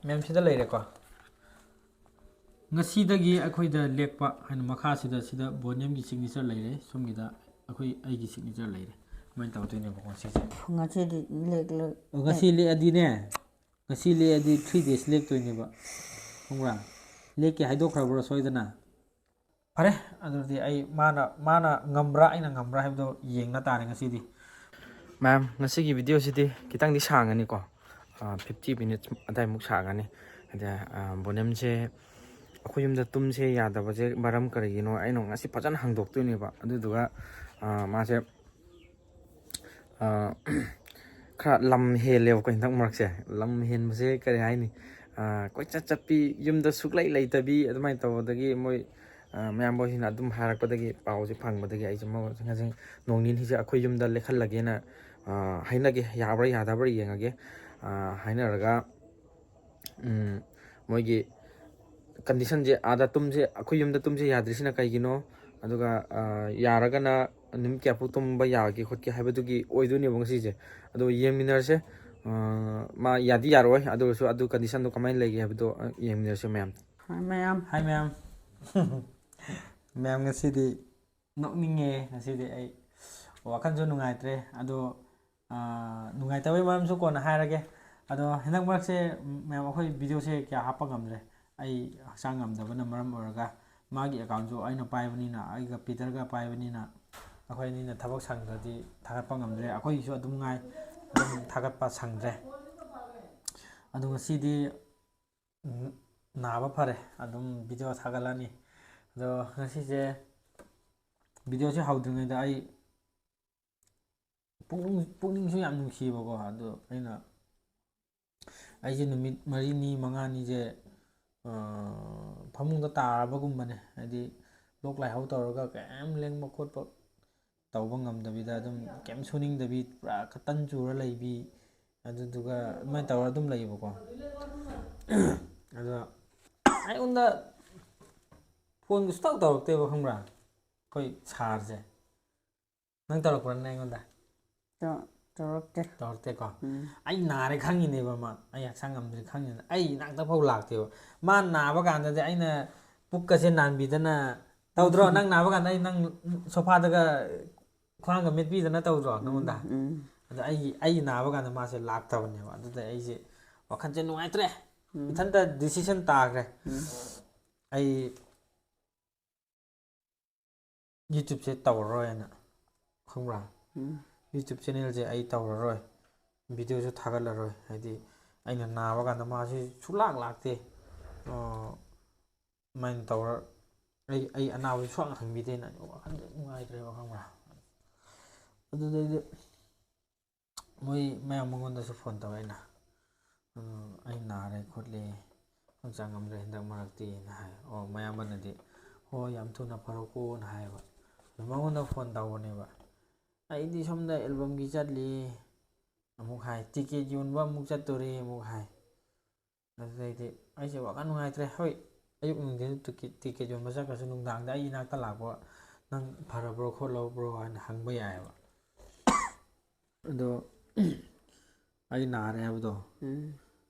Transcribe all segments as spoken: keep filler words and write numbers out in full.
ꯃꯦꯝ, ꯁꯤꯗ ꯂꯩꯔꯦꯀꯣ꯫ ꯉꯁꯤꯗꯒꯤ ꯑꯩꯈꯣꯏꯗ ꯂꯦꯛꯄ ꯍꯥꯏꯅ ꯃꯈꯥꯁꯤꯗ, ꯁꯤꯗ ꯕꯣꯅꯤꯌꯝꯒꯤ signature ꯂꯩꯔꯦ, ꯁꯣꯝꯒꯤꯗ ꯑꯩꯈꯣꯏ, ꯑꯩꯒꯤ signature ꯂꯩꯔꯦ꯫ ꯑꯗꯨꯃꯥꯏꯅ ꯇꯧꯗꯣꯏꯅꯦꯕꯀꯣ ꯁꯤꯁꯦ꯫ ꯉꯁꯤꯗꯤ ꯂꯦꯛꯂꯣꯏ꯫ ꯑꯣ, ꯉꯁꯤ ꯂꯦꯛꯑꯗꯤꯅꯦ, ꯉꯁꯤ ꯂꯦꯛꯑꯗꯤ three days ꯂꯦꯛꯇꯣꯏꯅꯦꯕ, ꯈꯪꯕ꯭ꯔꯥ? ꯂꯦꯛꯀꯦ ꯍꯥꯏꯗꯣꯛꯈ꯭ꯔꯕ꯭ꯔꯣ ꯁꯣꯏꯗꯅ? ꯐꯔꯦ, ꯑꯗꯨꯗꯤ ꯑꯩ, ꯃꯥꯅ, ꯃꯥꯅ ꯉꯝꯕ꯭ꯔꯥ ꯑꯩꯅ ꯉꯝꯕ꯭ꯔꯥ ꯍꯥꯏꯕꯗꯣ ꯌꯦꯡꯅ ꯇꯥꯔꯦ ꯉꯁꯤꯗꯤ꯫ ꯃꯦꯝ, ꯉꯁꯤꯒꯤ videoꯁꯤꯗꯤ ꯈꯤꯇꯪꯗꯤ ꯁꯥꯡꯉꯅꯤꯀꯣ, fifty minutes ꯑꯗꯥꯏꯃꯨꯛ ꯁꯥꯡꯉꯅꯤ꯫ ꯑꯗ, ꯕꯣꯅꯤꯌꯝꯁꯦ ꯑꯩꯈꯣꯏ ꯌꯨꯝꯗ ꯇꯨꯝꯁꯦ ꯌꯥꯗꯕꯁꯦ ꯃꯔꯝ ꯀꯔꯤꯒꯤꯅꯣ ꯑꯩꯅ ꯉꯁꯤ ꯐꯖꯅ ꯍꯪꯗꯣꯛꯇꯣꯏꯅꯦꯕ꯫ ꯑꯗꯨꯗꯨꯒ ꯃꯥꯁꯦ ꯈꯔ ꯂꯝ ꯍꯦꯜꯂꯦꯕꯀꯣ ꯍꯟꯗꯛ ꯃꯔꯛꯁꯦ꯫ ꯂꯝ ꯍꯦꯟꯕꯁꯦ ꯀꯔꯤ ꯍꯥꯏꯅꯤ, ꯀꯣꯏꯆꯠ ꯆꯠꯄꯤ, ꯌꯨꯝꯗ ꯁꯨꯛꯂꯩ ꯂꯩꯇꯕꯤ ꯑꯗꯨꯃꯥꯏꯅ ꯇꯧꯕꯗꯒꯤ ꯃꯣꯏ ꯃꯌꯥꯝꯕꯁꯤꯡꯅ ꯑꯗꯨꯝ ꯍꯥꯏꯔꯛꯄꯗꯒꯤ, ꯄꯥꯎꯁꯦ ꯐꯪꯕꯗꯒꯤ ꯑꯩꯁꯦ ꯃꯉꯣꯟ-, ꯉꯁꯤ ꯅꯣꯡ ꯅꯤꯅꯤꯁꯦ ꯑꯩꯈꯣꯏ ꯌꯨꯝꯗ ꯂꯦꯛꯍꯜꯂꯒꯦꯅ ꯍꯥꯏꯅꯒꯦ, ꯌꯥꯕ꯭ꯔꯥ ꯌꯥꯗꯕ꯭ꯔꯥ ꯌꯦꯡꯉꯒꯦ꯫ ꯍꯥꯏꯅꯔꯒ ꯃꯣꯏꯒꯤ conditionꯁꯦ, ꯑꯥꯗ ꯇꯨꯝꯁꯦ, ꯑꯩꯈꯣꯏ ꯌꯨꯝꯗ ꯇꯨꯝꯁꯦ ꯌꯥꯗ꯭ꯔꯤꯁꯤꯅ ꯀꯩꯒꯤꯅꯣ, ꯑꯗꯨꯒ ꯌꯥꯔꯒꯅ ꯅꯨꯃꯤꯠ ꯀꯌꯥꯐꯥꯎ ꯇꯨꯝꯕ ꯌꯥꯒꯦ ꯈꯣꯠꯀꯦ ꯍꯥꯏꯕꯗꯨꯒꯤ ꯑꯣꯏꯗꯣꯏꯅꯦꯕ ꯉꯁꯤꯁꯦ꯫ ꯑꯗꯣ ꯌꯦꯡꯃꯤꯟꯅꯔꯁꯦ꯫ ꯃꯥ ꯌꯥꯗꯤ ꯌꯥꯔꯣꯏ, ꯑꯗꯨ ꯑꯣꯏꯔꯁꯨ ꯑꯗꯨ conditionꯗꯣ ꯀꯃꯥꯏꯅ ꯂꯩꯒꯦ ꯍꯥꯏꯕꯗꯣ ꯌꯦꯡꯃꯤꯟꯅꯔꯁꯦ ꯃꯌꯥꯝ꯫ ꯃꯌꯥꯝ ꯍꯥꯏ ꯃꯌꯥꯝ꯫ ꯃꯌꯥꯝ, ꯉꯁꯤꯗꯤ ꯅꯣꯛꯅꯤꯡꯉꯦ꯫ ꯉꯁꯤꯗꯤ ꯑꯩ ꯋꯥꯈꯜꯁꯨ ꯅꯨꯡꯉꯥꯏꯇ꯭ꯔꯦ꯫ ꯑꯗꯣ ꯅꯨꯡꯉꯥꯏꯇꯕꯩ ꯃꯔꯝꯁꯨ ꯀꯣꯟꯅ ꯍꯥꯏꯔꯒꯦ꯫ ꯑꯗꯣ ꯍꯟꯗꯛ ꯃꯔꯛꯁꯦ ꯃꯌꯥꯝ ꯑꯩꯈꯣꯏ videoꯁꯦ ꯀꯌꯥ ꯍꯥꯞꯄ ꯉꯝꯗ꯭ꯔꯦ꯫ ꯑꯩ ꯍꯛꯆꯥꯡ ꯉꯝꯗꯕꯅ ꯃꯔꯝ ꯑꯣꯏꯔꯒ, ꯃꯥꯒꯤ accountꯁꯨ ꯑꯩꯅ ꯄꯥꯏꯕꯅꯤꯅ, ꯑꯩꯒ ꯄꯤꯇꯔꯒ ꯄꯥꯏꯕꯅꯤꯅ, ꯑꯩꯈꯣꯏ ꯑꯅꯤꯅ ꯊꯕꯛ ꯁꯪꯗ꯭ꯔꯗꯤ ꯊꯥꯒꯠꯄ ꯉꯝꯗ꯭ꯔꯦ꯫ ꯑꯩꯈꯣꯏꯒꯤꯁꯨ ꯑꯗꯨꯝ ꯉꯥꯏ, ꯑꯗꯨꯝ ꯊꯥꯒꯠꯄ ꯁꯪꯗ꯭ꯔꯦ꯫ ꯑꯗꯣ ꯉꯁꯤꯗꯤ ꯅꯥꯕ ꯐꯔꯦ, ꯑꯗꯨꯝ video ꯊꯥꯒꯠꯂꯅꯤ꯫ ꯑꯗꯣ ꯉꯁꯤꯁꯦ videoꯁꯦ ꯍꯧꯗ꯭ꯔꯤꯉꯩꯗ ꯑꯩ ꯄꯨꯛꯅꯤꯡ, ꯄꯨꯛꯅꯤꯡꯁꯨ ꯌꯥꯝ ꯅꯨꯡꯁꯤꯕꯀꯣ꯫ ꯑꯗꯣ ꯑꯩꯅ, ꯑꯩꯁꯦ ꯅꯨꯃꯤꯠ ꯃꯔꯤꯅꯤ ꯃꯉꯥꯅꯤꯁꯦ ꯐꯃꯨꯡꯗ ꯇꯥꯔꯕꯒꯨꯝꯕꯅꯦ꯫ ꯍꯥꯏꯗꯤ ꯂꯣꯛ ꯂꯥꯏꯍꯧ ꯇꯧꯔꯒ ꯀꯩꯝ ꯂꯦꯡꯕ ꯈꯣꯠꯄ ꯇꯧꯕ ꯉꯝꯗꯕꯤꯗ, ꯑꯗꯨꯝ ꯀꯩꯝ ꯁꯨꯅꯤꯡꯗꯕꯤ, ꯄꯨꯔꯥ ꯀꯇꯟ ꯆꯨꯔ ꯂꯩꯕꯤ, ꯑꯗꯨꯗꯨꯒ ꯑꯗꯨꯃꯥꯏꯅ ꯇꯧꯔ ꯑꯗꯨꯝ ꯂꯩꯌꯦꯕꯀꯣ꯫ ꯑꯗꯣ ꯑꯩꯉꯣꯟꯗ phoneꯒ ꯁꯨꯡꯇꯧ ꯇꯧꯔꯛꯇꯦꯕ, ꯈꯪꯕ꯭ꯔꯥ? ꯑꯩꯈꯣꯏ sirꯁꯦ꯫ ꯅꯪ ꯇꯧꯔꯛꯄ꯭ꯔꯥꯅꯦ ꯑꯩꯉꯣꯟꯗ? ꯑꯗꯣ ꯇꯧꯔꯛꯇꯦ꯫ ꯇꯧꯔꯛꯇꯦꯀꯣ? ꯎꯝ. ꯑꯩ ꯅꯥꯔꯦ ꯈꯪꯉꯤꯅꯦꯕ ꯃꯥ, ꯑꯩ ꯍꯛꯆꯥꯡ ꯉꯝꯗ꯭ꯔꯦ ꯈꯪꯉꯤꯅꯦ, ꯑꯩ ꯏꯅꯥꯛꯇ ꯐꯥꯎ ꯂꯥꯛꯇꯦꯕ꯫ ꯃꯥ ꯅꯥꯕ ꯀꯥꯟꯗꯗꯤ ꯑꯩꯅ ꯄꯨꯛꯀꯁꯦ ꯅꯥꯟꯕꯤꯗꯅ ꯇꯧꯗ꯭ꯔꯣ? ꯅꯪ ꯅꯥꯕ ꯀꯥꯟꯗ ꯑꯩ ꯅꯪ ꯁꯣꯐꯥꯗꯒ ꯈ꯭ꯋꯥꯡꯒ ꯃꯦꯠꯄꯤꯗꯅ ꯇꯧꯗ꯭ꯔꯣ ꯅꯉꯣꯟꯗ? ꯎꯝ. ꯑꯗꯣ ꯑꯩꯒꯤ, ꯑꯩ ꯅꯥꯕ ꯀꯥꯟꯗ ꯃꯥꯁꯦ ꯂꯥꯛꯇꯕꯅꯦꯕ꯫ ꯑꯗꯨꯗ ꯑꯩꯁꯦ ꯋꯥꯈꯜꯁꯦ ꯅꯨꯡꯉꯥꯏꯇ꯭ꯔꯦ, ꯎꯝ. ꯏꯊꯟꯇ ꯗꯤꯁꯤꯖꯟ ꯇꯥꯈ꯭ꯔꯦ꯫ ꯎꯝ. ꯑꯩ ꯌꯨꯇ꯭ꯌꯨꯕꯁꯦ ꯇꯧꯔꯔꯣꯏꯅ, ꯈꯪꯕ꯭ꯔꯥ? ꯎꯝ. ꯌꯨꯇ꯭ꯌꯨꯕ ꯆꯦꯅꯦꯜꯁꯦ ꯑꯩ ꯇꯧꯔꯔꯣꯏ, ꯚꯤꯗꯤꯑꯣꯁꯨ ꯊꯥꯒꯠꯂꯔꯣꯏ꯫ ꯍꯥꯏꯗꯤ ꯑꯩꯅ ꯅꯥꯕ ꯀꯥꯟꯗ ꯃꯥꯁꯤ ꯁꯨꯡꯂꯥꯛ ꯂꯥꯛꯇꯦ꯫ ꯑꯥ, ꯑꯗꯨꯃꯥꯏꯅ ꯇꯧꯔ ꯑꯩ, ꯑꯩ ꯑꯅꯥꯕꯁꯨ ꯁꯨꯡꯍꯪ ꯍꯪꯕꯤꯗꯦꯅ ꯑꯩ ꯋꯥꯈꯜꯁꯦ ꯅꯨꯡꯉꯥꯏꯇ꯭ꯔꯦꯕ, ꯈꯪꯕ꯭ꯔꯥ? ꯑꯗꯨꯗꯩꯗꯤ ꯃꯣꯏ ꯃꯌꯥꯝ ꯃꯉꯣꯟꯗꯁꯨ ꯐꯣꯟ ꯇꯧꯔꯦ ꯑꯩꯅ, "ꯎꯝ, ꯑꯩ ꯅꯥꯔꯦ ꯈꯣꯠꯂꯦ, ꯍꯛꯆꯥꯡ ꯉꯝꯗ꯭ꯔꯦ ꯍꯟꯗꯛ ꯃꯔꯛꯇꯤꯅ" ꯍꯥꯏ꯫ ꯑꯣ, ꯃꯌꯥꯝꯕꯅꯗꯤ, "ꯍꯣꯏ, ꯌꯥꯝ ꯊꯨꯅ ꯐꯔꯛꯑꯣꯅ" ꯍꯥꯏꯌꯦꯕ꯫ ꯑꯗꯨ ꯃꯉꯣꯟꯗ ꯐꯣꯟ ꯇꯧꯕꯅꯦꯕ, "ꯑꯩꯗꯤ ꯁꯣꯝꯗ ꯑꯦꯜꯕꯝꯒꯤ ꯆꯠꯂꯤ" ꯑꯃꯨꯛ ꯍꯥꯏ, "ꯇꯤꯀꯦꯠ ꯌꯣꯟꯕ ꯑꯃꯨꯛ ꯆꯠꯇꯣꯔꯤ" ꯑꯃꯨꯛ ꯍꯥꯏ꯫ ꯑꯗꯨꯗꯩꯗꯤ ꯑꯩꯁꯦ ꯋꯥꯈꯜ ꯅꯨꯡꯉꯥꯏꯇ꯭ꯔꯦ꯫ ꯍꯣꯏ, ꯑꯌꯨꯛ ꯅꯨꯡꯊꯤꯜ ꯇꯤꯀꯦꯠ, ꯇꯤꯀꯦꯠ ꯌꯣꯟꯕ ꯆꯠꯈ꯭ꯔꯁꯨ, ꯅꯨꯡꯗꯥꯡꯗ ꯑꯩ ꯏꯅꯥꯛꯇ ꯂꯥꯛꯄ, "ꯅꯪ ꯐꯔꯕ꯭ꯔꯣ ꯈꯣꯠꯂꯕ꯭ꯔꯣ?" ꯍꯥꯏꯅ ꯍꯪꯕ ꯌꯥꯏꯑꯕ꯫ ꯑꯗꯣ ꯑꯩ ꯅꯥꯔꯦ ꯍꯥꯏꯕꯗꯣ ꯎꯝ.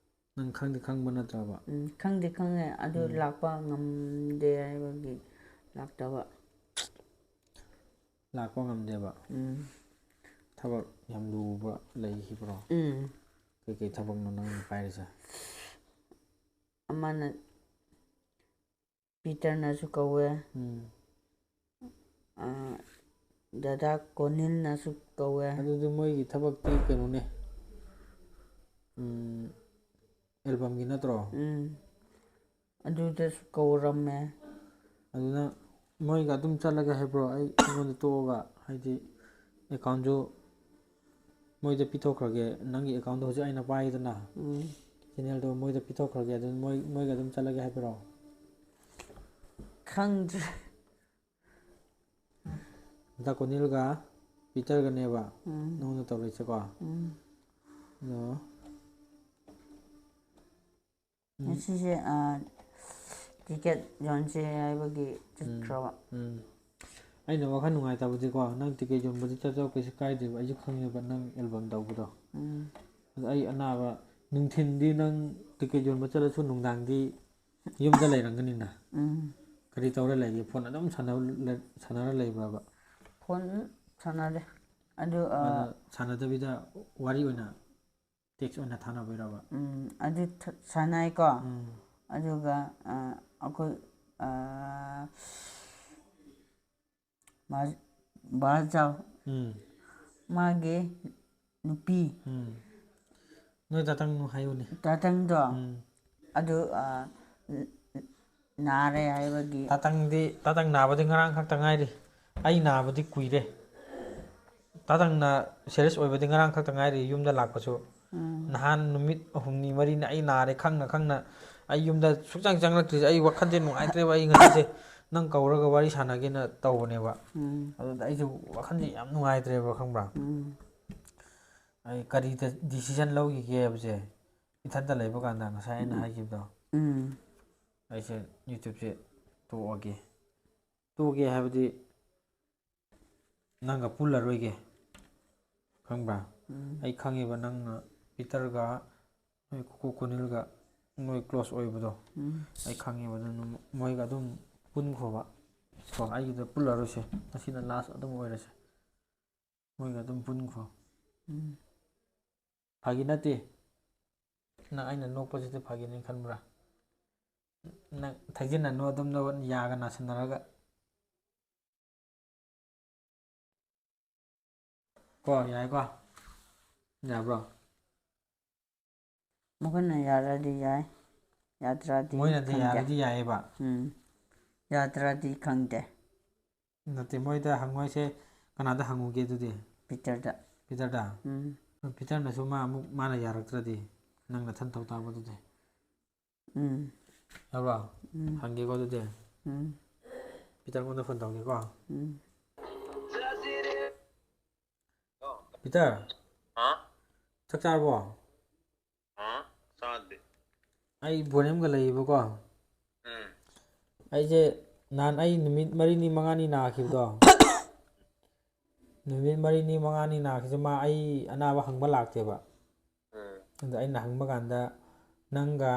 ꯅꯪ ꯈꯪꯗꯤ ꯈꯪꯕ ꯅꯠꯇ꯭ꯔꯕ? ꯎꯝ, ꯈꯪꯗꯤ ꯈꯪꯉꯦ, ꯑꯗꯨ ꯎꯝ. ꯂꯥꯛꯄ ꯉꯝꯗꯦ ꯍꯥꯏꯕꯒꯤ ꯂꯥꯛꯇꯕ꯫ ꯂꯥꯛꯄ ꯉꯝꯗꯦꯕ? ꯎꯝ. ꯊꯕꯛ ꯌꯥꯝ ꯂꯨꯕ ꯂꯩꯈꯤꯕ꯭ꯔꯣ? ꯎꯝ. ꯀꯩꯀꯩ ꯊꯕꯛꯅꯣ ꯅꯪꯅ ꯄꯥꯏꯔꯤꯁꯦ? ꯑꯃꯅ ꯄꯤꯇꯔꯅꯁꯨ ꯀꯧꯋꯦ, ꯎꯝ. ꯑꯥ, ꯗꯗꯥ ꯀꯣꯅꯤꯜꯅꯁꯨ ꯀꯧꯋꯦ꯫ ꯑꯗꯨꯗꯤ ꯃꯣꯏꯒꯤ ꯊꯕꯛꯇꯤ ꯀꯩꯅꯣꯅꯦ, ꯎꯝ, ꯑꯦꯜꯕꯝꯒꯤ ꯅꯠꯇ꯭ꯔꯣ? ꯎꯝ. ꯑꯗꯨꯗꯁꯨ ꯀꯧꯔꯝꯃꯦ꯫ ꯑꯗꯨꯅ ꯃꯣꯏꯒ ꯑꯗꯨꯝ ꯆꯠꯂꯒꯦ ꯍꯥꯏꯕ꯭ꯔꯣ? ꯑꯩ ꯑꯩꯉꯣꯟꯗ ꯇꯣꯛꯑꯒ, ꯍꯥꯏꯗꯤ ꯑꯦꯀꯥꯎꯟꯁꯨ ꯃꯣꯏꯗ ꯄꯤꯊꯣꯛꯈ꯭ꯔꯒꯦ, ꯅꯪꯒꯤ ꯑꯦꯀꯥꯎꯟꯗꯣ ꯍꯧꯖꯤꯛ ꯑꯩꯅ ꯄꯥꯏꯗꯅ, ꯎꯝ. ꯆꯦꯅꯦꯜꯗꯣ ꯃꯣꯏꯗ ꯄꯤꯊꯣꯛꯈ꯭ꯔꯒꯦ, ꯑꯗꯨ ꯃꯣꯏ, ꯃꯣꯏꯒ ꯑꯗꯨꯝ ꯆꯠꯂꯒꯦ ꯍꯥꯏꯕ꯭ꯔꯣ? ꯈꯪꯗ꯭ꯔꯦ꯫ ꯗꯥ ꯀꯣꯅꯤꯜꯒ ꯄꯤꯇꯔꯒꯅꯦꯕ ꯎꯝ. ꯅꯉꯣꯟꯗ ꯇꯧꯔꯛꯏꯁꯦꯀꯣ? ꯎꯝ. ꯑꯗꯣ ꯎꯝ. ꯉꯁꯤꯁꯦ, ꯑꯥ, ꯇꯤꯀꯦꯠ ꯌꯣꯟꯁꯦ ꯍꯥꯏꯕꯒꯤ ꯆꯠꯈ꯭ꯔꯕ꯫ ꯎꯝ. ꯑꯩꯅ ꯋꯥꯈꯜ ꯅꯨꯡꯉꯥꯏꯇꯕꯗꯤꯀꯣ, ꯅꯪ ꯇꯤꯀꯦꯠ ꯌꯣꯟꯕꯗꯤ ꯆꯠꯆꯧ, ꯀꯩꯁꯨ ꯀꯥꯏꯗꯦꯕ, ꯑꯩꯁꯨ ꯈꯪꯉꯦꯕ ꯅꯪ ꯑꯦꯜꯕꯝ ꯇꯧꯕꯗꯣ꯫ ꯎꯝ ꯑꯗꯣ ꯑꯩ ꯑꯅꯥꯕ, ꯅꯨꯡꯊꯤꯟꯗꯤ ꯅꯪ ꯇꯤꯀꯦꯠ ꯌꯣꯟꯕ ꯆꯠꯂꯁꯨ ꯅꯨꯡꯗꯥꯡꯗꯤ ꯌꯨꯝꯗ ꯂꯩꯔꯝꯒꯅꯤꯅ꯫ ꯎꯝ ꯀꯔꯤ ꯇꯧꯔ ꯂꯩꯒꯦ? ꯐꯣꯟ ꯑꯗꯨꯝ ꯁꯥꯟꯅ-, ꯁꯥꯟꯅꯔ ꯂꯩꯕ꯭ꯔꯕ? ꯐꯣꯟ ꯁꯥꯟꯅꯗꯦ꯫ ꯑꯗꯨ ꯑ, ꯑꯗꯣ ꯁꯥꯟꯅꯗꯕꯤꯗ ꯋꯥꯔꯤ ꯑꯣꯏꯅ, ꯇꯦꯛꯁ ꯑꯣꯏꯅ ꯊꯥꯅꯕꯩꯔꯕ? ꯎꯝ, ꯑꯗꯨ ꯊ- ꯁꯥꯟꯅꯩꯀꯣ꯫ ꯎꯝ ꯑꯗꯨꯒ ꯑ, ꯑꯩꯈꯣꯏ ꯑ, ꯕꯥ- ꯕꯥꯖꯥꯎ ꯎꯝ ꯃꯥꯒꯤ ꯅꯨꯄꯤ ꯎꯝ ꯅꯣꯏ ꯇꯥꯇꯪ ꯍꯥꯏꯌꯨꯅꯦ꯫ ꯇꯥꯇꯪꯗꯣ ꯎꯝ ꯑꯗꯨ ꯑ, ꯅꯥꯔꯦ ꯍꯥꯏꯕꯒꯤ ꯇꯥꯇꯪꯗꯤ, ꯇꯥꯇꯪ ꯅꯥꯕꯗꯤ ꯉꯔꯥꯡ ꯈꯛꯇ ꯉꯥꯏꯔꯤ꯫ ꯑꯩ ꯅꯥꯕꯗꯤ ꯀꯨꯏꯔꯦ꯫ ꯇꯥꯇꯪꯅ ꯁꯦꯔꯤꯌꯁ ꯑꯣꯏꯕꯗꯤ ꯉꯔꯥꯡ ꯈꯛꯇ ꯉꯥꯏꯔꯤ ꯌꯨꯝꯗ ꯂꯥꯛꯄꯁꯨ꯫ ꯎꯝ ꯅꯍꯥꯟ ꯅꯨꯃꯤꯠ ꯍꯨꯝꯅꯤ ꯃꯔꯤꯅꯤ ꯑꯩ ꯅꯥꯔꯦ ꯈꯪꯅ ꯈꯪꯅ꯫ ꯑꯩ ꯌꯨꯝꯗ ꯁꯨꯛꯆꯪ ꯆꯪꯂꯛꯇ꯭ꯔꯤꯁꯦ, ꯑꯩ ꯋꯥꯈꯜꯁꯦ ꯅꯨꯡꯉꯥꯏꯇ꯭ꯔꯦꯕ꯫ ꯑꯩ ꯉꯁꯤꯁꯦ ꯅꯪ ꯀꯧꯔꯒ ꯋꯥꯔꯤ ꯁꯥꯟꯅꯒꯦꯅ ꯇꯧꯕꯅꯦꯕ꯫ ꯎꯝ ꯑꯗꯨꯗ ꯑꯩꯁꯨ ꯋꯥꯈꯜꯁꯦ ꯌꯥꯝ ꯅꯨꯡꯉꯥꯏꯇ꯭ꯔꯦꯕ, ꯈꯪꯕ꯭ꯔꯥ? ꯎꯝ ꯑꯩ ꯀꯔꯤ ꯗꯤꯁꯤꯖꯟ ꯂꯧꯈꯤꯒꯦ ꯍꯥꯏꯕꯁꯦ, ꯏꯊꯟꯇ ꯂꯩꯕ ꯀꯥꯟꯗ ꯉꯁꯥꯏ ꯑꯩꯅ ꯍꯥꯏꯈꯤꯕꯗꯣ, ꯎꯝ ꯑꯩꯁꯦ ꯌꯨꯇ꯭ꯌꯨꯕꯁꯦ ꯇꯣꯛꯑꯒꯦ꯫ ꯇꯣꯛꯑꯒꯦ ꯍꯥꯏꯕꯗꯤ ꯅꯪꯒ ꯄꯨꯜꯂꯔꯣꯏꯒꯦ, ꯈꯪꯕ꯭ꯔꯥ? ꯎꯝ ꯑꯩ ꯈꯪꯉꯦꯕ, ꯅꯪꯅ ꯄꯤꯇꯔꯒ ꯅꯣꯏ ꯀꯨꯀꯨ ꯀꯣꯅꯤꯜꯒ ꯅꯣꯏ ꯀ꯭ꯂꯣꯁ ꯑꯣꯏꯕꯗꯣ꯫ ꯎꯝ ꯑꯩ ꯈꯪꯉꯦꯕ, ꯑꯗꯨ ꯃꯣꯏꯒ ꯑꯗꯨꯝ ꯄꯨꯟꯈ꯭ꯔꯣꯕ꯫ ꯀꯣ, ꯑꯩꯒꯤꯗ ꯄꯨꯜꯂꯔꯣꯏꯁꯦ, ꯉꯁꯤꯅ ꯂꯥꯁ ꯑꯗꯨꯝ ꯑꯣꯏꯔꯁꯦ꯫ ꯃꯣꯏꯒ ꯑꯗꯨꯝ ꯄꯨꯟꯈ꯭ꯔꯣ꯫ ꯎꯝ ꯐꯥꯒꯤ ꯅꯠꯇꯦ꯫ ꯅꯪ ꯑꯩꯅ ꯅꯣꯛꯄꯁꯤꯗꯤ ꯐꯥꯒꯤꯅꯤ ꯈꯟꯕ꯭ꯔꯥ? ꯅꯪ ꯊꯩꯖꯤꯟꯅꯅꯨ ꯑꯗꯨꯝ, ꯅ ꯌꯥꯒ ꯅꯥꯁꯤꯟꯅꯔꯒ꯫ ꯀꯣ, ꯌꯥꯏꯀꯣ? ꯌꯥꯕ꯭ꯔꯣ? ꯃꯈꯣꯏꯅ ꯌꯥꯔꯗꯤ ꯌꯥꯏ, ꯌꯥꯗ꯭ꯔꯗꯤ ꯃꯣꯏꯅꯗꯤ ꯈꯪꯗꯦ꯫ ꯌꯥꯔꯗꯤ ꯌꯥꯏꯌꯦꯕ꯫ ꯎꯝ ꯌꯥꯗ꯭ꯔꯗꯤ ꯈꯪꯗꯦ꯫ ꯅꯠꯇꯦ, ꯃꯣꯏꯗ ꯍꯪꯉꯣꯏꯁꯦ꯫ ꯀꯅꯥꯗ ꯍꯪꯉꯨꯒꯦ ꯑꯗꯨꯗꯤ? ꯄꯤꯇꯔꯗ꯫ ꯄꯤꯇꯔꯗ? ꯎꯝ ꯄꯤꯇꯔꯅꯁꯨ ꯃꯥ ꯑꯃꯨꯛ, ꯃꯥꯅ ꯌꯥꯔꯛꯇ꯭ꯔꯗꯤ ꯅꯪ ꯅꯊꯟ ꯇꯧ ꯇꯥꯕ ꯑꯗꯨꯗꯤ꯫ ꯎꯝ ꯌꯥꯕ꯭ꯔꯣ? ꯎꯝ ꯍꯪꯒꯦꯀꯣ ꯑꯗꯨꯗꯤ꯫ ꯎꯝ ꯄꯤꯇꯔꯉꯣꯟꯗ ꯐꯣꯟ ꯇꯧꯒꯦꯀꯣ꯫ ꯎꯝ ꯄꯤꯇꯔ, ꯍꯥ? ꯆꯥꯛ ꯆꯥꯔꯕꯣ? ꯍꯥ? ꯆꯥꯗꯦ꯫ ꯑꯩ ꯕꯣꯔꯦꯝꯒ ꯂꯩꯌꯦꯕꯀꯣ꯫ ꯎꯝ ꯑꯩꯁꯦ ꯅꯍꯥꯟ ꯑꯩ ꯅꯨꯃꯤꯠ ꯃꯔꯤꯅꯤ ꯃꯉꯥꯅꯤ ꯅꯥꯈꯤꯕꯗꯣ, ꯅꯨꯃꯤꯠ ꯃꯔꯤꯅꯤ ꯃꯉꯥꯅꯤ ꯅꯥꯈꯤꯕꯁꯦ ꯃꯥ ꯑꯩ ꯑꯅꯥꯕ ꯍꯪꯕ ꯂꯥꯛꯇꯦꯕ꯫ ꯎꯝ ꯑꯗꯣ ꯑꯩꯅ ꯍꯪꯕ ꯀꯥꯟꯗ ꯅꯪꯒ,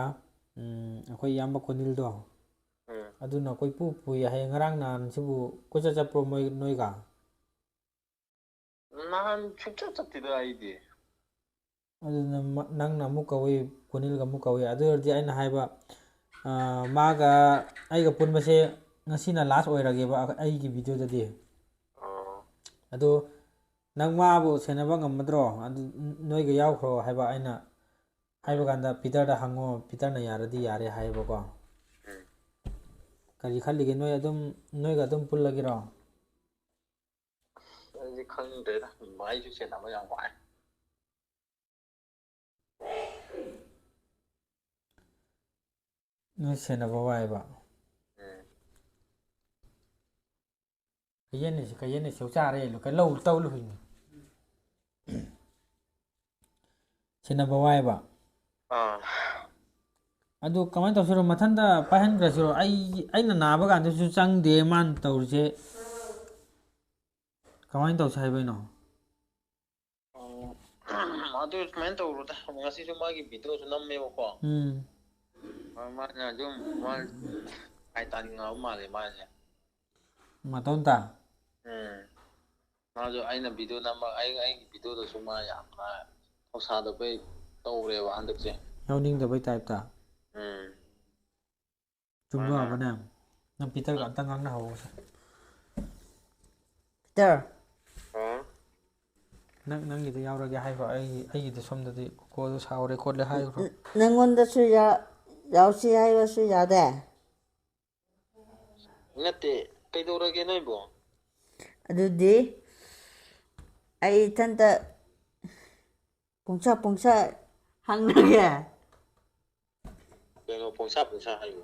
ꯎꯝ, ꯑꯩꯈꯣꯏ ꯏꯌꯥꯝꯕ ꯀꯣꯅꯤꯜꯗꯣ, ꯎꯝ ꯑꯗꯨꯅ ꯀꯣꯏꯄꯨ ꯄꯨꯏ ꯍꯥꯏꯌꯦ꯫ ꯉꯔꯥꯡ ꯅꯍꯥꯟꯁꯤꯕꯨ ꯀꯣꯏꯆꯠ ꯆꯠꯄ꯭ꯔꯣ ꯃꯣꯏ, ꯅꯣꯏꯒ? ꯅꯍꯥꯟ ꯁꯨꯡꯆꯠ ꯆꯠꯇꯦꯗ ꯑꯩꯗꯤ꯫ ꯑꯗꯨꯅ ꯃ- ꯅꯪꯅ ꯑꯃꯨꯛ ꯀꯧꯏ, ꯀꯣꯅꯤꯜꯒ ꯑꯃꯨꯛ ꯀꯧꯏ꯫ ꯑꯗꯨ ꯑꯣꯏꯔꯗꯤ ꯑꯩꯅ ꯍꯥꯏꯕ, ꯑꯥ, ꯃꯥꯒ ꯑꯩꯒ ꯄꯨꯟꯕꯁꯦ ꯉꯁꯤꯅ ꯂꯥꯁ ꯑꯣꯏꯔꯒꯦꯕ ꯑꯩꯒꯤ ꯚꯤꯗꯤꯑꯣꯗꯗꯤ꯫ ꯑꯣ ꯑꯗꯣ ꯅꯪ ꯃꯥꯕꯨ ꯁꯦꯟꯅꯕ ꯉꯝꯃꯗ꯭ꯔꯣ? ꯑꯗꯨ ꯅꯣꯏꯒ ꯌꯥꯎꯈ꯭ꯔꯣ ꯍꯥꯏꯕ ꯑꯩꯅ ꯍꯥꯏꯕ ꯀꯥꯟꯗ, ꯄꯤꯇꯔꯗ ꯍꯪꯉꯣ, ꯄꯤꯇꯔꯅ ꯌꯥꯔꯗꯤ ꯌꯥꯔꯦ ꯍꯥꯏꯌꯦꯕꯀꯣ꯫ ꯎꯝ ꯀꯔꯤ ꯈꯜꯂꯤꯒꯦ, ꯅꯣꯏ ꯑꯗꯨꯝ, ꯅꯣꯏꯒ ꯑꯗꯨꯝ ꯄꯨꯜꯂꯒꯦꯔꯣ? ꯑꯩꯗꯤ ꯈꯪꯗ꯭ꯔꯦꯗ, ꯑꯩꯁꯨ ꯁꯦꯟꯅꯕ ꯌꯥꯝ ꯋꯥꯏ꯫ ꯅꯣꯏ ꯁꯦꯟꯅꯕ ꯋꯥꯏꯕ꯫ ꯎꯝ ꯀꯌꯦꯟꯅꯁꯤ ꯀꯌꯦꯟꯅꯁꯤ ꯆꯥꯔꯦ ꯂꯨ ꯀ ꯂꯧ ꯇꯧ ꯂꯨꯏꯅꯤ꯫ ꯁꯦꯟꯅꯕ ꯋꯥꯏꯕ꯫ ꯑꯥ ꯑꯗꯨ ꯀꯃꯥꯏꯅ ꯇꯧꯁꯤꯔꯣ? ꯃꯊꯟꯇ ꯄꯥꯏꯍꯟꯈ꯭ꯔꯁꯤꯔꯣ? ꯑꯩ, ꯑꯩꯅ ꯅꯥꯕ ꯀꯥꯟꯗꯁꯨ ꯆꯪꯗꯦ ꯃꯥꯅ ꯇꯧꯔꯤꯁꯦ꯫ ꯀꯃꯥꯏꯅ ꯇꯧꯁꯦ ꯍꯥꯏꯕꯩꯅꯣ? ꯑꯣ, ꯑꯗꯨ ꯁꯨꯃꯥꯏꯅ ꯇꯧꯔꯣꯗ, ꯉꯁꯤꯁꯨ ꯃꯥꯒꯤ ꯚꯤꯗꯤꯑꯣꯁꯨ ꯅꯝꯃꯦꯕꯀꯣ꯫ ꯎꯝ ꯃꯥꯅ ꯑꯗꯨꯝ ꯃꯥ ꯍꯥꯏ ꯇꯥꯅꯤꯡꯉꯕ ꯃꯥꯜꯂꯦ ꯃꯥꯁꯦ꯫ ꯃꯇꯣꯝꯇ꯫ ꯎꯝ ꯃꯥꯁꯨ ꯑꯩꯅ ꯚꯤꯗꯤꯑꯣ ꯅꯝꯕ, ꯑꯩ ꯑꯩꯒꯤ ꯚꯤꯗꯤꯑꯣꯗꯁꯨ ꯃꯥ ꯌꯥꯝꯅ ꯊꯧꯁꯥꯗꯕꯩ ꯇꯧꯔꯦꯕ ꯍꯟꯗꯛꯁꯦ꯫ ꯌꯥꯎꯅꯤꯡꯗꯕꯩ ꯇꯥꯏꯞꯇ꯫ ꯎꯝ ꯆꯨꯝꯕ꯭ꯔꯣ ꯃꯥꯅ ꯍꯥꯏꯕꯅꯦ? ꯅꯪ ꯄꯤꯇꯔꯒ ꯑꯝꯇ ꯉꯥꯡꯅꯍꯧꯕꯁꯦ꯫ ꯄꯤꯇꯔ, ꯑꯣ ꯅꯪ ꯅꯪꯒꯤꯗ ꯌꯥꯎꯔꯒꯦ ꯍꯥꯏꯈ꯭ꯔꯣ꯫ ꯑꯩꯒꯤ, ꯑꯩꯒꯤꯗ ꯁꯣꯝꯗꯗꯤ ꯀꯣꯜꯗꯣ ꯁꯥꯎꯔꯦ ꯈꯣꯠꯂꯦ ꯍꯥꯏꯈ꯭ꯔꯣ꯫ ꯅꯪꯉꯣꯟꯗꯁꯨ ꯌꯥ- ꯌꯥꯎꯁꯤ ꯍꯥꯏꯕꯁꯨ ꯌꯥꯗꯦ꯫ ꯅꯠꯇꯦ, ꯀꯩꯗꯧꯔꯒꯦ ꯅꯣꯏꯕꯣ? ꯑꯗꯨꯗꯤ ꯑꯩ ꯏꯊꯟꯇ ꯄꯨꯡꯁꯥ ꯄꯨꯡꯁꯥ ꯍꯪꯅꯒꯦ꯫ ꯀꯩꯅꯣ ꯄꯨꯡꯁꯥ ꯄꯨꯡꯁꯥ ꯍꯥꯏꯕꯣ?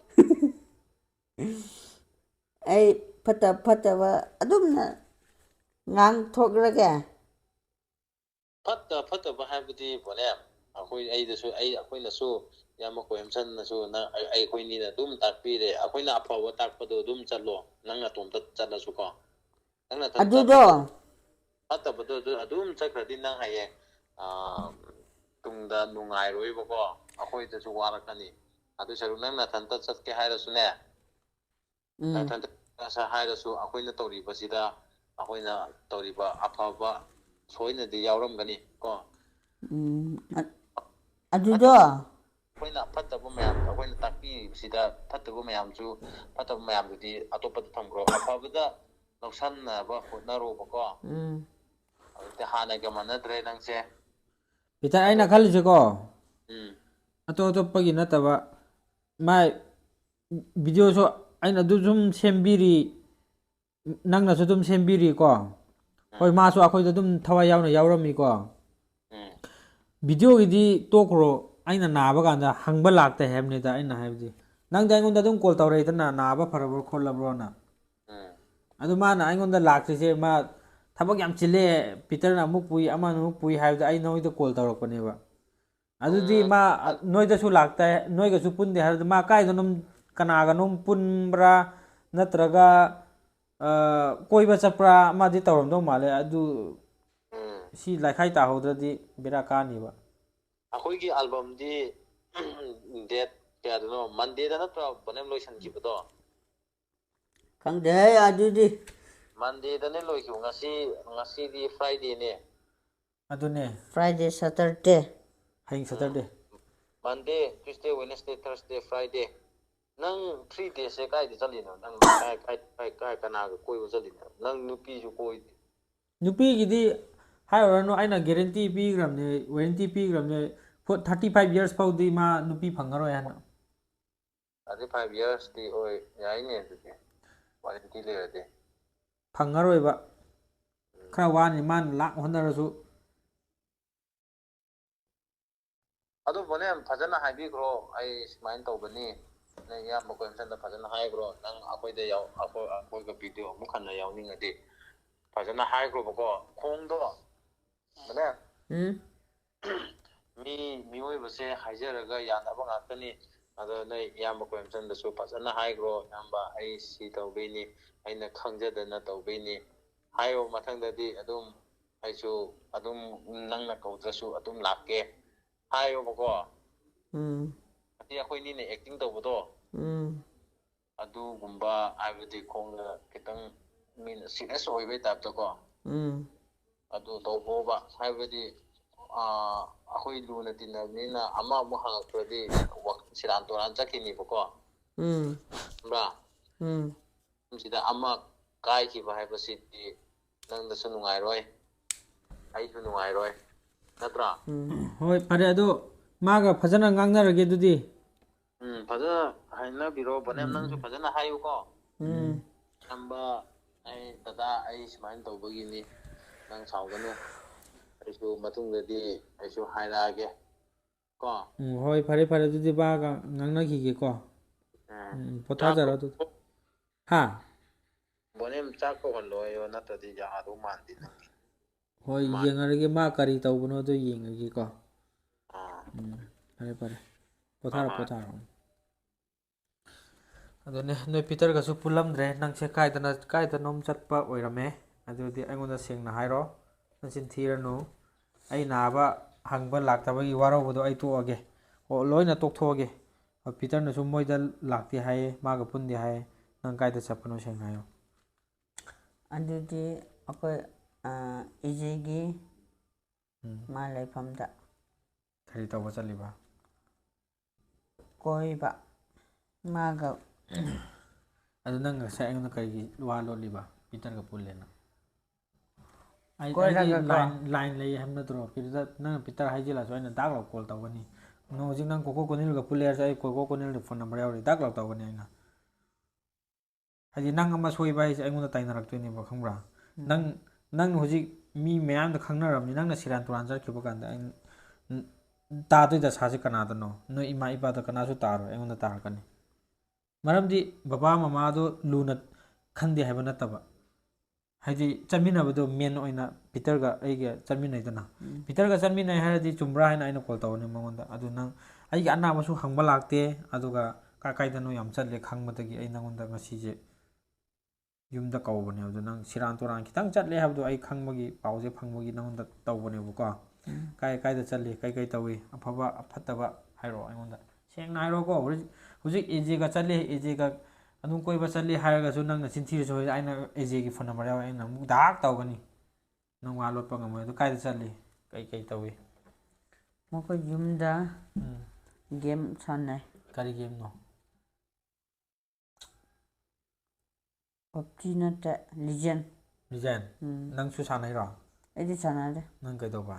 ꯑꯩ ꯐꯠꯇ ꯐꯠꯇꯕ ꯑꯗꯨꯝꯅ ꯉꯥꯡꯊꯣꯛꯂꯒꯦ꯫ ꯐꯠꯇ ꯐꯠꯇꯕ ꯍꯥꯏꯕꯗꯤ ꯕꯣꯅꯦ, ꯑꯩꯈꯣꯏ ꯑꯩꯗꯁꯨ ꯑꯩ ꯑꯩꯈꯣꯏꯅꯁꯨ ꯏꯌꯥꯝꯕ ꯀꯣꯏꯝꯁꯟꯅꯁꯨ ꯅꯪ ꯑꯩ- ꯑꯩꯈꯣꯏꯅꯤꯅ ꯑꯗꯨꯝ ꯇꯥꯛꯄꯤꯔꯦ꯫ ꯑꯩꯈꯣꯏꯅ ꯑꯐꯕ ꯇꯥꯛꯄꯗꯣ ꯑꯗꯨꯝ ꯆꯠꯂꯣ, ꯅꯪ ꯅꯇꯣꯝꯇ ꯆꯠꯂꯁꯨꯀꯣ꯫ ꯅꯪ ꯅꯊꯟꯇ ꯑꯗꯨꯗꯣ ꯐꯠꯇꯕꯗꯣ ꯑꯗꯨ ꯑꯗꯨꯝ ꯆꯠꯈ꯭ꯔꯗꯤ ꯅꯪ ꯍꯌꯦꯡ ꯑꯥ, ꯇꯨꯡꯗ ꯅꯨꯡꯉꯥꯏꯔꯣꯏꯕꯀꯣ, ꯑꯩꯈꯣꯏꯗꯁꯨ ꯋꯥꯔꯛꯀꯅꯤ꯫ ꯑꯗꯨ ꯁꯔꯨꯛ ꯅꯪ ꯅꯊꯟꯇ ꯆꯠꯀꯦ ꯍꯥꯏꯔꯁꯨꯅꯦ, ꯎꯝ ꯅꯊꯟꯇ ꯆꯠꯁꯦ ꯍꯥꯏꯔꯁꯨ ꯑꯩꯈꯣꯏꯅ ꯇꯧꯔꯤꯕꯁꯤꯗ ꯑꯩꯈꯣꯏꯅ ꯇꯧꯔꯤꯕ ꯑꯐꯕ ꯁꯣꯏꯅꯗꯤ ꯌꯥꯎꯔꯝꯒꯅꯤ ꯀꯣ꯫ ꯎꯝ ꯑ- ꯐꯠꯇꯕ ꯑꯗꯨꯗꯣ ꯑꯩꯈꯣꯏꯅ ꯐꯠꯇꯕ ꯃꯌꯥꯝ ꯑꯩꯈꯣꯏꯅ ꯇꯥꯛꯄꯤꯔꯤꯕꯁꯤꯗ ꯐꯠꯇꯕ ꯃꯌꯥꯝꯁꯨ ꯐꯠꯇꯕ ꯃꯌꯥꯝꯗꯨꯗꯤ ꯑꯇꯣꯞꯄꯗ ꯊꯝꯈ꯭ꯔꯣ, ꯑꯐꯕꯗ ꯂꯧꯁꯟꯅꯕ ꯍꯣꯠꯅꯔꯣꯕꯀꯣ꯫ ꯎꯝ ꯍꯧꯖꯤꯛꯇꯤ ꯍꯥꯟꯅꯒ ꯃꯥꯟꯅꯗ꯭ꯔꯦ ꯅꯪꯁꯦ꯫ ꯄꯤꯇꯔ, ꯑꯩꯅ ꯈꯜꯂꯤꯁꯦꯀꯣ, ꯎꯝ ꯑꯇꯣꯞ ꯑꯇꯣꯞꯄꯒꯤ ꯅꯠꯇꯕ, ꯃꯥꯏ ꯚꯤꯗꯤꯑꯣꯁꯨ ꯑꯩꯅ ꯑꯗꯨ ꯁꯨꯝ ꯁꯦꯝꯕꯤꯔꯤ, ꯅꯪꯅꯁꯨ ꯑꯗꯨꯝ ꯁꯦꯝꯕꯤꯔꯤꯀꯣ꯫ ꯍꯣꯏ, ꯎꯝ ꯃꯥꯁꯨ ꯑꯩꯈꯣꯏꯗ ꯑꯗꯨꯝ ꯊꯋꯥꯏ ꯌꯥꯎꯅ ꯌꯥꯎꯔꯝꯃꯤꯀꯣ꯫ ꯎꯝ ꯚꯤꯗꯤꯑꯣꯒꯤꯗꯤ ꯇꯣꯛꯈ꯭ꯔꯣ, ꯑꯩꯅ ꯅꯥꯕ ꯀꯥꯟꯗ ꯍꯪꯕ ꯂꯥꯛꯇꯦ ꯍꯥꯏꯕꯅꯤꯗ ꯑꯩꯅ ꯍꯥꯏꯕꯗꯤ꯫ ꯅꯪꯗꯤ ꯑꯩꯉꯣꯟꯗ ꯑꯗꯨꯝ ꯀꯣꯜ ꯇꯧꯔꯛꯏꯗꯅ, ꯅꯥꯕ ꯐꯔꯕ꯭ꯔꯣ ꯈꯣꯠꯂꯕ꯭ꯔꯣꯅ꯫ ꯎꯝ ꯑꯗꯨ ꯃꯥꯅ ꯑꯩꯉꯣꯟꯗ ꯂꯥꯛꯇ꯭ꯔꯤꯁꯦ, ꯃꯥ ꯊꯕꯛ ꯌꯥꯝ ꯆꯤꯜꯂꯦ, ꯄꯤꯇꯔꯅ ꯑꯃꯨꯛ ꯄꯨꯏ, ꯑꯃꯅ ꯑꯃꯨꯛ ꯄꯨꯏ ꯍꯥꯏꯕꯗ ꯑꯩ ꯅꯣꯏꯗ ꯀꯣꯜ ꯇꯧꯔꯛꯄꯅꯦꯕ꯫ ꯑꯗꯨꯗꯤ ꯎꯝ ꯃꯥ ꯅꯣꯏꯗꯁꯨ ꯂꯥꯛꯇꯦ, ꯅꯣꯏꯒꯁꯨ ꯄꯨꯟꯗꯦ ꯍꯥꯏꯕꯗ ꯃꯥ ꯀꯥꯏꯗꯅꯣꯝ, ꯀꯅꯥꯒꯅꯣꯝ ꯄꯨꯟꯕ꯭ꯔꯥ, ꯅꯠꯇ꯭ꯔꯒ ꯑ, ꯀꯣꯏꯕ ꯆꯠꯄ꯭ꯔꯥ ꯑꯃꯗꯤ ꯇꯧꯔꯝꯗꯧ ꯃꯥꯜꯂꯦ꯫ ꯑꯗꯨ ꯎꯝ ꯁꯤ ꯂꯥꯏꯈꯥꯏ ꯇꯥꯍꯧꯗ꯭ꯔꯗꯤ ꯕꯦꯔꯥ ꯀꯥꯅꯤꯕ꯫ ꯑꯩꯈꯣꯏꯒꯤ ꯑꯜꯕꯝꯗꯤ ꯗꯦꯠ ꯀꯌꯥꯗꯅꯣ, ꯃꯟꯗꯦꯗ ꯅꯠꯇ꯭ꯔꯣ ꯕꯣꯅꯦꯝ ꯂꯣꯏꯁꯤꯟꯈꯤꯕꯗꯣ? ꯈꯪꯗꯦ ꯑꯗꯨꯗꯤ꯫ ꯃꯟꯗꯦꯗꯅꯦ ꯂꯣꯏꯈꯤꯕ꯫ ꯉꯁꯤ, ꯉꯁꯤꯗꯤ ꯐ꯭ꯔꯥꯏꯗꯦꯅꯦ꯫ ꯑꯗꯨꯅꯦ꯫ Friday, Saturday. ꯍꯌꯦꯡ ꯎꯝ ꯁꯇꯔꯗꯦ꯫ ꯃꯟꯗꯦ, ꯇ꯭ꯌꯨꯁꯗꯦ, ꯋꯦꯅꯁꯗꯦ, ꯊꯔꯁꯗꯦ, ꯐ꯭ꯔꯥꯏꯗꯦ꯫ ꯅꯪ ꯊ꯭ꯔꯤ ꯗꯦꯁꯁꯦ ꯀꯥꯏꯗ ꯆꯠꯂꯤꯅꯣ? ꯅꯪ ꯀꯥꯏ, ꯀꯥꯏ, ꯀꯥꯏ, ꯀꯥꯏ, ꯀꯅꯥꯒ ꯀꯣꯏꯕ ꯆꯠꯂꯤꯅꯣ? ꯅꯪ ꯅꯨꯄꯤꯁꯨ ꯀꯣꯏꯗꯦ꯫ ꯅꯨꯄꯤꯒꯤꯗꯤ ꯍꯥꯏꯔꯨꯔꯅꯨ, ꯑꯩꯅ ꯒꯦꯔꯦꯟꯇꯤ ꯄꯤꯈ꯭ꯔꯕꯅꯦ, ꯋꯥꯔꯦꯟꯇꯤ ꯄꯤꯈ꯭ꯔꯕꯅꯦ꯫ ꯐꯣꯔ ꯊꯥꯔꯇꯤ ꯐꯥꯏꯚ ꯌꯔꯁ ꯐꯥꯎꯗꯤ ꯃꯥ ꯅꯨꯄꯤ ꯐꯪꯉꯔꯣꯏ ꯍꯥꯏꯅ꯫ ꯊꯥꯔꯇꯤ ꯐꯥꯏꯚ ꯌꯔꯁꯇꯤ ꯑꯣꯏ, ꯌꯥꯏꯅꯦ ꯑꯗꯨꯗꯤ, ꯋꯥꯔꯦꯟꯇꯤ ꯂꯩꯔꯗꯤ꯫ ꯐꯪꯉꯔꯣꯏꯕ꯫ ꯈꯔ ꯋꯥꯅꯤ, ꯃꯥꯅ ꯂꯥꯛ ꯍꯣꯠꯅꯔꯁꯨ꯫ ꯑꯗꯨꯕꯨꯅꯦ, ꯐꯖꯅ ꯍꯥꯏꯕꯤꯈ꯭ꯔꯣ, "ꯑꯩ ꯁꯨꯃꯥꯏꯅ ꯇꯧꯕꯅꯤ", ꯅꯪ ꯏꯌꯥꯝꯕ ꯀꯣꯏꯝꯁꯟꯗ ꯐꯖꯅ ꯍꯥꯏꯈ꯭ꯔꯣ, "ꯅꯪ ꯑꯩꯈꯣꯏꯗ ꯌꯥꯎ-, ꯑꯩꯈꯣꯏ, ꯑꯩꯈꯣꯏꯒ ꯚꯤꯗꯤꯑꯣ ꯑꯃꯨꯛ ꯍꯟꯅ ꯌꯥꯎꯅꯤꯡꯉꯗꯤ", ꯐꯖꯅ ꯍꯥꯏꯈ꯭ꯔꯣꯕꯀꯣ꯫ ꯈꯣꯡꯗꯣ ꯃꯅꯦ, ꯎꯝ ꯃꯤ ꯃꯤꯑꯣꯏꯕꯁꯦ ꯍꯥꯏꯖꯔꯒ ꯌꯥꯅꯕ ꯉꯥꯛꯇꯅꯤ꯫ ꯑꯗꯣ ꯅꯣꯏ ꯏꯌꯥꯝꯕ ꯀꯣꯏꯝꯆꯟꯗꯁꯨ ꯐꯖꯅ ꯍꯥꯏꯈ꯭ꯔꯣ, "ꯏꯌꯥꯝꯕ, ꯑꯩ ꯁꯤ ꯇꯧꯕꯩꯅꯤ, ꯑꯩꯅ ꯈꯪꯖꯗꯅ ꯇꯧꯕꯩꯅꯤ" ꯍꯥꯏꯌꯣ꯫ ꯃꯊꯪꯗꯗꯤ ꯑꯗꯨꯝ ꯑꯩꯁꯨ ꯑꯗꯨꯝ ꯅꯪꯅ ꯀꯧꯗ꯭ꯔꯁꯨ ꯑꯗꯨꯝ ꯂꯥꯛꯀꯦ ꯍꯥꯏꯌꯣꯕꯀꯣ꯫ ꯎꯝ ꯑꯗꯤ ꯑꯩꯈꯣꯏꯅꯤꯅ ꯑꯦꯛꯇꯤꯡ ꯇꯧꯕꯗꯣ ꯎꯝ ꯑꯗꯨꯒꯨꯝꯕ, ꯍꯥꯏꯕꯗꯤ ꯈꯣꯡꯗ ꯈꯤꯇꯪ ꯃꯤꯅ ꯁꯤꯔꯤꯌꯁ ꯑꯣꯏꯕꯩ ꯇꯥꯏꯞꯇꯀꯣ, ꯎꯝ ꯑꯗꯨ ꯇꯧꯕꯣꯕ꯫ ꯍꯥꯏꯕꯗꯤ ꯑꯩꯈꯣꯏ ꯂꯨꯅ ꯇꯤꯟꯅꯕꯅꯤꯅ ꯑꯃ ꯑꯃꯨꯛ ꯍꯪꯉꯛꯄꯗꯤ ꯁꯤꯔꯥꯟ ꯇꯨꯔꯥꯟ ꯆꯠꯈꯤꯅꯤꯕꯀꯣ꯫ ꯎꯝ ꯈꯪꯕ꯭ꯔꯥ? ꯎꯝ ꯁꯤꯗ ꯑꯃ ꯀꯥꯏꯈꯤꯕ ꯍꯥꯏꯕꯁꯤꯗꯤ ꯅꯪꯗꯁꯨ ꯅꯨꯡꯉꯥꯏꯔꯣꯏ, ꯑꯩꯁꯨ ꯅꯨꯡꯉꯥꯏꯔꯣꯏ, ꯅꯠꯇ꯭ꯔꯥ? ꯎꯝ ꯍꯣꯏ, ꯐꯔꯦ, ꯑꯗꯣ ꯃꯥꯒ ꯐꯖꯅ ꯉꯥꯡꯅꯔꯒꯦ ꯑꯗꯨꯗꯤ꯫ ꯎꯝ, ꯐꯖꯅ ꯍꯥꯏꯅꯕꯤꯔꯣ, ꯕꯣꯅꯦꯝ, ꯅꯪꯁꯨ ꯐꯖꯅ ꯍꯥꯏꯌꯨꯀꯣ꯫ ꯎꯝ ꯏꯌꯥꯝꯕ, ꯑꯩ, ꯗꯗꯥ, ꯑꯩ ꯁꯨꯃꯥꯏꯅ ꯇꯧꯕꯒꯤꯅꯤ, ꯅꯪ ꯁꯥꯎꯒꯅꯨ, ꯑꯩꯁꯨ ꯃꯇꯨꯡꯗꯗꯤ ꯑꯩꯁꯨ ꯍꯥꯏꯔꯛꯑꯒꯦ ꯀꯣ꯫ ꯎꯝ, ꯍꯣꯏ, ꯐꯔꯦ, ꯐꯔꯦ, ꯑꯗꯨꯗꯤ ꯃꯥꯒ ꯉꯥꯡꯅꯈꯤꯒꯦꯀꯣ꯫ ꯎꯝ, ꯎꯝ, ꯄꯣꯊꯥꯖꯔꯣ ꯑꯗꯨꯗꯤ꯫ ꯍꯥ? ꯕꯣꯅꯦꯝ, ꯆꯥꯛ ꯀꯧꯍꯜꯂꯣ ꯍꯥꯏꯌꯣ, ꯅꯠꯇ꯭ꯔꯗꯤ ꯌꯥꯗꯧ ꯃꯥꯟꯗꯦ ꯅꯪꯒꯤ꯫ ꯍꯣꯏ, ꯃꯥ- ꯌꯦꯡꯉꯔꯒꯦ, ꯃꯥ ꯀꯔꯤ ꯇꯧꯕꯅꯣꯗꯣ ꯌꯦꯡꯉꯒꯦꯀꯣ꯫ ꯑꯥ, ꯎꯝ, ꯐꯔꯦ, ꯐꯔꯦ, ꯄꯣꯊꯥꯔꯣ, ꯑꯥ꯫ ꯄꯣꯊꯥꯔꯣ꯫ ꯑꯗꯨꯅꯦ, ꯅꯣꯏ ꯄꯤꯇꯔꯒꯁꯨ ꯄꯨꯜꯂꯝꯗ꯭ꯔꯦ꯫ ꯅꯪꯁꯦ ꯀꯥꯏꯗꯅ ꯀꯥꯏꯗꯅꯣꯝ ꯆꯠꯄ ꯑꯣꯏꯔꯝꯃꯦ꯫ ꯑꯗꯨꯗꯤ ꯑꯩꯉꯣꯟꯗ ꯁꯦꯡꯅ ꯍꯥꯏꯔꯣ, ꯅꯆꯤꯟ ꯊꯤꯔꯅꯨ꯫ ꯑꯩ ꯅꯥꯕ ꯍꯪꯕ ꯂꯥꯛꯇꯕꯒꯤ ꯋꯥꯔꯧꯕꯗꯣ ꯑꯩ ꯇꯣꯛꯑꯒꯦ꯫ ꯑꯣ, ꯂꯣꯏꯅ ꯇꯣꯛꯊꯣꯛꯑꯒꯦ꯫ ꯑꯣ, ꯄꯤꯇꯔꯅꯁꯨ ꯃꯣꯏꯗ ꯂꯥꯛꯇꯦ ꯍꯥꯏꯌꯦ, ꯃꯥꯒ ꯄꯨꯟꯗꯦ ꯍꯥꯏꯌꯦ꯫ ꯅꯪ ꯀꯥꯏꯗ ꯆꯠꯄꯅꯣ ꯁꯦꯡꯅ ꯍꯥꯏꯌꯣ꯫ ꯑꯗꯨꯗꯤ ꯑꯩꯈꯣꯏ, ꯑ, ꯏꯆꯦꯒꯤ ꯎꯝ꯫ ꯃꯥ ꯂꯩꯐꯝꯗ ꯀꯔꯤ ꯇꯧꯕ ꯆꯠꯂꯤꯕ? ꯀꯣꯏꯕ ꯃꯥꯒ꯫ ꯑꯗꯨ ꯅꯪ ꯉꯁꯥꯏ ꯑꯩꯉꯣꯟꯗ ꯀꯔꯤꯒꯤ ꯋꯥ ꯂꯣꯠꯂꯤꯕ, ꯄꯤꯇꯔꯒ ꯄꯨꯜꯂꯦꯅ? ꯑꯩ, ꯀꯣꯏꯔꯒ ꯑꯩꯗꯤ ꯀꯣ꯫ line, line ꯂꯩ ꯍꯥꯏꯕ ꯅꯠꯇ꯭ꯔꯣ? ꯄꯤꯇꯔ, ꯅꯪꯅ ꯄꯤꯇꯔ ꯍꯥꯏꯖꯤꯜꯂꯁꯨ ꯑꯩꯅ ꯗꯥꯛ ꯂꯥꯎ call ꯇꯧꯒꯅꯤ꯫ ꯅꯪ ꯍꯧꯖꯤꯛ ꯅꯪ ꯀꯣꯀꯣ ꯀꯣꯅꯤꯜꯒ ꯄꯨꯜꯂꯦ ꯍꯥꯏꯔꯁꯨ ꯑꯩ ꯀꯣꯀꯣ ꯀꯣꯅꯤꯜꯒꯤ phone number ꯌꯥꯎꯔꯤ, ꯗꯥꯛ ꯂꯥꯎ ꯇꯧꯒꯅꯤ ꯑꯩꯅ꯫ ꯍꯥꯏꯗꯤ ꯅꯪ ꯑꯃ ꯁꯣꯏꯕ ꯍꯥꯏꯁꯦ ꯑꯩꯉꯣꯟꯗ ꯇꯥꯏꯅꯔꯛꯇꯣꯏꯅꯦꯕ, ꯈꯪꯕ꯭ꯔꯥ? ꯅꯪ, ꯅꯪ ꯍꯧꯖꯤꯛ ꯃꯤ ꯃꯌꯥꯝꯗ ꯈꯪꯅꯔꯕꯅꯤ, ꯅꯪꯅ ꯁꯤꯔꯥꯟ ꯇꯨꯔꯥꯟ ꯆꯠꯈꯤꯕ ꯀꯥꯟꯗ ꯑꯩ, ꯇꯥꯗꯣꯏ ꯗꯁꯥꯁꯦ ꯀꯅꯥꯗꯅꯣ? ꯅꯣꯏ ꯏꯃꯥ ꯏꯄꯥꯗ ꯀꯅꯥꯁꯨ ꯇꯥꯔꯣꯏ, ꯑꯩꯉꯣꯟꯗ ꯇꯥꯔꯛꯀꯅꯤ꯫ ꯃꯔꯝꯗꯤ ꯕꯕꯥ ꯃꯃꯥꯗꯣ ꯂꯨꯅ ꯈꯟꯗꯦ ꯍꯥꯏꯕ ꯅꯠꯇꯕ, ꯍꯥꯏꯗꯤ ꯆꯠꯃꯤꯟꯅꯕꯗꯣ ꯃꯦꯟ ꯑꯣꯏꯅ ꯄꯤꯇꯔꯒ ꯑꯩꯒ ꯆꯠꯃꯤꯟꯅꯩꯗꯅ꯫ ꯎꯝ꯫ ꯄꯤꯇꯔꯒ ꯆꯠꯃꯤꯟꯅꯩ ꯍꯥꯏꯔꯗꯤ ꯆꯨꯝꯕ꯭ꯔꯥ ꯍꯥꯏꯅ ꯑꯩꯅ ꯀꯣꯜ ꯇꯧꯕꯅꯤ ꯃꯉꯣꯟꯗ꯫ ꯑꯗꯨ ꯅꯪ ꯑꯩꯒꯤ ꯑꯅꯥꯕꯁꯨ ꯍꯪꯕ ꯂꯥꯛꯇꯦ, ꯑꯗꯨꯒ ꯀꯥꯏ ꯀꯥꯏꯗꯅꯣ ꯌꯥꯝ ꯆꯠꯂꯦ ꯈꯪꯕꯗꯒꯤ ꯑꯩ ꯅꯉꯣꯟꯗ ꯉꯁꯤꯁꯦ ꯌꯨꯝꯗ ꯀꯧꯕꯅꯦ꯫ ꯑꯗꯨ ꯅꯪ ꯁꯤꯔꯥꯟ ꯇꯨꯔꯥꯟ ꯈꯤꯇꯪ ꯆꯠꯂꯦ ꯍꯥꯏꯕꯗꯣ ꯑꯩ ꯈꯪꯕꯒꯤ, ꯄꯥꯎꯁꯦ ꯐꯪꯕꯒꯤ ꯅꯉꯣꯟꯗ ꯇꯧꯕꯅꯦꯕꯀꯣ꯫ ꯎꯝ꯫ ꯀꯥꯏ ꯀꯥꯏꯗ ꯆꯠꯂꯤ, ꯀꯩ ꯀꯩ ꯇꯧꯏ, ꯑꯐꯕ ꯑꯐꯠꯇꯕ ꯍꯥꯏꯔꯛꯑꯣ ꯑꯩꯉꯣꯟꯗ꯫ ꯁꯦꯡꯅ ꯍꯥꯏꯔꯣꯀꯣ, ꯍꯧꯖꯤꯛ, ꯍꯧꯖꯤꯛ ꯑꯦꯖꯦꯒ ꯆꯠꯂꯤ, ꯑꯦꯖꯦꯒ ꯑꯗꯨꯝ ꯀꯣꯏꯕ ꯆꯠꯂꯤ ꯍꯥꯏꯔꯒꯁꯨ ꯅꯪꯅ ꯆꯤꯟ ꯊꯤꯔꯁꯨ ꯍꯧꯖꯤꯛ ꯑꯩꯅ ꯑꯦꯖꯦꯒꯤ ꯐꯣꯟ ꯅꯝꯕꯔ ꯌꯥꯎꯋꯦ, ꯑꯩꯅ ꯑꯃꯨꯛ ꯗꯥꯛ ꯇꯧꯒꯅꯤ꯫ ꯅꯪ ꯋꯥ ꯂꯣꯠꯄ ꯉꯝꯃꯣꯏ꯫ ꯑꯗꯨ ꯀꯥꯏꯗ ꯆꯠꯂꯤ, ꯀꯩ ꯀꯩ ꯇꯧꯏ? ꯃꯈꯣꯏ ꯌꯨꯝꯗ ꯎꯝ꯫ ꯒꯦꯝ ꯁꯥꯟꯅꯩ꯫ ꯀꯔꯤ ꯒꯦꯝꯅꯣ? ꯄꯞꯖꯤ ꯅꯠꯇꯦ, ꯂꯤꯖꯦꯟ꯫ ꯂꯤꯖꯦꯟ? ꯎꯝ꯫ ꯅꯪꯁꯨ ꯁꯥꯟꯅꯩꯔꯣ? ꯑꯩꯗꯤ ꯁꯥꯟꯅꯗꯦ꯫ ꯅꯪ ꯀꯩꯗꯧꯕ?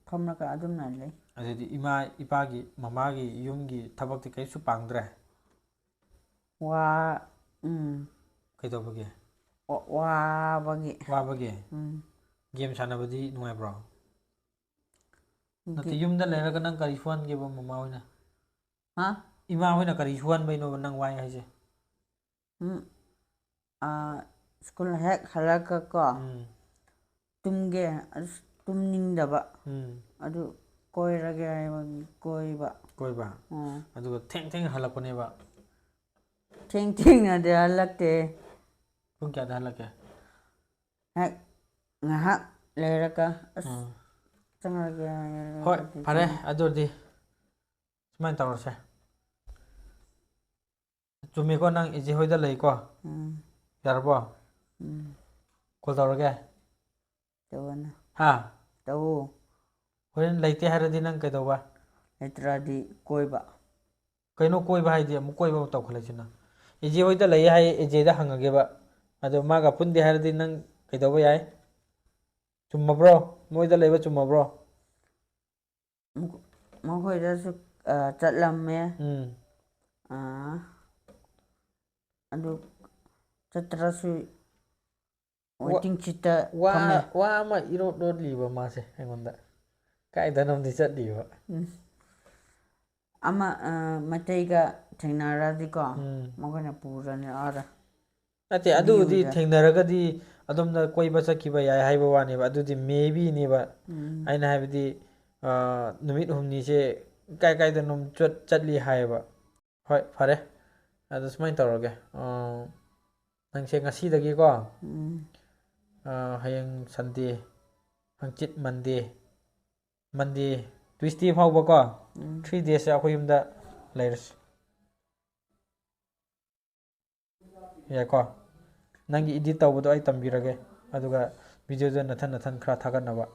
ꯐꯝꯂꯒ ꯑꯗꯨꯝꯅ ꯂꯩ꯫ ꯑꯗꯨꯗꯤ ꯏꯃꯥ ꯏꯄꯥꯒꯤ, ꯃꯃꯥꯒꯤ ꯌꯨꯝꯒꯤ ꯊꯕꯛꯇꯤ ꯀꯔꯤꯁꯨ ꯄꯥꯡꯗ꯭ꯔꯦ? ꯋꯥ-, ꯎꯝ꯫ ꯀꯩꯗꯧꯕꯒꯤ? ꯋꯥ-, ꯋꯥꯕꯒꯤ꯫ ꯋꯥꯕꯒꯤ? ꯎꯝ꯫ ꯒꯦꯝ ꯁꯥꯟꯅꯕꯗꯤ ꯅꯨꯡꯉꯥꯏꯕ꯭ꯔꯣ? ꯅꯠꯇꯦ, ꯒꯦꯝ- ꯌꯨꯝꯗ ꯂꯩꯔꯒ ꯅꯪ ꯀꯔꯤ ꯁꯨꯍꯟꯒꯦꯕ ꯃꯃꯥ ꯍꯣꯏꯅ? ꯍꯥ? ꯏꯃꯥ ꯍꯣꯏꯅ ꯀꯔꯤ ꯁꯨꯍꯟꯕꯩꯅꯣꯕ ꯅꯪ ꯋꯥꯏ ꯍꯥꯏꯁꯦ? ꯎꯝ, ꯑꯥ, ꯁ꯭ꯀꯨꯜ ꯍꯦꯛ ꯍꯜꯂꯛꯑꯒꯀꯣ, ꯎꯝ꯫ ꯇꯨꯝꯒꯦ, ꯑꯁ, ꯇꯨꯝꯅꯤꯡꯗꯕ꯫ ꯎꯝ꯫ ꯑꯗꯨ ꯀꯣꯏꯔꯒꯦ ꯍꯥꯏꯕꯒꯤ ꯀꯣꯏꯕ꯫ ꯀꯣꯏꯕ? ꯎꯝ꯫ ꯑꯗꯨꯒ ꯊꯦꯡ ꯊꯦꯡꯅ ꯍꯜꯂꯛꯄꯅꯦꯕ? ꯊꯦꯡ ꯊꯦꯡꯅꯗꯤ ꯍꯜꯂꯛꯇꯦ꯫ ꯄꯨꯡ ꯀꯌꯥꯗ ꯍꯜꯂꯛꯀꯦ? ꯍꯦꯛ ꯉꯥꯏꯍꯥꯛ ꯂꯩꯔꯒ, ꯑꯁ, ꯎꯝ꯫ ꯆꯪꯉꯒꯦ ꯍꯥꯏꯔꯒ ꯍꯣꯏ, ꯑꯗꯨꯗꯤ ꯐꯔꯦ, ꯆꯪꯉꯦ꯫ ꯑꯗꯨꯗꯤ ꯁꯨꯃꯥꯏꯅ ꯇꯧꯔꯁꯦ꯫ ꯆꯨꯝꯃꯤꯀꯣ, ꯅꯪ ꯏꯆꯦ ꯍꯣꯏꯗ ꯂꯩꯀꯣ? ꯎꯝ꯫ ꯌꯥꯔꯕꯣ? ꯎꯝ꯫ ꯀꯣꯜ ꯇꯧꯔꯒꯦ? ꯇꯧꯋꯣꯅ꯫ ꯍꯥ? ꯇꯧꯋꯣ꯫ ꯍꯣꯔꯦꯟ ꯂꯩꯇꯦ ꯍꯥꯏꯔꯗꯤ ꯅꯪ ꯀꯩꯗꯧꯕ? ꯂꯩꯇ꯭ꯔꯗꯤ ꯀꯣꯏꯕ꯫ ꯀꯩꯅꯣ ꯀꯣꯏꯕ ꯍꯥꯏꯗꯤ? ꯑꯃꯨꯛ ꯀꯣꯏꯕ ꯑꯃꯨꯛ ꯇꯧꯈꯠꯂꯛꯏꯁꯤꯅ꯫ ꯏꯆꯦ ꯍꯣꯏꯗ ꯂꯩ ꯍꯥꯏ, ꯏꯆꯦꯗ ꯍꯪꯉꯒꯦꯕ꯫ ꯑꯗꯣ ꯃꯥꯒ ꯄꯨꯟꯗꯦ ꯍꯥꯏꯔꯗꯤ ꯅꯪ ꯀꯩꯗꯧꯕ ꯌꯥꯏ? ꯆꯨꯝꯃꯕ꯭ꯔꯣ? ꯃꯣꯏꯗ ꯂꯩꯕ ꯆꯨꯝꯃꯕ꯭ꯔꯣ? ꯃꯈꯣꯏꯗꯁꯨ, ꯑ, ꯆꯠꯂꯝꯃꯦ꯫ ꯎꯝ꯫ ꯑ, ꯑꯗꯨ ꯆꯠꯇ꯭ꯔꯁꯨ ꯋꯥ-, ꯋꯦꯇꯤꯡ ꯁꯤꯠꯇ ꯋꯥ-, ꯐꯝꯃꯦ꯫ ꯋꯥ ꯑꯃ ꯏꯔꯣꯠ ꯂꯣꯠꯂꯤꯕ ꯃꯥꯁꯦ ꯑꯩꯉꯣꯟꯗ꯫ ꯀꯥꯏꯗꯅꯣꯝꯗꯤ ꯆꯠꯂꯤꯕ꯫ ꯎꯝ꯫ ꯑꯃ, ꯑ, ꯃꯩꯇꯩꯒ ꯊꯦꯡꯅꯔꯗꯤꯀꯣ, ꯎꯝ꯫ ꯃꯈꯣꯏꯅ ꯄꯨꯔꯅꯤ ꯑꯥꯗ꯫ ꯅꯠꯇꯦ, ꯑꯗꯨꯕꯨꯗꯤ ꯊꯦꯡꯅꯔꯒꯗꯤ ꯑꯗꯣꯝꯗ ꯀꯣꯏꯕ ꯆꯠꯈꯤꯕ ꯌꯥꯏ ꯍꯥꯏꯕ ꯋꯥꯅꯦꯕ, ꯑꯗꯨꯗꯤ maybeꯅꯦꯕ꯫ ꯎꯝ꯫ ꯑꯩꯅ ꯍꯥꯏꯕꯗꯤ, ꯑ, ꯅꯨꯃꯤꯠ ꯍꯨꯝꯅꯤꯁꯦ ꯀꯥꯏ ꯀꯥꯏꯗꯅꯣ ꯆꯠ-, ꯆꯠꯂꯤ ꯍꯥꯏꯌꯦꯕ꯫ ꯍꯣꯏ, ꯐꯔꯦ꯫ ꯑꯗꯣ ꯁꯨꯃꯥꯏꯅ ꯇꯧꯔꯒꯦ꯫ ꯑ, ꯅꯪꯁꯦ ꯉꯁꯤꯗꯒꯤꯀꯣ, ꯎꯝ꯫ ꯑ, ꯍꯌꯦꯡ Sunday, ꯍꯪꯆꯤꯠ Monday, Monday, Tuesday ꯐꯥꯎꯕꯀꯣ, ꯎꯝ꯫ Three daysꯁꯦ ꯑꯩꯈꯣꯏ ꯌꯨꯝꯗ ꯂꯩꯔꯁꯤ꯫ ꯌꯥꯏꯀꯣ? ꯅꯪꯒꯤ edit ꯇꯧꯕꯗꯣ ꯑꯩ ꯇꯝꯕꯤꯔꯒꯦ꯫ ꯑꯗꯨꯒ videoꯗꯣ ꯅꯊꯟ ꯅꯊꯟ ꯈꯔ ꯊꯥꯒꯠꯅꯕ꯫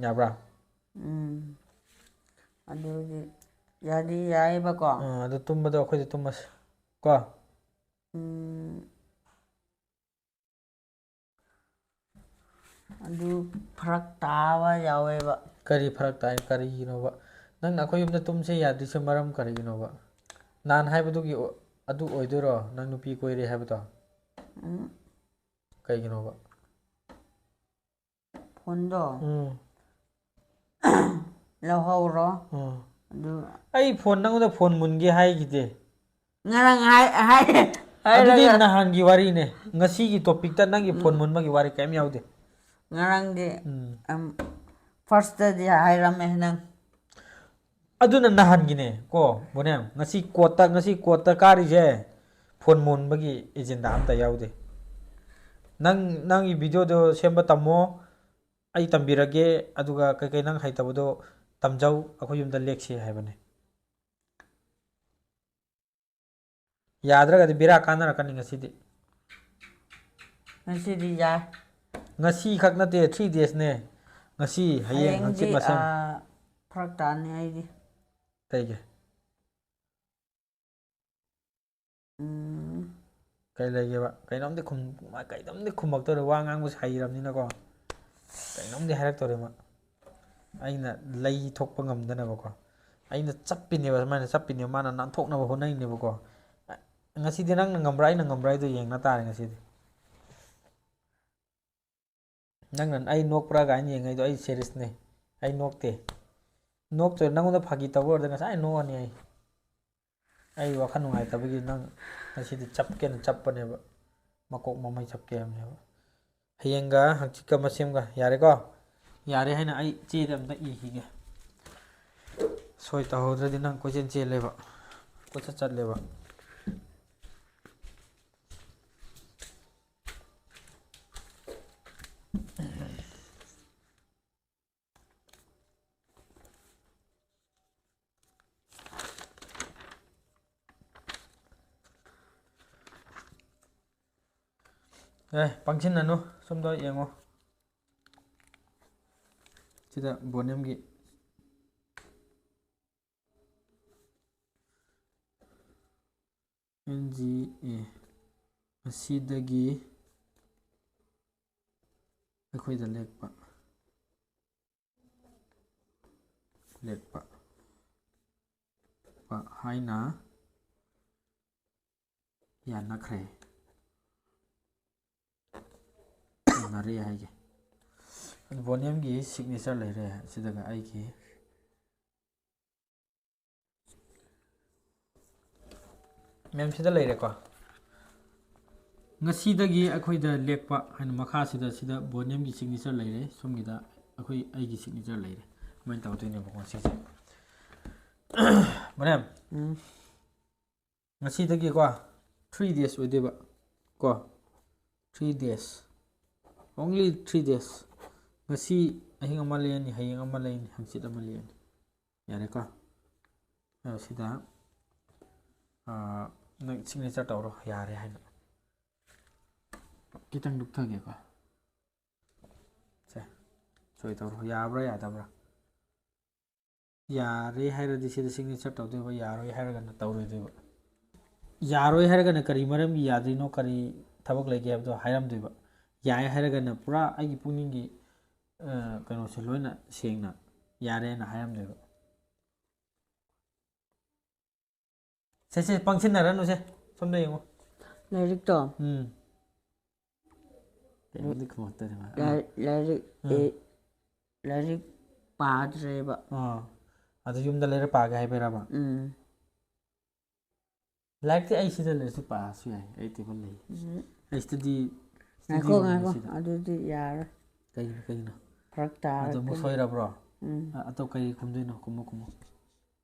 ꯌꯥꯕ꯭ꯔꯥ? ꯎꯝ꯫ ꯑꯗꯨꯗꯤ ꯌꯥꯗꯤ ꯌꯥꯏꯌꯦꯕꯀꯣ꯫ ꯑꯥ, ꯑꯗꯨ ꯇꯨꯝꯕꯗꯣ ꯑꯩꯈꯣꯏꯗ ꯇꯨꯝꯃꯁꯤ꯫ ꯀꯣ? ꯎꯝ꯫ ꯑꯗꯨ ꯐꯔꯛ ꯇꯥꯕ ꯌꯥꯎꯋꯦꯕ꯫ ꯀꯔꯤ ꯐꯔꯛ ꯇꯥꯏ? ꯀꯔꯤꯒꯤꯅꯣꯕ? ꯅꯪꯅ ꯑꯩꯈꯣꯏ ꯌꯨꯝꯗ ꯇꯨꯝꯁꯦ ꯌꯥꯗ꯭ꯔꯤꯁꯦ ꯃꯔꯝ ꯀꯔꯤꯒꯤꯅꯣꯕ? ꯅꯍꯥꯟ ꯍꯥꯏꯕꯗꯨꯒꯤ ꯑꯣ-, ꯑꯗꯨ ꯑꯣꯏꯗꯣꯏꯔꯣ? ꯅꯪ ꯅꯨꯄꯤ ꯀꯣꯏꯔꯦ ꯍꯥꯏꯕꯗꯣ? ꯎꯝ꯫ ꯀꯩꯒꯤꯅꯣꯕ? ꯐꯣꯟꯗꯣ ꯎꯝ꯫ ꯂꯧꯍꯧꯔꯣ꯫ ꯎꯝ꯫ ꯑꯗꯨ ꯑꯩ ꯐꯣꯟ, ꯅꯪꯉꯣꯟꯗ ꯐꯣꯟ ꯃꯨꯟꯒꯦ ꯍꯥꯏꯈꯤꯗꯦ꯫ ꯉꯔꯥꯡ ꯍꯥꯏ-, ꯍꯥꯏ-, ꯑꯗꯨꯗꯤ ꯍꯥꯏꯔꯒ ꯅꯍꯥꯟꯒꯤ ꯋꯥꯔꯤꯅꯦ꯫ ꯉꯁꯤꯒꯤ topicꯇ ꯅꯪꯒꯤ ꯐꯣꯟ ꯎꯝ꯫ ꯃꯨꯟꯕꯒꯤ ꯋꯥꯔꯤ ꯀꯔꯤꯝ ꯌꯥꯎꯗꯦ꯫ ꯉꯔꯥꯡꯗꯤ, ꯎꯝ꯫ ꯑꯝ, firstꯇꯗꯤ ꯍꯥꯏꯔꯝꯃꯦ ꯅꯪ꯫ ꯑꯗꯨꯅ ꯅꯍꯥꯟꯒꯤꯅꯦ ꯀꯣ, ꯕꯣꯅꯦꯝ꯫ ꯉꯁꯤ courtꯇ, ꯉꯁꯤ courtꯇ ꯀꯥꯔꯤꯁꯦ ꯐꯣꯟ ꯃꯨꯟꯕꯒꯤ agenda ꯑꯝꯇ ꯌꯥꯎꯗꯦ꯫ ꯅꯪ, ꯅꯪꯒꯤ videoꯗꯣ ꯁꯦꯝꯕ ꯇꯝꯃꯣ, ꯑꯩ ꯇꯝꯕꯤꯔꯒꯦ, ꯑꯗꯨꯒ ꯀꯩꯀꯩ ꯅꯪ ꯍꯩꯇꯕꯗꯣ ꯇꯝꯖꯧ, ꯑꯩꯈꯣꯏ ꯌꯨꯝꯗ ꯂꯦꯛꯁꯤ ꯍꯥꯏꯕꯅꯦ꯫ ꯌꯥꯗ꯭ꯔꯒꯗꯤ ꯕꯦꯔꯥ ꯀꯥꯟꯅꯔꯛꯀꯅꯤ ꯉꯁꯤꯗꯤ꯫ ꯉꯁꯤꯗꯤ ꯌꯥꯏ꯫ ꯉꯁꯤ ꯈꯛ ꯅꯠꯇꯦ, three daysꯅꯦ꯫ ꯉꯁꯤ, ꯍꯌꯦꯡ, ꯍꯌꯦꯡꯗꯤ, ꯍꯪꯆꯤꯠ ꯃꯁꯦꯝ꯫ ꯑꯥ, ꯐꯔꯛ ꯇꯥꯅꯤ ꯑꯩꯗꯤ꯫ ꯀꯩꯒꯤ? ꯎꯝ꯫ ꯀꯩ ꯂꯩꯒꯦꯕ? ꯀꯩꯅꯣꯝꯗꯤ ꯈꯨꯝ-, ꯃꯥ ꯀꯩꯅꯣꯝꯗꯤ ꯈꯨꯝꯃꯛꯇꯧꯔꯦ, ꯋꯥ ꯉꯥꯡꯕꯁꯦ ꯍꯩꯔꯕꯅꯤꯅꯀꯣ꯫ ꯀꯩꯅꯣꯝꯗꯤ ꯍꯥꯏꯔꯛꯇꯧꯔꯦ ꯃꯥ꯫ ꯑꯩꯅ ꯂꯩ ꯊꯣꯛꯄ ꯉꯝꯗꯅꯕꯀꯣ꯫ ꯑꯩꯅ ꯆꯞꯄꯤꯅꯦꯕ, ꯁꯨꯃꯥꯏꯅ ꯆꯞꯄꯤꯅꯦꯕ, ꯃꯥꯅ ꯅꯥꯟꯊꯣꯛꯅꯕ ꯍꯣꯠꯅꯩꯅꯦꯕꯀꯣ꯫ ꯉꯁꯤꯗꯤ ꯅꯪꯅ ꯉꯝꯕ꯭ꯔꯥ, ꯑꯩꯅ ꯉꯝꯕ꯭ꯔꯥ ꯍꯥꯏꯗꯣ ꯌꯦꯡꯅ ꯇꯥꯔꯦ ꯉꯁꯤꯗꯤ꯫ ꯅꯪꯅ ꯑꯩ ꯅꯣꯛꯄ꯭ꯔꯥ ꯀꯥꯏꯅ ꯌꯦꯡꯉꯛꯏꯗꯣ, ꯑꯩ seriousꯅꯦ꯫ ꯑꯩ ꯅꯣꯛꯇꯦ꯫ ꯅꯣꯛꯇ꯭ꯔꯦ, ꯅꯪꯉꯣꯟꯗ ꯐꯥꯒꯤ ꯇꯧꯕ ꯑꯣꯏꯔꯗꯤ ꯉꯁꯥꯏ ꯅꯣꯛꯑꯅꯤ ꯑꯩ꯫ ꯑꯩ ꯋꯥꯈꯜ ꯅꯨꯡꯉꯥꯏꯇꯕꯒꯤ ꯅꯪ ꯉꯁꯤꯗꯤ ꯆꯞꯀꯦꯅ ꯆꯞꯄꯅꯦꯕ꯫ ꯃꯀꯣꯛ ꯃꯃꯩ ꯆꯞꯀꯦ ꯍꯥꯏꯕꯅꯦꯕ꯫ ꯍꯌꯦꯡꯒ ꯍꯪꯆꯤꯠꯀ ꯃꯁꯦꯝꯒ꯫ ꯌꯥꯔꯦꯀꯣ? ꯌꯥꯔꯦ ꯍꯥꯏꯅ ꯑꯩ ꯆꯦꯗ ꯑꯝꯇ ꯏꯈꯤꯒꯦ꯫ ꯁꯣꯏ ꯇꯧꯍꯧꯗ꯭ꯔꯗꯤ ꯅꯪ ꯀꯣꯏꯆꯦꯟ ꯆꯦꯜꯂꯦꯕ, ꯀꯣꯏꯆꯠ ꯆꯠꯂꯦꯕ꯫ ꯑꯦ, ꯄꯪꯁꯤꯟꯅꯅꯨ, ꯁꯣꯝꯗ ꯌꯦꯡꯉꯣ꯫ ꯁꯤꯗ ꯕꯣꯅꯦꯝꯒꯤ ꯑꯦꯟ ꯖꯤ ꯑꯦ ꯑꯁꯤꯗꯒꯤ ꯑꯩꯈꯣꯏꯗ ꯂꯦꯛꯄ, ꯂꯦꯛꯄ ꯄ ꯍꯥꯏꯅ ꯌꯥꯅꯈ꯭ꯔꯦ꯫ ꯌꯥꯅꯔꯦ ꯍꯥꯏꯒꯦ꯫ ꯕꯣꯅꯦꯝꯒꯤ ꯁꯤꯒꯅꯦꯆꯔ ꯂꯩꯔꯦ꯫ ꯑꯁꯤꯗꯒ ꯑꯩꯒꯤ ꯃꯦꯝ, ꯁꯤꯗ ꯂꯩꯔꯦꯀꯣ꯫ ꯉꯁꯤꯗꯒꯤ ꯑꯩꯈꯣꯏꯗ ꯂꯦꯛꯄ ꯍꯥꯏꯅ ꯃꯈꯥꯁꯤꯗ, ꯁꯤꯗ ꯕꯣꯅꯦꯝꯒꯤ ꯁꯤꯒꯅꯦꯆꯔ ꯂꯩꯔꯦ꯫ ꯁꯣꯝꯒꯤꯗ ꯑꯩꯈꯣꯏ, ꯑꯩꯒꯤ ꯁꯤꯒꯅꯦꯆꯔ ꯂꯩꯔꯦ꯫ ꯑꯗꯨꯃꯥꯏꯅ ꯇꯧꯗꯣꯏꯅꯦꯕꯀꯣ ꯁꯤꯁꯦ꯫ ꯕꯣꯅꯦꯝ, ꯎꯝ꯫ ꯉꯁꯤꯗꯒꯤꯀꯣ, three days ꯑꯣꯏꯗꯣꯏꯕ ꯀꯣ꯫ Three days, only three days꯫ ꯉꯁꯤ ꯑꯍꯤꯡ ꯑꯃ ꯂꯦꯛꯑꯅꯤ, ꯍꯌꯦꯡ ꯑꯃ ꯂꯩꯅꯤ, ꯍꯪꯆꯤꯠ ꯑꯃ ꯂꯦꯛꯑꯅꯤ꯫ ꯌꯥꯔꯦꯀꯣ? ꯑꯗꯣ ꯁꯤꯗ, ꯑꯥ, ꯅꯪ ꯁꯤꯒꯅꯦꯆꯔ ꯇꯧꯔꯣ, ꯌꯥꯔꯦ ꯍꯥꯏꯅ꯫ ꯈꯤꯇꯪ ꯂꯨꯞꯊꯒꯦꯀꯣ꯫ ꯁꯦ, ꯁꯣꯏ ꯇꯧꯔꯣ꯫ ꯌꯥꯕ꯭ꯔꯥ, ꯌꯥꯗꯕ꯭ꯔꯥ? ꯌꯥꯔꯦ ꯍꯥꯏꯔꯗꯤ ꯁꯤꯗ ꯁꯤꯒꯅꯦꯆꯔ ꯇꯧꯗꯣꯏꯕ, ꯌꯥꯔꯣꯏ ꯍꯥꯏꯔꯒꯅ ꯇꯧꯔꯣꯏꯗꯣꯏꯕ꯫ ꯌꯥꯔꯣꯏ ꯍꯥꯏꯔꯒꯅ ꯀꯔꯤ ꯃꯔꯝꯒꯤ ꯌꯥꯗ꯭ꯔꯤꯅꯣ, ꯀꯔꯤ ꯊꯕꯛ ꯂꯩꯒꯦ ꯍꯥꯏꯕꯗꯣ ꯍꯥꯏꯔꯝꯗꯣꯏꯕ꯫ ꯌꯥꯏ ꯍꯥꯏꯔꯒꯅ ꯄꯨꯔꯥ ꯑꯩꯒꯤ ꯄꯨꯛꯅꯤꯡꯒꯤ, ꯑ, ꯀꯩꯅꯣꯁꯦ ꯂꯣꯏꯅ ꯁꯦꯡꯅ ꯌꯥꯔꯦꯅ ꯍꯥꯏꯔꯝꯗꯣꯏꯕ꯫ ꯁꯦ, ꯁꯦ, ꯄꯪꯁꯤꯟꯅꯔꯅꯨꯁꯦ꯫ ꯁꯣꯝꯗ ꯌꯦꯡꯉꯣ꯫ ꯂꯥꯏꯔꯤꯛꯇꯣ? ꯎꯝ꯫ ꯀꯩꯅꯣꯗꯤ ꯈꯨꯝꯃꯛꯇꯔꯦ ꯃꯥ꯫ ꯂꯥꯏ-, ꯂꯥꯏꯔꯤꯛ, ꯎꯝ꯫ ꯑꯦ, ꯂꯥꯏꯔꯤꯛ ꯄꯥꯗ꯭ꯔꯦꯕ꯫ ꯑꯥ꯫ ꯑꯗꯨ ꯌꯨꯝꯗ ꯂꯩꯔ ꯄꯥꯒꯦ ꯍꯥꯏꯕꯩꯔꯕ? ꯎꯝ꯫ ꯂꯥꯏꯔꯤꯛꯇꯤ ꯑꯩ ꯁꯤꯗ ꯂꯩꯔꯁꯨ ꯄꯥꯔꯁꯨ ꯌꯥꯏ, ꯑꯩ ꯇꯦꯕꯜ ꯂꯩ꯫ ꯎꯝ꯫ ꯑꯩ ꯁꯤꯗꯗꯤ ꯉꯥꯏꯈꯣ, ꯉꯥꯏꯈꯣ꯫ ꯑꯗꯨꯗꯤ ꯌꯥꯔꯣꯏ꯫ ꯀꯩꯒꯤꯅꯣ ꯀꯩꯒꯤꯅꯣ? ꯐꯔꯛ ꯇꯥꯔꯦ꯫ ꯑꯗꯨ ꯑꯃꯨꯛ ꯁꯣꯏꯔꯕ꯭ꯔꯣ? ꯎꯝ꯫ ꯑ- ꯑꯇꯣꯞꯄ ꯀꯩ ꯈꯨꯝꯗꯣꯏꯅꯣ? ꯈꯨꯝꯃꯣ ꯈꯨꯝꯃꯣ꯫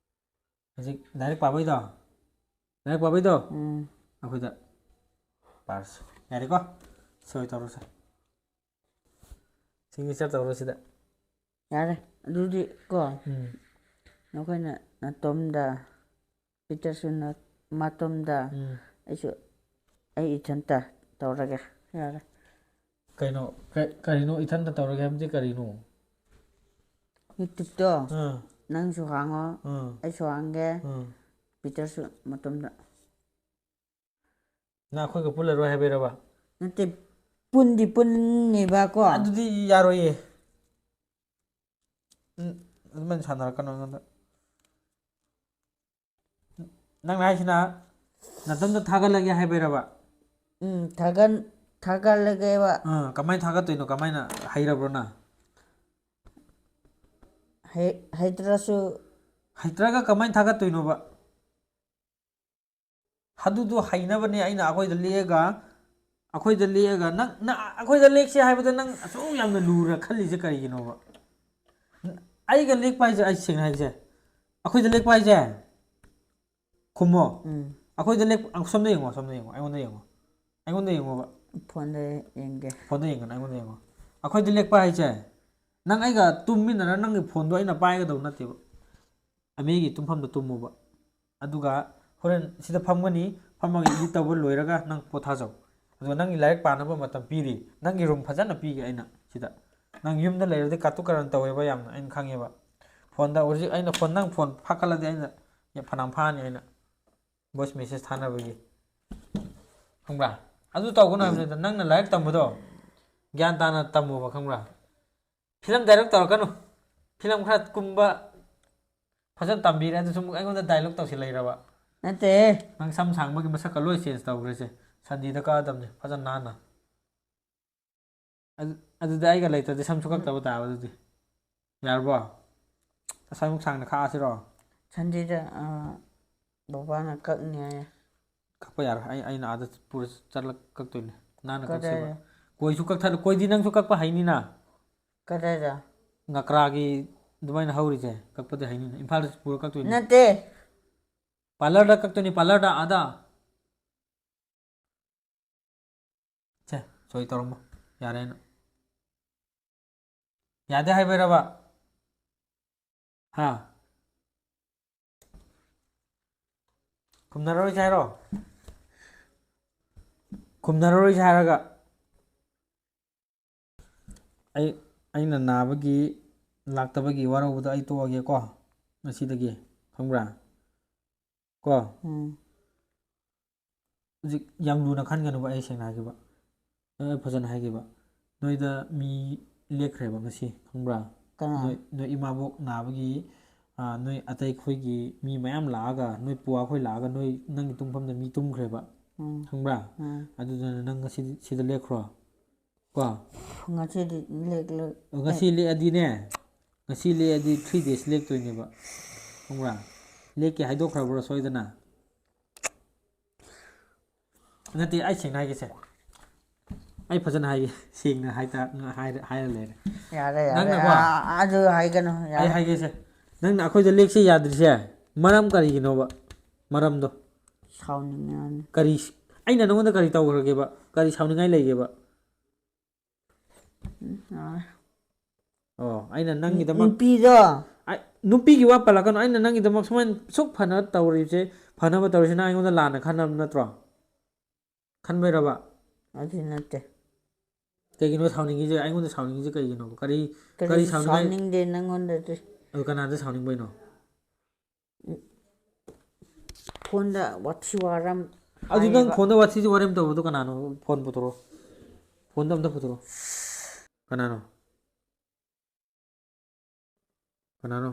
ꯍꯧꯖꯤꯛ ꯂꯥꯏꯔꯤꯛ ꯄꯥꯕꯩꯗꯣ? ꯂꯥꯏꯔꯤꯛ ꯄꯥꯕꯩꯗꯣ? ꯎꯝ꯫ ꯑꯩꯈꯣꯏꯗ ꯄꯥꯔꯁꯤ꯫ ꯌꯥꯔꯦꯀꯣ? ꯁꯣꯏ ꯇꯧꯔꯁꯦ꯫ ꯁꯤꯒꯅꯦꯆꯔ ꯇꯧꯔꯣ ꯁꯤꯗ꯫ ꯌꯥꯔꯦ꯫ ꯑꯗꯨꯗꯤ ꯀꯣ, ꯎꯝ꯫ ꯅꯈꯣꯏꯅ ꯅꯇꯣꯝꯗ, ꯄꯤꯇꯔꯁꯨ ꯅ- ꯃꯇꯣꯝꯗ, ꯎꯝ꯫ ꯑꯩꯁꯨ ꯑꯩ ꯏꯊꯟꯇ ꯇꯧꯔꯒꯦ꯫ ꯌꯥꯔꯦ꯫ ꯀꯩꯅꯣ? ꯀ- ꯀꯔꯤꯅꯣ ꯏꯊꯟꯇ ꯇꯧꯔꯒꯦ ꯍꯥꯏꯕꯗꯤ ꯀꯔꯤꯅꯣ? ꯌꯨꯇ꯭ꯌꯨꯕꯇꯣ ꯑꯥ꯫ ꯅꯪꯁꯨ ꯍꯥꯡꯉꯣ, ꯑꯥ꯫ ꯑꯩꯁꯨ ꯍꯥꯡꯒꯦ, ꯑꯥ꯫ ꯄꯤꯇꯔꯁꯨ ꯃꯇꯣꯝꯗ꯫ ꯅꯪ ꯑꯩꯈꯣꯏꯒ ꯄꯨꯜꯂꯔꯣꯏ ꯍꯥꯏꯕꯩꯔꯕ? ꯅꯠꯇꯦ, ꯄꯨꯟꯗꯤ ꯄꯨꯟꯅꯤꯕꯀꯣ꯫ ꯑꯗꯨꯗꯤ ꯌꯥꯔꯣꯏꯌꯦ꯫ ꯎꯝ, ꯑꯗꯨꯃꯥꯏꯅ ꯁꯥꯟꯅꯔꯛꯀꯅꯣ ꯑꯩꯉꯣꯟꯗ꯫ ꯅꯪꯅ ꯍꯥꯏꯁꯤꯅ ꯅꯇꯣꯝꯇ ꯊꯥꯒꯠꯂꯒꯦ ꯍꯥꯏꯕꯩꯔꯕ? ꯎꯝ, ꯊꯥꯒꯠ ꯊꯥꯒꯠꯂꯒꯦꯕ꯫ ꯑꯥ, ꯀꯃꯥꯏꯅ ꯊꯥꯒꯠꯇꯣꯏꯅꯣ? ꯀꯃꯥꯏꯅ? ꯍꯩꯔꯕ꯭ꯔꯣ ꯅꯪ? ꯍꯩ- ꯍꯩꯇ꯭ꯔꯁꯨ꯫ ꯍꯩꯇ꯭ꯔꯒ ꯀꯃꯥꯏꯅ ꯊꯥꯒꯠꯇꯣꯏꯅꯣꯕ? ꯑꯗꯨꯗꯣ ꯍꯩꯅꯕꯅꯦ ꯑꯩꯅ ꯑꯩꯈꯣꯏꯗ ꯂꯦꯛꯑꯒ, ꯑꯩꯈꯣꯏꯗ ꯂꯦꯛꯑꯒ ꯅꯪ, ꯅꯪ ꯑꯩꯈꯣꯏꯗ ꯂꯦꯛꯁꯦ ꯍꯥꯏꯕꯗ ꯅꯪ ꯑꯁꯨꯛ ꯌꯥꯝꯅ ꯂꯨꯔ ꯈꯜꯂꯤꯁꯦ ꯀꯔꯤꯒꯤꯅꯣꯕ? ꯑꯩꯒ ꯂꯦꯛꯄ ꯍꯥꯏꯁꯦ, ꯑꯩ ꯁꯦꯡꯅ ꯍꯥꯏꯁꯦ, ꯑꯩꯈꯣꯏꯗ ꯂꯦꯛꯄ ꯍꯥꯏꯁꯦ, ꯈꯨꯝꯃꯣ꯫ ꯎꯝ꯫ ꯑꯩꯈꯣꯏꯗ ꯂꯦꯛ-, ꯁꯣꯝꯗ ꯌꯦꯡꯉꯣ, ꯁꯣꯝꯗ ꯌꯦꯡꯉꯣ, ꯑꯩꯉꯣꯟꯗ ꯌꯦꯡꯉꯣ, ꯑꯩꯉꯣꯟꯗ ꯌꯦꯡꯉꯣꯕ꯫ ꯐꯣꯟꯗ ꯌꯦꯡꯒꯦ꯫ ꯐꯣꯟꯗ ꯌꯦꯡꯒꯅꯨ, ꯑꯩꯉꯣꯟꯗ ꯌꯦꯡꯉꯣ꯫ ꯑꯩꯈꯣꯏꯗ ꯂꯦꯛꯄ ꯍꯥꯏꯁꯦ, ꯅꯪ ꯑꯩꯒ ꯇꯨꯝꯃꯤꯟꯅꯔ ꯅꯪꯒꯤ ꯐꯣꯟꯗꯣ ꯑꯩꯅ ꯄꯥꯏꯒꯗꯧ ꯅꯠꯇꯦꯕ꯫ ꯑꯃꯤꯒꯤ ꯇꯨꯝꯐꯝꯗ ꯇꯨꯝꯃꯨꯕ꯫ ꯑꯗꯨꯒ ꯍꯣꯔꯦꯟ ꯁꯤꯗ ꯐꯝꯒꯅꯤ, ꯐꯝꯃꯒ ꯏꯗꯤꯠ ꯇꯧꯕ ꯂꯣꯏꯔꯒ ꯅꯪ ꯄꯣꯊꯥꯖꯧ꯫ ꯑꯗꯨꯒ ꯅꯪꯒꯤ ꯂꯥꯏꯔꯤꯛ ꯄꯥꯅꯕ ꯃꯇꯝ ꯄꯤꯔꯤ, ꯅꯪꯒꯤ ꯔꯨꯝ ꯐꯖꯅ ꯄꯤꯒꯦ ꯑꯩꯅ ꯁꯤꯗ꯫ ꯅꯪ ꯌꯨꯝꯗ ꯂꯩꯔꯗꯤ ꯀꯥꯇꯨ ꯀꯥꯔꯟ ꯇꯧꯋꯦꯕ ꯌꯥꯝꯅ, ꯑꯩꯅ ꯈꯪꯉꯦꯕ꯫ ꯐꯣꯟꯗ ꯍꯧꯖꯤꯛ ꯑꯩꯅ ꯐꯣꯟ, ꯅꯪ ꯐꯣꯟ ꯐꯥꯀꯠꯂꯗꯤ ꯑꯩꯅ ꯐꯅꯌꯥꯝ ꯐꯥꯅꯤ ꯑꯩꯅ꯫ ꯚꯣꯏꯁ ꯃꯦꯁꯦꯖ ꯊꯥꯅꯕꯒꯤ꯫ ꯈꯪꯕ꯭ꯔꯥ? ꯑꯗꯨ ꯇꯧꯒꯅꯨ ꯍꯥꯏꯕꯅꯤꯗ, ꯅꯪꯅ ꯂꯥꯏꯔꯤꯛ ꯇꯝꯕꯗꯣ ꯒ꯭ꯌꯥꯟ ꯇꯥꯅ ꯇꯝꯃꯣꯕ, ꯈꯪꯕ꯭ꯔꯥ? Film direct ꯇꯧꯔꯛꯀꯅꯨ꯫ ꯐꯤꯂꯝ ꯈꯔ ꯀꯨꯝꯕ ꯐꯖꯅ ꯇꯝꯕꯤꯔꯦ, ꯑꯗꯨꯁꯨ ꯑꯃꯨꯛ ꯑꯩꯉꯣꯟꯗ ꯗꯥꯏꯂꯣꯛ ꯇꯧꯁꯤꯜꯂꯛꯏꯔꯕ? ꯅꯠꯇꯦꯍꯦ꯫ ꯅꯪ ꯁꯝ ꯁꯥꯡꯕꯒꯤ ꯃꯁꯛꯀ ꯂꯣꯏ ꯆꯦꯟꯖ ꯇꯧꯈ꯭ꯔꯦꯁꯦ꯫ ꯁꯟꯗꯦꯗ ꯀꯛꯑꯗꯕꯅꯤ ꯐꯖꯅ ꯅꯥꯟꯅ꯫ ꯑꯗꯨ-, ꯑꯗꯨꯗꯤ ꯑꯩꯒ ꯂꯩꯇ꯭ꯔꯗꯤ ꯁꯝꯁꯨ ꯀꯛꯇꯕ ꯇꯥꯕ ꯑꯗꯨꯗꯤ꯫ ꯌꯥꯔꯕꯣ? ꯑꯁ꯭ꯋꯥꯏꯃꯨꯛ ꯁꯥꯡꯅ ꯈꯥꯛꯑꯁꯤꯔꯣ? ꯁꯟꯗꯦꯗ, ꯑꯥ, ꯕꯕꯥꯅ ꯀꯛꯅꯤ ꯍꯥꯏꯌꯦ꯫ ꯀꯛꯄ ꯌꯥꯔꯣꯏ꯫ ꯑꯩ, ꯑꯩꯅ ꯑꯥꯗ ꯄꯨꯔ ꯆꯠꯂ ꯀꯛꯇꯣꯏꯅꯦ꯫ ꯅꯥꯟꯅ ꯀꯛꯁꯦꯕ꯫ ꯀꯗꯥꯏꯗ? ꯀꯣꯏꯁꯨ ꯀꯛꯊꯠꯂ-, ꯀꯣꯏꯗꯤ ꯅꯪꯁꯨ ꯀꯛꯄ ꯍꯩꯅꯤꯅ꯫ ꯀꯗꯥꯏꯗ? ꯉꯀ꯭ꯔꯥꯒꯤ ꯑꯗꯨꯃꯥꯏꯅ ꯍꯧꯔꯤꯁꯦ ꯀꯛꯄꯗꯤ ꯍꯩꯅꯤꯅ꯫ ꯏꯝꯐꯥꯜꯗ ꯄꯨꯔ ꯀꯛꯇꯣꯏꯅꯦ꯫ ꯅꯠꯇꯦ꯫ ꯄꯥꯔꯂꯔꯗ ꯀꯛꯇꯣꯏꯅꯦ, ꯄꯥꯔꯂꯔꯗ ꯑꯥꯗ꯫ ꯁꯦ, ꯁꯣꯏ ꯇꯧꯔꯝꯃꯣ꯫ ꯌꯥꯔꯦꯅ꯫ ꯌꯥꯗꯦ ꯍꯥꯏꯕꯩꯔꯕ? ꯍꯥ? ꯈꯨꯝꯅꯔꯣꯏꯁꯦ ꯍꯥꯏꯔꯣ? ꯈꯨꯝꯅꯔꯔꯣꯏꯁꯦ ꯍꯥꯏꯔꯒ꯫ ꯑꯩ, ꯑꯩꯅ ꯅꯥꯕꯒꯤ, ꯂꯥꯛꯇꯕꯒꯤ ꯋꯥꯔꯧꯕꯗꯣ ꯑꯩ ꯇꯣꯛꯑꯒꯦꯀꯣ, ꯉꯁꯤꯗꯒꯤ꯫ ꯈꯪꯕ꯭ꯔꯥ? ꯀꯣ? ꯎꯝ꯫ ꯍꯧꯖꯤꯛ ꯌꯥꯝ ꯂꯨꯅ ꯈꯟꯒꯅꯨꯕ, ꯑꯩ ꯁꯦꯡꯅ ꯍꯥꯏꯒꯦꯕ꯫ ꯑꯩ ꯐꯖꯅ ꯍꯥꯏꯒꯦꯕ꯫ ꯅꯣꯏꯗ ꯃꯤ ꯂꯦꯛꯈ꯭ꯔꯦꯕ ꯉꯁꯤ, ꯈꯪꯕ꯭ꯔꯥ? ꯀꯅꯥ? ꯅꯣꯏ, ꯅꯣꯏ ꯏꯃꯥꯕꯣꯛ ꯅꯥꯕꯒꯤ, ꯑꯥ, ꯅꯣꯏ ꯑꯇꯩ ꯑꯩꯈꯣꯏꯒꯤ ꯃꯤ ꯃꯌꯥꯝ ꯂꯥꯛꯑꯒ, ꯅꯣꯏ ꯄꯨꯋꯥꯈꯣꯏ ꯂꯥꯛꯑꯒ, ꯅꯣꯏ ꯅꯪꯒꯤ ꯇꯨꯝꯐꯝꯗ ꯃꯤ ꯇꯨꯝꯈ꯭ꯔꯦꯕ꯫ ꯎꯝ꯫ ꯈꯪꯕ꯭ꯔꯥ? ꯎꯝ꯫ ꯑꯗꯨꯗꯨꯅ ꯅꯪ ꯉꯁꯤꯗꯤ ꯁꯤꯗ ꯂꯦꯛꯈ꯭ꯔꯣ꯫ ꯀꯣ? ꯉꯁꯤꯗꯤ ꯂꯦꯛꯂꯣꯏ꯫ ꯉꯁꯤ ꯂꯦꯛꯑꯗꯤꯅꯦ, ꯉꯁꯤ ꯂꯦꯛꯑꯗꯤ three days ꯂꯦꯛꯇꯣꯏꯅꯦꯕ꯫ ꯈꯪꯕ꯭ꯔꯥ? ꯂꯦꯛꯀꯦ ꯍꯥꯏꯗꯣꯛꯈ꯭ꯔꯕ꯭ꯔꯣ ꯁꯣꯏꯗꯅ? ꯅꯠꯇꯦ, ꯑꯩ ꯁꯦꯡꯅ ꯍꯥꯏꯒꯦꯁꯦ꯫ ꯑꯩ ꯐꯖꯅ ꯍꯥꯏꯒꯦ꯫ ꯁꯦꯡꯅ ꯍꯥꯏꯇꯥ-, ꯍꯥꯏꯔ, ꯍꯥꯏꯔ ꯂꯩꯔꯦ꯫ ꯌꯥꯔꯦ, ꯌꯥꯔꯦ꯫ ꯅꯪꯅꯀꯣ, ꯑꯥ, ꯑꯗꯨ ꯍꯥꯏꯒꯅꯨ, ꯑꯩ ꯌꯥꯔꯦ꯫ ꯍꯥꯏꯒꯦꯁꯦ꯫ ꯅꯪꯅ ꯑꯩꯈꯣꯏꯗ ꯂꯦꯛꯁꯦ ꯌꯥꯗ꯭ꯔꯤꯁꯦ ꯃꯔꯝ ꯀꯔꯤꯒꯤꯅꯣꯕ? ꯃꯔꯝꯗꯣ꯫ ꯁꯥꯎꯅꯤꯡꯉꯦ ꯍꯥꯏꯕꯅꯤ꯫ ꯀꯔꯤ, ꯑꯩꯅ ꯅꯉꯣꯟꯗ ꯀꯔꯤ ꯇꯧꯈ꯭ꯔꯒꯦꯕ? ꯀꯔꯤ ꯁꯥꯎꯅꯤꯡꯉꯥꯏ ꯂꯩꯒꯦꯕ? ꯎꯝ, ꯌꯥꯔꯦ꯫ ꯑꯣ, ꯑꯩꯅ ꯅꯪꯒꯤꯗꯃꯛ ꯅꯨꯄꯤꯗꯣ꯫ ꯑꯩ, ꯅꯨꯄꯤꯒꯤ ꯋꯥ ꯄꯜꯂꯛꯀꯅꯨ꯫ ꯑꯩꯅ ꯅꯪꯒꯤꯗꯃꯛ ꯁꯨꯃꯥꯏꯅ ꯁꯨꯛ ꯐꯅ ꯇꯧꯔꯤꯕꯁꯦ, ꯐꯅꯕ ꯇꯧꯔꯤꯁꯦ ꯅꯪ ꯑꯩꯉꯣꯟꯗ ꯂꯥꯟꯅ ꯈꯟꯅꯕ ꯅꯠꯇ꯭ꯔꯣ? ꯈꯟꯕꯩꯔꯕ? ꯑꯗꯨ ꯅꯠꯇꯦ꯫ ꯀꯩꯒꯤꯅꯣ ꯁꯥꯎꯅꯤꯡꯉꯤꯁꯦ? ꯑꯩꯉꯣꯟꯗ ꯁꯥꯎꯅꯤꯡꯉꯤꯁꯦ ꯀꯩꯒꯤꯅꯣꯕ? ꯀꯔꯤ, ꯀꯔꯤ ꯀꯔꯤꯁꯨ ꯁꯥꯎꯅꯤꯡꯉꯥꯏ? ꯁꯥꯎꯅꯤꯡꯗꯦ ꯅꯪꯉꯣꯟꯗꯗꯤ꯫ ꯑꯗꯨ ꯀꯅꯥꯗ ꯁꯥꯎꯅꯤꯡꯕꯩꯅꯣ? ꯐꯣꯟꯗ ꯋꯥꯊꯤ ꯋꯥꯔꯦꯝ ꯑꯗꯨ ꯅꯪ ꯍꯥꯏꯌꯦꯕ꯫ ꯐꯣꯟꯗ ꯋꯥꯊꯤ ꯋꯥꯔꯦꯝ ꯇꯧꯕꯗꯣ ꯀꯅꯥꯅꯣ? ꯐꯣꯟ ꯄꯨꯊꯣꯔꯛꯑꯣ꯫ ꯐꯣꯟꯗꯣ ꯑꯝꯇ ꯄꯨꯊꯣꯔꯛꯑꯣ꯫ ꯀꯅꯥꯅꯣ? ꯀꯅꯥꯅꯣ?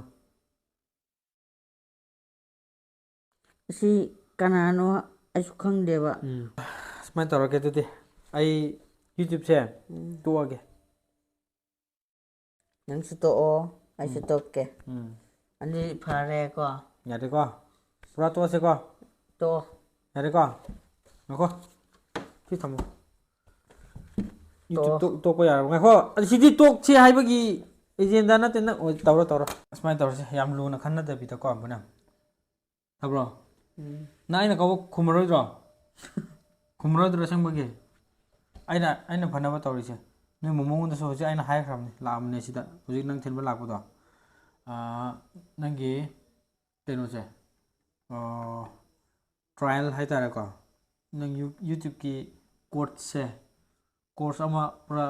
ꯁꯤ ꯀꯅꯥꯅꯣ ꯑꯩꯁꯨ ꯈꯪꯗꯦꯕ꯫ ꯎꯝ꯫ ꯁꯨꯃꯥꯏꯅ ꯇꯧꯔꯒꯦ ꯑꯗꯨꯗꯤ꯫ ꯑꯩ YouTubeꯁꯦ ꯎꯝ꯫ ꯇꯣꯛꯑꯒꯦ꯫ ꯅꯪꯁꯨ ꯇꯣꯛꯑꯣ, ꯑꯩꯁꯨ ꯎꯝ꯫ ꯇꯣꯛꯀꯦ꯫ ꯎꯝ꯫ ꯑꯗꯨꯗꯤ ꯐꯔꯦꯀꯣ? ꯌꯥꯔꯦꯀꯣ? ꯄꯨꯔꯥ ꯇꯣꯛꯑꯁꯦꯀꯣ? ꯇꯣꯛꯑꯣ꯫ ꯌꯥꯔꯦꯀꯣ? ꯉꯥꯏꯈꯣ꯫ ꯁꯤ ꯊꯝꯃꯣ꯫ YouTube ꯇꯣꯛ-, ꯇꯣꯛꯄ ꯌꯥꯔꯕ? ꯉꯥꯏꯈꯣ꯫ ꯑꯗꯨ ꯁꯤꯗꯤ ꯇꯣꯛꯁꯤ ꯍꯥꯏꯕꯒꯤ agenda ꯅꯠꯇꯦ꯫ ꯅꯪ ꯑꯣꯏ ꯇꯧꯔꯣ, ꯇꯧꯔꯣ꯫ ꯑꯁꯨꯃꯥꯏꯅ ꯇꯧꯔꯁꯦ꯫ ꯌꯥꯝ ꯂꯨꯅ ꯈꯟꯅꯗꯕꯤꯗꯀꯣ, ꯕꯨꯅ꯫ ꯇꯥꯕ꯭ꯔꯣ? ꯎꯝ꯫ ꯅꯪ ꯑꯩꯅ ꯀꯧꯕ ꯈꯨꯝꯃꯔꯣꯏꯗ꯭ꯔꯣ? ꯈꯨꯝꯃꯔꯣꯏꯗ꯭ꯔꯣ ꯑꯁꯦꯡꯕꯒꯤ? ꯑꯩꯅ, ꯑꯩꯅ ꯐꯅꯕ ꯇꯧꯔꯤꯁꯦ꯫ ꯅꯣꯏ ꯃꯃꯣꯉꯣꯟꯗꯁꯨ ꯍꯧꯖꯤꯛ ꯑꯩꯅ ꯍꯥꯏꯈ꯭ꯔꯕꯅꯤ, ꯂꯥꯛꯑꯝꯅꯦ ꯁꯤꯗ꯫ ꯍꯧꯖꯤꯛ ꯅꯪ ꯊꯤꯟꯕ ꯂꯥꯛꯄꯗꯣ꯫ ꯑꯥ, ꯅꯪꯒꯤ ꯀꯩꯅꯣꯁꯦ, ꯑꯥ, trial ꯍꯥꯏꯇꯥꯔꯦꯀꯣ꯫ ꯅꯪ ꯌꯨ-, YouTube-ꯀꯤ course-ꯁꯦ, course ꯑꯃ ꯄꯨꯔꯥ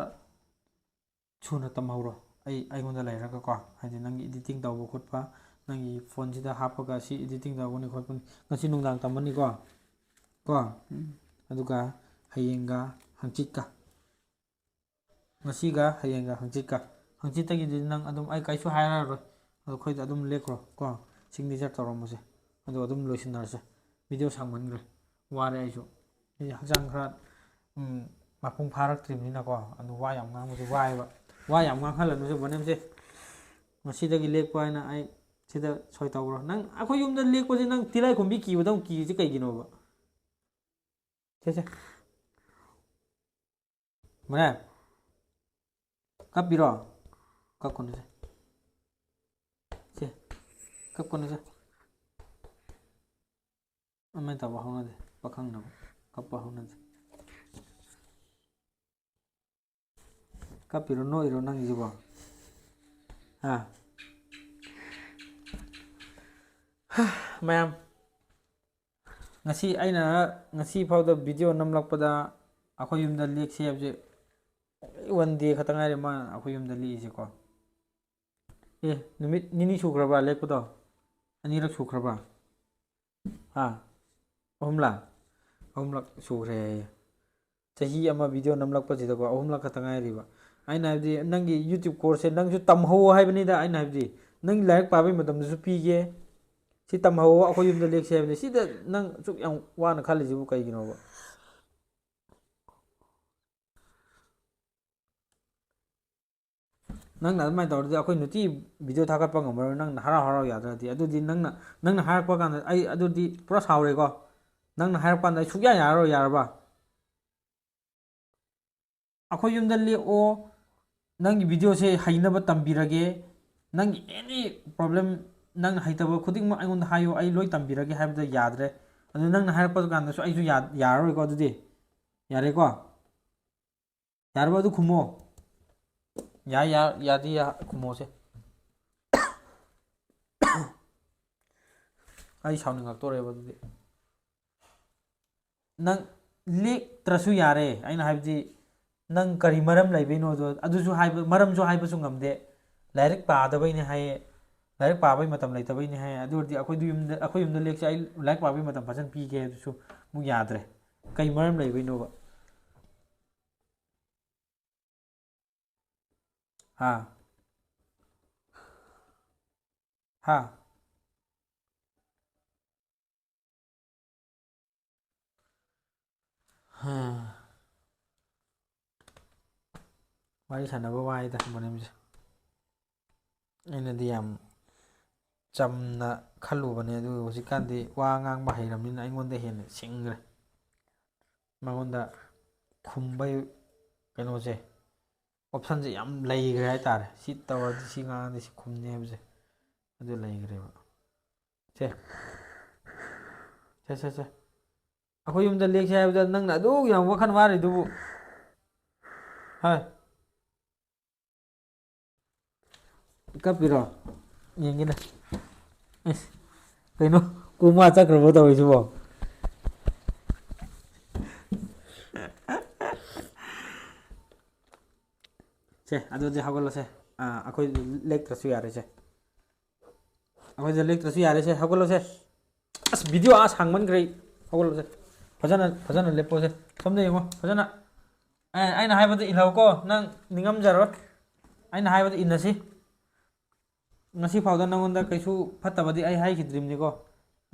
ꯁꯨꯅ ꯇꯝꯍꯧꯔꯣ꯫ ꯑꯩ, ꯑꯩꯉꯣꯟꯗ ꯂꯩꯔꯒꯀꯣ, ꯍꯥꯏꯗꯤ ꯅꯪꯒꯤ editing ꯇꯧꯕ ꯈꯣꯠꯄ, ꯅꯪꯒꯤ phone-ꯁꯤꯗ ꯍꯥꯞꯄꯒ ꯁꯤ editing ꯇꯧꯒꯅꯤ ꯈꯣꯠꯄꯅꯤ, ꯉꯁꯤ ꯅꯨꯡꯗꯥꯡ ꯇꯝꯃꯅꯤꯀꯣ, ꯀꯣ? ꯎꯝ꯫ ꯑꯗꯨꯒ ꯍꯌꯦꯡꯒ ꯍꯪꯆꯤꯠꯀ, ꯉꯁꯤꯒ ꯍꯌꯦꯡꯒ ꯍꯪꯆꯤꯠꯀ, ꯍꯪꯆꯤꯠꯇꯒꯤꯗꯤ ꯅꯪ ꯑꯗꯨꯝ, ꯑꯩ ꯀꯩꯁꯨ ꯍꯥꯏꯔꯔꯣꯏ꯫ ꯑꯗꯣ ꯑꯩꯈꯣꯏꯗ ꯑꯗꯨꯝ ꯂꯦꯛꯈ꯭ꯔꯣ ꯀꯣ, signature ꯇꯧꯔꯝꯃꯁꯦ, ꯑꯗꯣ ꯑꯗꯨꯝ ꯂꯣꯏꯁꯤꯟꯅꯔꯁꯦ꯫ Video ꯁꯥꯡꯃꯟꯈ꯭ꯔꯦ, ꯋꯥꯔꯦ ꯑꯩꯁꯨ꯫ ꯑꯩ ꯍꯛꯆꯥꯡ ꯈꯔ, ꯎꯝ, ꯃꯄꯨꯡ ꯐꯥꯔꯛꯇ꯭ꯔꯤꯕꯅꯤꯅꯀꯣ, ꯑꯗꯨ ꯋꯥ ꯌꯥꯝ ꯉꯥꯡꯕꯁꯨ ꯋꯥꯏꯑꯦꯕ꯫ ꯋꯥ ꯌꯥꯝ ꯉꯥꯡꯍꯜꯂꯅꯨꯁꯦ ꯕꯣꯅꯦꯝꯁꯦ꯫ ꯉꯁꯤꯗꯒꯤ ꯂꯦꯛꯄ ꯍꯥꯏꯅ ꯑꯩ ꯁꯤꯗ ꯁꯣꯏ ꯇꯧꯈ꯭ꯔꯣ꯫ ꯅꯪ ꯑꯩꯈꯣꯏ ꯌꯨꯝꯗ ꯂꯦꯛꯄꯁꯦ ꯅꯪ ꯇꯤꯂꯥꯏꯈꯣꯝꯕꯤ ꯀꯤꯕꯗꯧ ꯀꯤꯔꯤꯁꯦ ꯀꯩꯒꯤꯅꯣꯕ? ꯁꯦ, ꯁꯦ꯫ ꯃꯅꯦ, ꯀꯞꯄꯤꯔꯣ? ꯀꯞꯀꯅꯨꯁꯦ꯫ ꯁꯦ, ꯀꯞꯀꯅꯨꯁꯦ꯫ ꯑꯗꯨꯃꯥꯏꯅ ꯇꯧꯕ ꯍꯧꯅꯗꯦ, ꯄꯥꯈꯪꯅꯕ ꯀꯞꯄ ꯍꯧꯅꯗꯦ꯫ ꯀꯞꯄꯤꯔꯣ, ꯅꯣꯛꯏꯔꯣ ꯅꯪꯒꯤꯁꯤꯕꯣ? ꯍꯥ? ꯍꯥ, ꯃꯌꯥꯝ, ꯉꯁꯤ ꯑꯩꯅ, ꯉꯁꯤ ꯐꯥꯎꯗ video ꯅꯝꯂꯛꯄꯗ ꯑꯩꯈꯣꯏ ꯌꯨꯝꯗ ꯂꯦꯛꯁꯦ ꯍꯥꯏꯕꯁꯦ one day ꯈꯛꯇ ꯉꯥꯏꯔꯦ ꯃꯥ ꯑꯩꯈꯣꯏ ꯌꯨꯝꯗ ꯂꯦꯛꯏꯁꯦꯀꯣ꯫ ꯑꯦ, ꯅꯨꯃꯤꯠ ꯅꯤꯅꯤ ꯁꯨꯈ꯭ꯔꯕ ꯂꯦꯛꯄꯗꯣ? ꯑꯅꯤꯔꯛ ꯁꯨꯈ꯭ꯔꯕ? ꯍꯥ? ꯑꯍꯨꯝꯂꯛ? ꯑꯍꯨꯝꯂꯛ ꯁꯨꯈ꯭ꯔꯦ ꯍꯥꯏꯌꯦ꯫ ꯆꯍꯤ ꯑꯃ video ꯅꯝꯂꯛꯄꯁꯤꯗꯀꯣ, ꯑꯍꯨꯝꯂꯛ ꯈꯛꯇ ꯉꯥꯏꯔꯤꯕ꯫ ꯑꯩꯅ ꯍꯥꯏꯕꯗꯤ, ꯅꯪꯒꯤ YouTube course-ꯁꯦ ꯅꯪꯁꯨ ꯇꯝꯍꯧꯋꯣ ꯍꯥꯏꯕꯅꯤꯗ꯫ ꯑꯩꯅ ꯍꯥꯏꯕꯗꯤ, ꯅꯪ ꯂꯥꯏꯔꯤꯛ ꯄꯥꯕꯩ ꯃꯇꯝꯗꯁꯨ ꯄꯤꯒꯦ, ꯁꯤ ꯇꯝꯍꯧꯋꯣ, ꯑꯩꯈꯣꯏ ꯌꯨꯝꯗ ꯂꯦꯛꯁꯦ ꯍꯥꯏꯕꯅꯤ꯫ ꯁꯤꯗ ꯅꯪ ꯑꯁꯨꯛ ꯌꯥꯝ ꯋꯥꯅ ꯈꯜꯂꯤꯁꯤꯕꯨ ꯀꯩꯒꯤꯅꯣꯕ? ꯅꯪꯅ ꯑꯗꯨꯃꯥꯏꯅ ꯇꯧꯔꯗꯤ ꯑꯩꯈꯣꯏ ꯅꯨꯡꯇꯤ video ꯊꯥꯒꯠꯄ ꯉꯝꯃꯔꯣꯏ, ꯅꯪꯅ ꯍꯔꯥꯎ ꯍꯔꯥꯎ ꯌꯥꯗ꯭ꯔꯗꯤ꯫ ꯑꯗꯨꯗꯤ ꯅꯪꯅ, ꯅꯪꯅ ꯍꯥꯏꯔꯛꯄ ꯀꯥꯟꯗ ꯑꯩ ꯑꯗꯨꯗꯤ ꯄꯨꯔꯥ ꯁꯥꯎꯔꯦꯀꯣ꯫ ꯅꯪꯅ ꯍꯥꯏꯔꯛꯄ ꯀꯥꯟꯗ ꯑꯩ ꯁꯨꯛꯌꯥ ꯌꯥꯔꯔꯣꯏ, ꯌꯥꯔꯕ? ꯑꯩꯈꯣꯏ ꯌꯨꯝꯗ ꯂꯦꯛꯑꯣ, ꯅꯪꯒꯤ ꯚꯤꯗꯤꯑꯣꯁꯦ ꯍꯩꯅꯕ ꯇꯝꯕꯤꯔꯒꯦ, ꯅꯪꯒꯤ ꯑꯦꯅꯤ ꯄ꯭ꯔꯣꯕ꯭ꯂꯦꯝ, ꯅꯪꯅ ꯍꯩꯇꯕ ꯈꯨꯗꯤꯡꯃꯛ ꯑꯩꯉꯣꯟꯗ ꯍꯥꯏꯌꯨ, ꯑꯩ ꯂꯣꯏ ꯇꯝꯕꯤꯔꯒꯦ ꯍꯥꯏꯕꯗ ꯌꯥꯗ꯭ꯔꯦ꯫ ꯑꯗꯨ ꯅꯪꯅ ꯍꯥꯏꯔꯛꯄ ꯀꯥꯟꯗꯁꯨ ꯑꯩꯁꯨ ꯌꯥ-, ꯌꯥꯔꯔꯣꯏꯀꯣ꯫ ꯑꯗꯨꯗꯤ ꯌꯥꯔꯦꯀꯣ? ꯌꯥꯔꯕ? ꯑꯗꯨ ꯈꯨꯝꯃꯣ꯫ ꯌꯥꯏ, ꯌꯥ-, ꯌꯥꯗꯤ ꯌꯥ-, ꯈꯨꯝꯃꯣꯁꯦ꯫ ꯑꯩ ꯁꯥꯎꯅꯤꯡꯉꯛꯇꯣꯔꯦꯕ ꯑꯗꯨꯗꯤ꯫ ꯅꯪ ꯂꯦꯛꯇ꯭ꯔꯁꯨ ꯌꯥꯔꯦ꯫ ꯑꯩꯅ ꯍꯥꯏꯕꯗꯤ, ꯅꯪ ꯀꯔꯤ ꯃꯔꯝ ꯂꯩꯕꯩꯅꯣꯗꯣ ꯑꯗꯨꯁꯨ ꯍꯥꯏꯕ, ꯃꯔꯝꯁꯨ ꯍꯥꯏꯕꯁꯨ ꯉꯝꯗꯦ꯫ ꯂꯥꯏꯔꯤꯛ ꯄꯥꯗꯕꯩꯅꯦ ꯍꯥꯏꯌꯦ꯫ ꯂꯥꯏꯔꯤꯛ ꯄꯥꯕꯩ ꯃꯇꯝ ꯂꯩꯇꯕꯩꯅꯦ ꯍꯥꯏꯌꯦ꯫ ꯑꯗꯨ ꯑꯣꯏꯔꯗꯤ ꯑꯩꯈꯣꯏꯗꯨ ꯌꯨꯝꯗ, ꯑꯩꯈꯣꯏ ꯌꯨꯝꯗ ꯂꯦꯛꯁꯦ, ꯑꯩ ꯂꯥꯏꯔꯤꯛ ꯄꯥꯕꯩ ꯃꯇꯝ ꯐꯖꯅ ꯄꯤꯒꯦ ꯍꯥꯏꯗꯨꯁꯨ ꯑꯃꯨꯛ ꯌꯥꯗ꯭ꯔꯦ꯫ ꯀꯩ ꯃꯔꯝ ꯂꯩꯕꯩꯅꯣꯕ? ꯍꯥ? ꯍꯥ? ꯍꯥ꯫ ꯋꯥꯔꯤ ꯁꯥꯟꯅꯕ ꯋꯥꯏꯗ ꯃꯣꯅꯦꯝꯁꯦ꯫ ꯑꯩꯅꯗꯤ ꯌꯥꯝ ꯆꯝꯅ ꯈꯜꯂꯨꯕꯅꯦ, ꯑꯗꯨ ꯍꯧꯖꯤꯛꯀꯥꯟꯗꯤ ꯋꯥ ꯉꯥꯡꯕ ꯍꯩꯔꯕꯅꯤꯅ ꯑꯩꯉꯣꯟꯗ ꯍꯦꯟꯅ ꯁꯤꯡꯈ꯭ꯔꯦ꯫ ꯃꯉꯣꯟꯗ ꯈꯨꯝꯕꯩ ꯀꯩꯅꯣꯁꯦ, ꯑꯣꯞꯁꯟꯁꯦ ꯌꯥꯝ ꯂꯩꯈ꯭ꯔꯦ ꯍꯥꯏꯇꯥꯔꯦ꯫ ꯁꯤ ꯇꯧꯔꯗꯤ, ꯁꯤ ꯉꯥꯡꯉꯗꯤ ꯁꯤ ꯈꯨꯝꯅꯤ ꯍꯥꯏꯕꯁꯦ ꯑꯗꯨ ꯂꯩꯈ꯭ꯔꯦꯕ꯫ ꯁꯦ꯫ ꯁꯦ, ꯁꯦ, ꯁꯦ꯫ ꯑꯩꯈꯣꯏ ꯌꯨꯝꯗ ꯂꯦꯛꯁꯦ ꯍꯥꯏꯕꯗ ꯅꯪꯅ ꯑꯗꯨꯛ ꯌꯥꯝ ꯋꯥꯈꯜ ꯋꯥꯔꯤꯗꯨꯕꯨ꯫ ꯍꯥꯏ꯫ ꯀꯞꯄꯤꯔꯣ? ꯌꯦꯡꯒꯦꯅꯦ꯫ ꯑꯁ, ꯀꯩꯅꯣ, ꯀꯣꯃꯥ ꯆꯠꯈ꯭ꯔꯕꯣ ꯇꯧꯔꯤꯁꯤꯕꯣ? ꯁꯦ, ꯑꯗꯨꯗꯤ ꯍꯧꯒꯠꯂꯁꯦ꯫ ꯑꯥ, ꯑꯩꯈꯣꯏ ꯂꯦꯛꯇ꯭ꯔꯁꯨ ꯌꯥꯔꯦꯁꯦ꯫ ꯑꯩꯈꯣꯏꯗ ꯂꯦꯛꯇ꯭ꯔꯁꯨ ꯌꯥꯔꯦꯁꯦ, ꯍꯧꯒꯠꯂꯣꯁꯦ꯫ ꯑꯁ, ꯚꯤꯗꯤꯑꯣ ꯑꯥ ꯁꯥꯡꯃꯟꯈ꯭ꯔꯦ꯫ ꯍꯧꯒꯠꯂꯣꯁꯦ꯫ ꯐꯖꯅ, ꯐꯖꯅ ꯂꯦꯞꯄꯣꯁꯦ꯫ ꯁꯣꯝꯗ ꯌꯦꯡꯉꯣ, ꯐꯖꯅ꯫ ꯑꯦ, ꯑꯩꯅ ꯍꯥꯏꯕꯗ ꯏꯜꯍꯧꯀꯣ, ꯅꯪ ꯅꯤꯡꯉꯝꯖꯔꯣꯏ꯫ ꯑꯩꯅ ꯍꯥꯏꯕꯗ ꯏꯟꯅꯁꯤ꯫ ꯉꯁꯤ ꯐꯥꯎꯗ ꯅꯪꯉꯣꯟꯗ ꯀꯩꯁꯨ ꯐꯠꯇꯕꯗꯤ ꯑꯩ ꯍꯥꯏꯈꯤꯗ꯭ꯔꯤꯕꯅꯤꯀꯣ꯫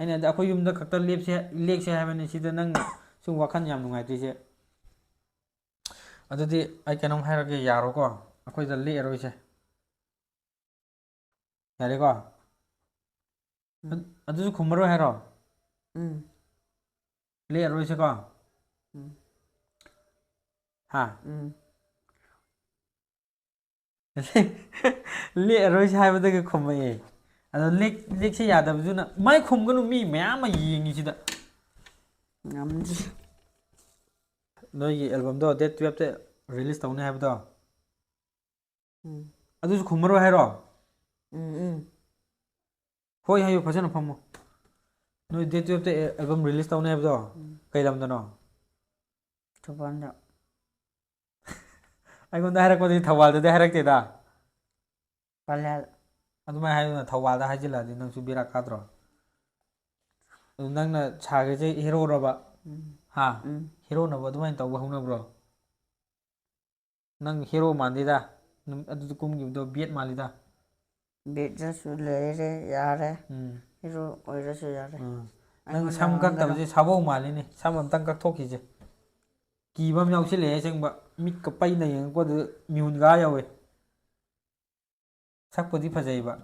ꯑꯩꯅ ꯑꯗ ꯑꯩꯈꯣꯏ ꯌꯨꯝꯗ ꯈꯛꯇ ꯂꯦꯞꯁꯦ, ꯂꯦꯛꯁꯦ ꯍꯥꯏꯕꯅꯤ, ꯁꯤꯗ ꯅꯪꯅ ꯁꯨꯝ ꯋꯥꯈꯜ ꯌꯥꯝ ꯅꯨꯡꯉꯥꯏꯇ꯭ꯔꯤꯁꯦ꯫ ꯑꯗꯨꯗꯤ ꯑꯩ ꯀꯩꯅꯣꯝ ꯍꯥꯏꯔꯒꯦ, ꯌꯥꯔꯣꯀꯣ? ꯑꯩꯈꯣꯏꯗ ꯂꯦꯛꯑꯔꯣꯏꯁꯦ꯫ ꯌꯥꯔꯦꯀꯣ? ꯎꯝ꯫ ꯑꯗꯨꯁꯨ ꯈꯨꯝꯃꯔꯣꯏ ꯍꯥꯏꯔꯣ? ꯎꯝ꯫ ꯂꯦꯛꯑꯔꯣꯏꯁꯦꯀꯣ? ꯎꯝ꯫ ꯍꯥ? ꯎꯝ꯫ ꯂꯦꯛꯑꯔꯣꯏꯁꯦ ꯍꯥꯏꯕꯗꯒꯤ ꯈꯨꯝꯃꯛꯑꯦ꯫ ꯑꯗꯣ ꯂꯦꯛ ꯂꯦꯛꯁꯦ ꯌꯥꯗꯕꯗꯨꯅ, ꯃꯥꯏ ꯈꯨꯝꯒꯅꯨ, ꯃꯤ ꯃꯌꯥꯝ ꯑꯃ ꯌꯦꯡꯉꯤꯁꯤꯗ꯫ ꯉꯝꯗ꯭ꯔꯤ꯫ ꯅꯣꯏꯒꯤ ꯑꯦꯜꯕꯝꯗꯣ ꯗꯦꯠ ꯇꯨꯌꯦꯜꯞꯇ ꯔꯤꯂꯤꯁ ꯇꯧꯅꯤ ꯍꯥꯏꯕꯗꯣ, ꯎꯝ꯫ ꯑꯗꯨꯁꯨ ꯈꯨꯝꯃꯔꯣꯏ ꯍꯥꯏꯔꯣ? ꯎꯝ ꯎꯝ꯫ ꯍꯣꯏ ꯍꯥꯏꯌꯨ, ꯐꯖꯅ ꯐꯝꯃꯨ꯫ ꯅꯣꯏ ꯗꯦꯠ ꯇꯨꯌꯦꯜꯞꯇ ꯑꯦꯜꯕꯝ ꯔꯤꯂꯤꯁ ꯇꯧꯅꯤ ꯍꯥꯏꯕꯗꯣ? ꯎꯝ꯫ ꯀꯩ ꯂꯝꯗꯅꯣ? ꯊꯧꯕꯥꯜꯗ꯫ ꯑꯩꯉꯣꯟꯗ ꯍꯥꯏꯔꯛꯄꯗꯤ ꯊꯧꯕꯥꯜꯗꯗꯤ ꯍꯥꯏꯔꯛꯇꯦꯗ꯫ ꯄꯂꯦꯜ꯫ ꯑꯗꯨꯃꯥꯏꯅ ꯍꯥꯏꯗꯨꯅ ꯊꯧꯕꯥꯜꯗ ꯍꯥꯏꯖꯤꯜꯂꯛꯑꯗꯤ ꯅꯪꯁꯨ ꯕꯦꯔꯥ ꯀꯥꯗ꯭ꯔꯣ? ꯑꯗꯨ ꯅꯪꯅ ꯁꯥꯒꯦꯁꯦ ꯍꯦꯔꯣꯔꯕ? ꯎꯝ꯫ ꯍꯥ? ꯎꯝ꯫ ꯍꯦꯔꯣꯅꯕꯨ ꯑꯗꯨꯃꯥꯏꯅ ꯇꯧꯕ ꯍꯧꯅꯕ꯭ꯔꯣ? ꯅꯪ ꯍꯦꯔꯣ ꯃꯥꯟꯗꯦꯗ꯫ ꯅꯪ ꯑꯗꯨꯗ ꯀꯨꯝꯈꯤꯕꯗꯣ ꯕꯦꯠ ꯃꯥꯜꯂꯤꯗ꯫ ꯕꯦꯠꯇꯁꯨ ꯂꯩꯔꯦ, ꯌꯥꯔꯦ꯫ ꯎꯝ꯫ ꯍꯦꯔꯣ ꯑꯣꯏꯔꯁꯨ ꯌꯥꯔꯦ꯫ ꯎꯝ꯫ ꯅꯪ ꯑꯩꯉꯣꯟꯗ ꯁꯝ ꯍꯪꯒꯅꯨ꯫ ꯀꯛꯇꯕꯁꯦ ꯁꯥꯕꯧ ꯃꯥꯜꯂꯤꯅꯦ꯫ ꯁꯝ ꯑꯝꯇꯪ ꯀꯛꯊꯣꯛꯈꯤꯁꯦ꯫ ꯀꯤꯕ ꯑꯃ ꯌꯥꯎꯁꯤꯜꯂꯛꯑꯦ ꯑꯁꯦꯡꯕ꯫ ꯃꯤꯠꯀ ꯄꯩꯅ ꯌꯦꯡꯉꯛꯄꯗꯨꯗ ꯃꯤꯍꯨꯟ ꯀꯥ ꯌꯧꯋꯦ꯫ ꯁꯛꯄꯨꯗꯤ ꯐꯖꯩꯕ,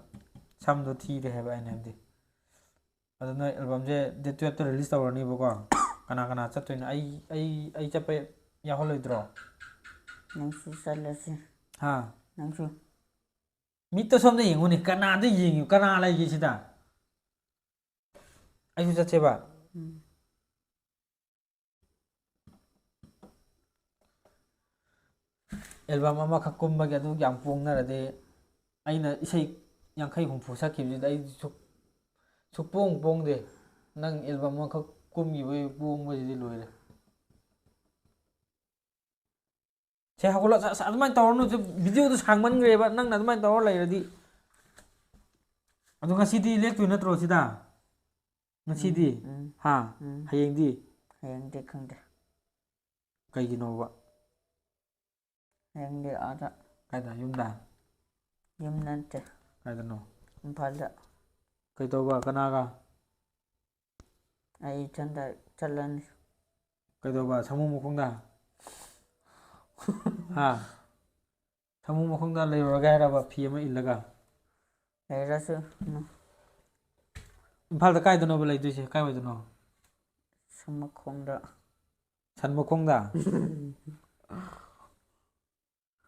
ꯁꯝꯗꯣ ꯊꯤꯔꯦ ꯍꯥꯏꯕ ꯑꯩꯅ ꯍꯥꯏꯕꯗꯤ꯫ ꯑꯗꯣ ꯅꯣꯏ ꯑꯦꯜꯕꯝꯁꯦ ꯗꯦꯠ ꯇꯨꯌꯦꯜꯞꯇ ꯔꯤꯂꯤꯁ ꯇꯧꯔꯅꯤꯕꯀꯣ? ꯀꯅꯥ ꯀꯅꯥ ꯆꯠꯇꯣꯏꯅꯣ? ꯑꯩ, ꯑꯩ, ꯑꯩ ꯆꯠꯄ ꯌꯥꯎꯍꯜꯂꯣꯏꯗ꯭ꯔꯣ? ꯅꯪꯁꯨ ꯆꯠꯂꯁꯤ꯫ ꯍꯥ? ꯅꯪꯁꯨ꯫ ꯃꯤꯠꯇꯣ ꯁꯣꯝꯗ ꯌꯦꯡꯉꯨꯅꯦ, ꯀꯅꯥꯗ ꯌꯦꯡꯉꯤꯅꯣ? ꯀꯅꯥ ꯂꯩꯒꯦ ꯁꯤꯗ? ꯑꯩꯁꯨ ꯆꯠꯁꯦꯕ꯫ ꯎꯝ꯫ ꯑꯦꯜꯕꯝ ꯑꯃꯈꯛ ꯀꯨꯝꯕꯒꯤ ꯑꯗꯨ ꯌꯥꯝ ꯄꯣꯡꯅꯔꯗꯤ, ꯑꯩꯅ ꯏꯁꯩ ꯌꯥꯡꯈꯩ ꯍꯨꯝꯐꯨ ꯁꯛꯈꯤꯕꯁꯤꯗ ꯑꯩ ꯁꯨꯛ-, ꯁꯨꯛꯄꯣꯡ ꯄꯣꯡꯗꯦ꯫ ꯅꯪ ꯑꯦꯜꯕꯝ ꯑꯃꯈꯛ ꯀꯨꯝꯈꯤꯕꯒꯤ ꯄꯣꯡꯕꯁꯤꯗꯤ ꯂꯣꯏꯔꯦ꯫ ꯁꯦ, ꯍꯧꯒꯠꯂꯣ꯫ ꯑꯁ, ꯑꯁ, ꯑꯗꯨꯃꯥꯏꯅ ꯇꯧꯔꯅꯨ꯫ ꯁꯤ ꯚꯤꯗꯤꯑꯣꯗꯣ ꯁꯥꯡꯃꯟꯈ꯭ꯔꯦꯕ, ꯅꯪꯅ ꯑꯗꯨꯃꯥꯏꯅ ꯇꯧꯔ ꯂꯩꯔꯗꯤ꯫ ꯑꯗꯣ ꯉꯁꯤꯗꯤ ꯂꯦꯛꯇꯣꯏ ꯅꯠꯇ꯭ꯔꯣ ꯁꯤꯗ? ꯉꯁꯤꯗꯤ? ꯎꯝ, ꯎꯝ, ꯍꯥ? ꯎꯝ꯫ ꯍꯌꯦꯡꯗꯤ? ꯍꯌꯦꯡꯗꯤ ꯈꯪꯗꯦ꯫ ꯀꯩꯒꯤꯅꯣꯕ? ꯍꯌꯦꯡꯗꯤ ꯑꯥꯗ꯫ ꯀꯥꯏꯗ? ꯌꯨꯝꯗ? ꯌꯨꯝ ꯅꯠꯇꯦ꯫ ꯀꯥꯏꯗꯅꯣ? ꯏꯝꯐꯥꯜꯗ꯫ ꯀꯩꯗꯧꯕ? ꯀꯅꯥꯒ? ꯑꯩ ꯏꯊꯟꯗ ꯆꯠꯂꯅꯤ꯫ ꯀꯩꯗꯧꯕ? ꯁꯥꯃꯨ ꯃꯈꯣꯡꯗ? ꯍꯥ? ꯁꯥꯃꯨ ꯃꯈꯣꯡꯗ ꯂꯩꯔꯨꯔꯒꯦ ꯍꯥꯏꯔꯕ, ꯐꯤ ꯑꯃ ꯏꯜꯂꯒ? ꯂꯩꯔꯁꯨ ꯅꯨ-, ꯏꯝꯐꯥꯜꯗ ꯀꯥꯏꯗꯅꯣꯕ ꯂꯩꯗꯣꯏꯁꯦ? ꯀꯥꯏꯋꯥꯏꯗꯅꯣ? ꯁꯝ ꯃꯈꯣꯡꯗ꯫ ꯁꯟ ꯃꯈꯣꯡꯗ?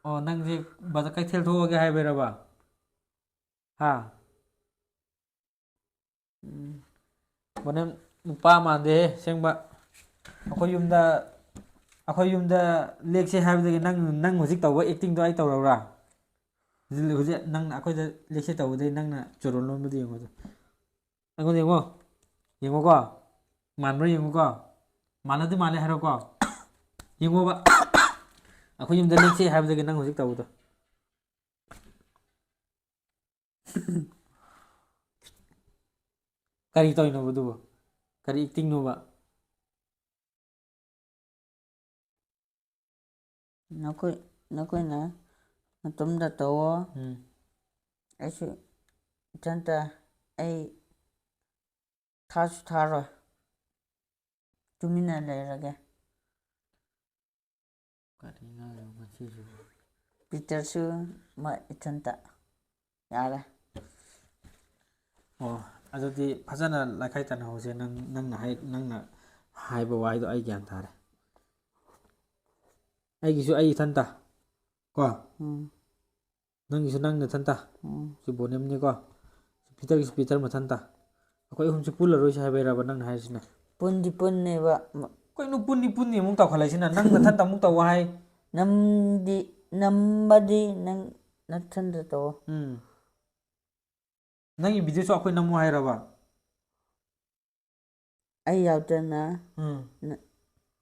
ꯑꯣ, ꯅꯪꯁꯦ ꯕꯖꯥꯔ ꯀꯩꯊꯦꯜ ꯊꯣꯛꯑꯒꯦ ꯍꯥꯏꯕꯩꯔꯕ? ꯍꯥ? ꯎꯝ꯫ ꯕꯣꯅꯦꯝ, ꯅꯨꯄꯥ ꯃꯥꯟꯗꯦꯍꯦ ꯑꯁꯦꯡꯕ꯫ ꯑꯩꯈꯣꯏ ꯌꯨꯝꯗ, ꯑꯩꯈꯣꯏ ꯌꯨꯝꯗ ꯂꯦꯛꯁꯦ ꯍꯥꯏꯕꯗꯒꯤ ꯅꯪ, ꯅꯪ ꯍꯧꯖꯤꯛ ꯇꯧꯕ ꯑꯦꯛꯇꯤꯡꯗꯣ ꯑꯩ ꯇꯧꯔꯛꯎꯔꯥ? ꯍꯧꯖꯤꯛ, ꯍꯧꯖꯤꯛ ꯅꯪꯅ ꯑꯩꯈꯣꯏꯗ ꯂꯦꯛꯁꯦ ꯇꯧꯕꯗꯒꯤ ꯅꯪꯅ ꯆꯨꯔꯣꯟ ꯂꯣꯟꯕꯗꯣ ꯌꯦꯡꯉꯣ ꯑꯗꯣ꯫ ꯑꯩꯉꯣꯟꯗ ꯌꯦꯡꯉꯣ꯫ ꯌꯦꯡꯉꯣꯀꯣ꯫ ꯃꯥꯟꯕ꯭ꯔꯥ ꯌꯦꯡꯉꯨꯀꯣ꯫ ꯃꯥꯟꯅꯗꯤ ꯃꯥꯜꯂꯦ ꯍꯥꯏꯔꯣꯀꯣ꯫ ꯌꯦꯡꯉꯣꯕ꯫ ꯑꯩꯈꯣꯏ ꯌꯨꯝꯗ ꯂꯦꯛꯁꯦ ꯍꯥꯏꯕꯗꯒꯤ ꯅꯪ ꯍꯧꯖꯤꯛ ꯇꯧꯕꯗꯣ꯫ ꯀꯔꯤ ꯇꯧꯔꯤꯅꯣꯕ ꯑꯗꯨꯕꯨ? ꯀꯔꯤ ꯑꯦꯛꯇꯤꯡꯅꯣꯕ? ꯅꯈꯣꯏ, ꯅꯈꯣꯏꯅ ꯅꯇꯣꯝꯗ ꯇꯧꯑꯣ꯫ ꯎꯝ꯫ ꯑꯩꯁꯨ ꯏꯊꯟꯇ, ꯑꯩ ꯊꯥꯁꯨ ꯊꯥꯔꯣꯏ꯫ ꯇꯨꯃꯤꯟꯅ ꯂꯩꯔꯒꯦ꯫ ꯀꯔꯤ ꯉꯥꯡꯉꯤꯅꯣ ꯃꯁꯤꯁꯤꯕꯨ? ꯄꯤꯇꯔꯁꯨ ꯃꯥ ꯏꯊꯟꯇ꯫ ꯌꯥꯔꯦ꯫ ꯑꯣ, ꯑꯗꯨꯗꯤ ꯐꯖꯅ ꯂꯥꯏꯈꯥꯏ ꯇꯥꯟꯅꯍꯧꯁꯦ꯫ ꯅꯪ, ꯅꯪꯅ ꯍꯥꯏ-, ꯅꯪꯅ ꯍꯥꯏꯕ ꯋꯥꯍꯩꯗꯣ ꯑꯩ ꯒ꯭ꯌꯥꯟ ꯇꯥꯔꯦ꯫ ꯑꯩꯒꯤꯁꯨ ꯑꯩ ꯏꯊꯟꯇ ꯀꯣ? ꯎꯝ꯫ ꯅꯪꯒꯤꯁꯨ ꯅꯪ ꯅꯊꯟꯇ? ꯎꯝ꯫ ꯁꯤ ꯕꯣꯅꯦꯝꯅꯤꯀꯣ? ꯄꯤꯇꯔꯒꯤꯁꯨ ꯄꯤꯇꯔ ꯃꯊꯟꯇ? ꯑꯩꯈꯣꯏ ꯑꯍꯨꯝꯁꯤ ꯄꯨꯜꯂꯔꯣꯏꯁꯦ ꯍꯥꯏꯕꯩꯔꯕ ꯅꯪꯅ ꯍꯥꯏꯔꯤꯁꯤꯅ? ꯄꯨꯟꯗꯤ ꯄꯨꯟꯅꯦꯕ꯫ ꯃ- ꯀꯩꯅꯣ ꯄꯨꯟꯅꯤ ꯄꯨꯟꯅꯤ ꯑꯃꯨꯛ ꯇꯧꯈꯠꯂꯛꯏꯁꯤꯅ? ꯅꯪ ꯅꯊꯟꯇ ꯑꯃꯨꯛ ꯇꯧ ꯍꯥꯏ꯫ ꯅꯝꯗꯤ, ꯅꯝꯕꯗꯤ ꯅꯪ ꯅꯊꯟꯇ ꯇꯧꯑꯣ꯫ ꯎꯝ꯫ ꯅꯪꯒꯤ ꯚꯤꯗꯤꯑꯣꯁꯨ ꯑꯩꯈꯣꯏ ꯅꯝꯃꯣ ꯍꯥꯏꯔꯕ? ꯑꯩ ꯌꯥꯎꯗꯅ ꯎꯝ꯫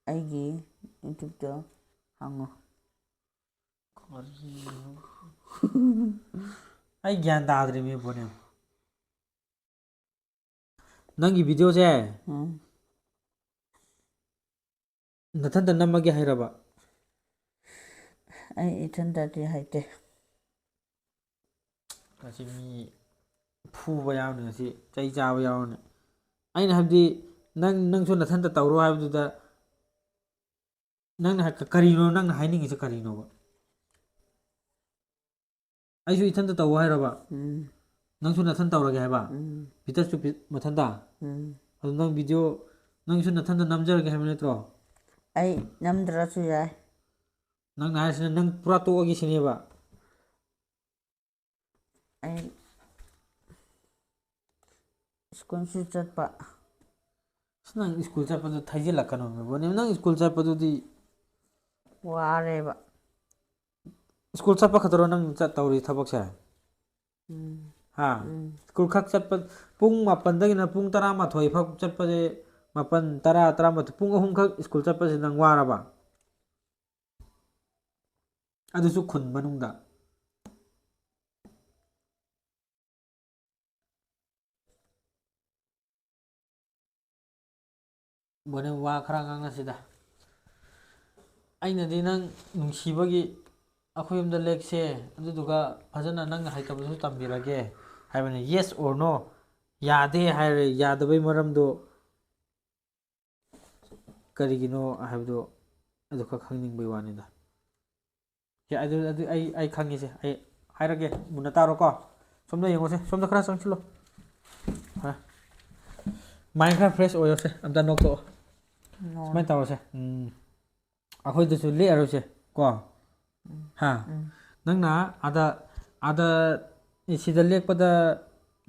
ꯑꯩꯒꯤ ꯌꯨꯇ꯭ꯌꯨꯕꯇꯣ ꯍꯥꯡꯉꯣ꯫ ꯀꯔꯤꯅꯣ? ꯑꯩ ꯒ꯭ꯌꯥꯟ ꯇꯥꯗ꯭ꯔꯦꯃꯤ ꯕꯣꯅꯦꯝ꯫ ꯅꯪꯒꯤ ꯚꯤꯗꯤꯑꯣꯁꯦ ꯎꯝ꯫ ꯅꯊꯟꯇ ꯅꯝꯃꯒꯦ ꯍꯥꯏꯔꯕ? ꯑꯩ ꯏꯊꯟꯇꯗꯤ ꯍꯩꯇꯦ꯫ ꯃꯁꯤ ꯃꯤ ꯐꯨꯕ ꯌꯥꯎꯅꯤ, ꯉꯁꯤ ꯆꯩ ꯆꯥꯕ ꯌꯥꯎꯔꯅꯤ꯫ ꯑꯩꯅ ꯍꯥꯏꯕꯗꯤ ꯅꯪ, ꯅꯪꯁꯨ ꯅꯊꯟꯇ ꯇꯧꯔꯣ ꯍꯥꯏꯕꯗꯨꯗ ꯅꯪꯅ ꯍꯥꯏ-, ꯀꯔꯤꯅꯣ ꯅꯪꯅ ꯍꯥꯏꯅꯤꯡꯉꯤꯁꯦ ꯀꯔꯤꯅꯣꯕ? ꯑꯩꯁꯨ ꯏꯊꯟꯇ ꯇꯧ ꯍꯥꯏꯔꯕ? ꯎꯝ꯫ ꯅꯪꯁꯨ ꯅꯊꯟ ꯇꯧꯔꯒꯦ ꯍꯥꯏꯕ? ꯎꯝ꯫ ꯄꯤꯇꯔꯁꯨ ꯄꯤ-, ꯃꯊꯟꯇ? ꯎꯝ꯫ ꯑꯗꯨ ꯅꯪ ꯚꯤꯗꯤꯑꯣ ꯅꯪꯁꯨ ꯅꯊꯟꯗ ꯅꯝꯖꯔꯒꯦ ꯍꯥꯏꯕ ꯅꯠꯇ꯭ꯔꯣ? ꯑꯩ ꯅꯝꯗ꯭ꯔꯁꯨ ꯌꯥꯏ꯫ ꯅꯪꯅ ꯍꯥꯏꯔꯤꯁꯤꯅ ꯅꯪ ꯄꯨꯔꯥ ꯇꯣꯛꯑꯒꯦ ꯁꯤꯅꯦꯕ? ꯑꯩ ꯁ꯭ꯀꯨꯜꯁꯨ ꯆꯠꯄ꯫ ꯑꯁ, ꯅꯪ ꯁ꯭ꯀꯨꯜ ꯆꯠꯄꯗꯨ ꯊꯩꯖꯤꯜꯂꯛꯀꯅꯣ ꯃꯦꯕꯣꯅꯤ꯫ ꯅꯪ ꯁ꯭ꯀꯨꯜ ꯆꯠꯄꯗꯨꯗꯤ ꯋꯥꯔꯦꯕ꯫ ꯁ꯭ꯀꯨꯜ ꯆꯠꯄ ꯈꯛꯇꯔꯣ ꯅꯪ ꯆꯠ ꯇꯧꯔꯤ ꯊꯕꯛꯁꯦ? ꯎꯝ꯫ ꯍꯥ? ꯎꯝ꯫ ꯁ꯭ꯀꯨꯜ ꯈꯛ ꯆꯠꯄ, ꯄꯨꯡ ꯃꯥꯄꯟꯗꯒꯤꯅ ꯄꯨꯡ ꯇꯔꯥꯃꯥꯊꯣꯏ ꯐꯥꯎ ꯆꯠꯄꯁꯦ, ꯃꯥꯄꯟ, ꯇꯔꯥ, ꯇꯔꯥꯃꯥꯊꯣꯏ, ꯄꯨꯡ ꯑꯍꯨꯝꯈꯛ ꯁ꯭ꯀꯨꯜ ꯆꯠꯄꯁꯦ ꯅꯪ ꯋꯥꯔꯕ? ꯑꯗꯨꯁꯨ ꯈꯨꯟ ꯃꯅꯨꯡꯗ꯫ ꯕꯣꯅꯦ, ꯋꯥ ꯈꯔ ꯉꯥꯡꯅꯁꯤꯗ꯫ ꯑꯩꯅꯗꯤ ꯅꯪ ꯅꯨꯡꯁꯤꯕꯒꯤ ꯑꯩꯈꯣꯏ ꯌꯨꯝꯗ ꯂꯦꯛꯁꯦ, ꯑꯗꯨꯗꯨꯒ ꯐꯖꯅ ꯅꯪꯅ ꯍꯩꯇꯕꯁꯨ ꯇꯝꯕꯤꯔꯒꯦ ꯍꯥꯏꯕꯅꯤ꯫ Yes or no? ꯌꯥꯗꯦ ꯍꯥꯏꯔꯦ, ꯌꯥꯗꯕꯩ ꯃꯔꯝꯗꯣ ꯀꯔꯤꯒꯤꯅꯣ ꯍꯥꯏꯕꯗꯣ ꯑꯗꯨꯈꯛ ꯈꯪꯅꯤꯡꯕꯒꯤ ꯋꯥꯅꯤꯗ꯫ ꯌꯥ, ꯑꯗꯨ, ꯑꯗꯨ ꯑꯩ, ꯑꯩ ꯈꯪꯉꯤꯁꯦ, ꯑꯩ ꯍꯥꯏꯔꯒꯦ, ꯃꯨꯟꯅ ꯇꯥꯔꯣꯀꯣ꯫ ꯁꯣꯝꯗ ꯌꯦꯡꯉꯣꯁꯦ, ꯁꯣꯝꯗ ꯈꯔ ꯆꯪꯁꯤꯜꯂꯣ꯫ ꯍꯥ? Mind ꯈꯔ fresh ꯑꯣꯏꯔꯣꯁꯦ, ꯑꯝꯇ ꯅꯣꯛꯊꯣꯛꯑꯣ꯫ ꯅꯣ꯫ ꯁꯨꯃꯥꯏꯅ ꯇꯧꯔꯁꯦ, ꯎꯝ, ꯑꯩꯈꯣꯏꯗꯁꯨ ꯂꯦꯛꯑꯔꯣꯏꯁꯦ ꯀꯣ꯫ ꯍꯥ? ꯎꯝ꯫ ꯅꯪꯅ ꯑꯥꯗ, ꯑꯥꯗ, ꯁꯤꯗ ꯂꯦꯛꯄꯗ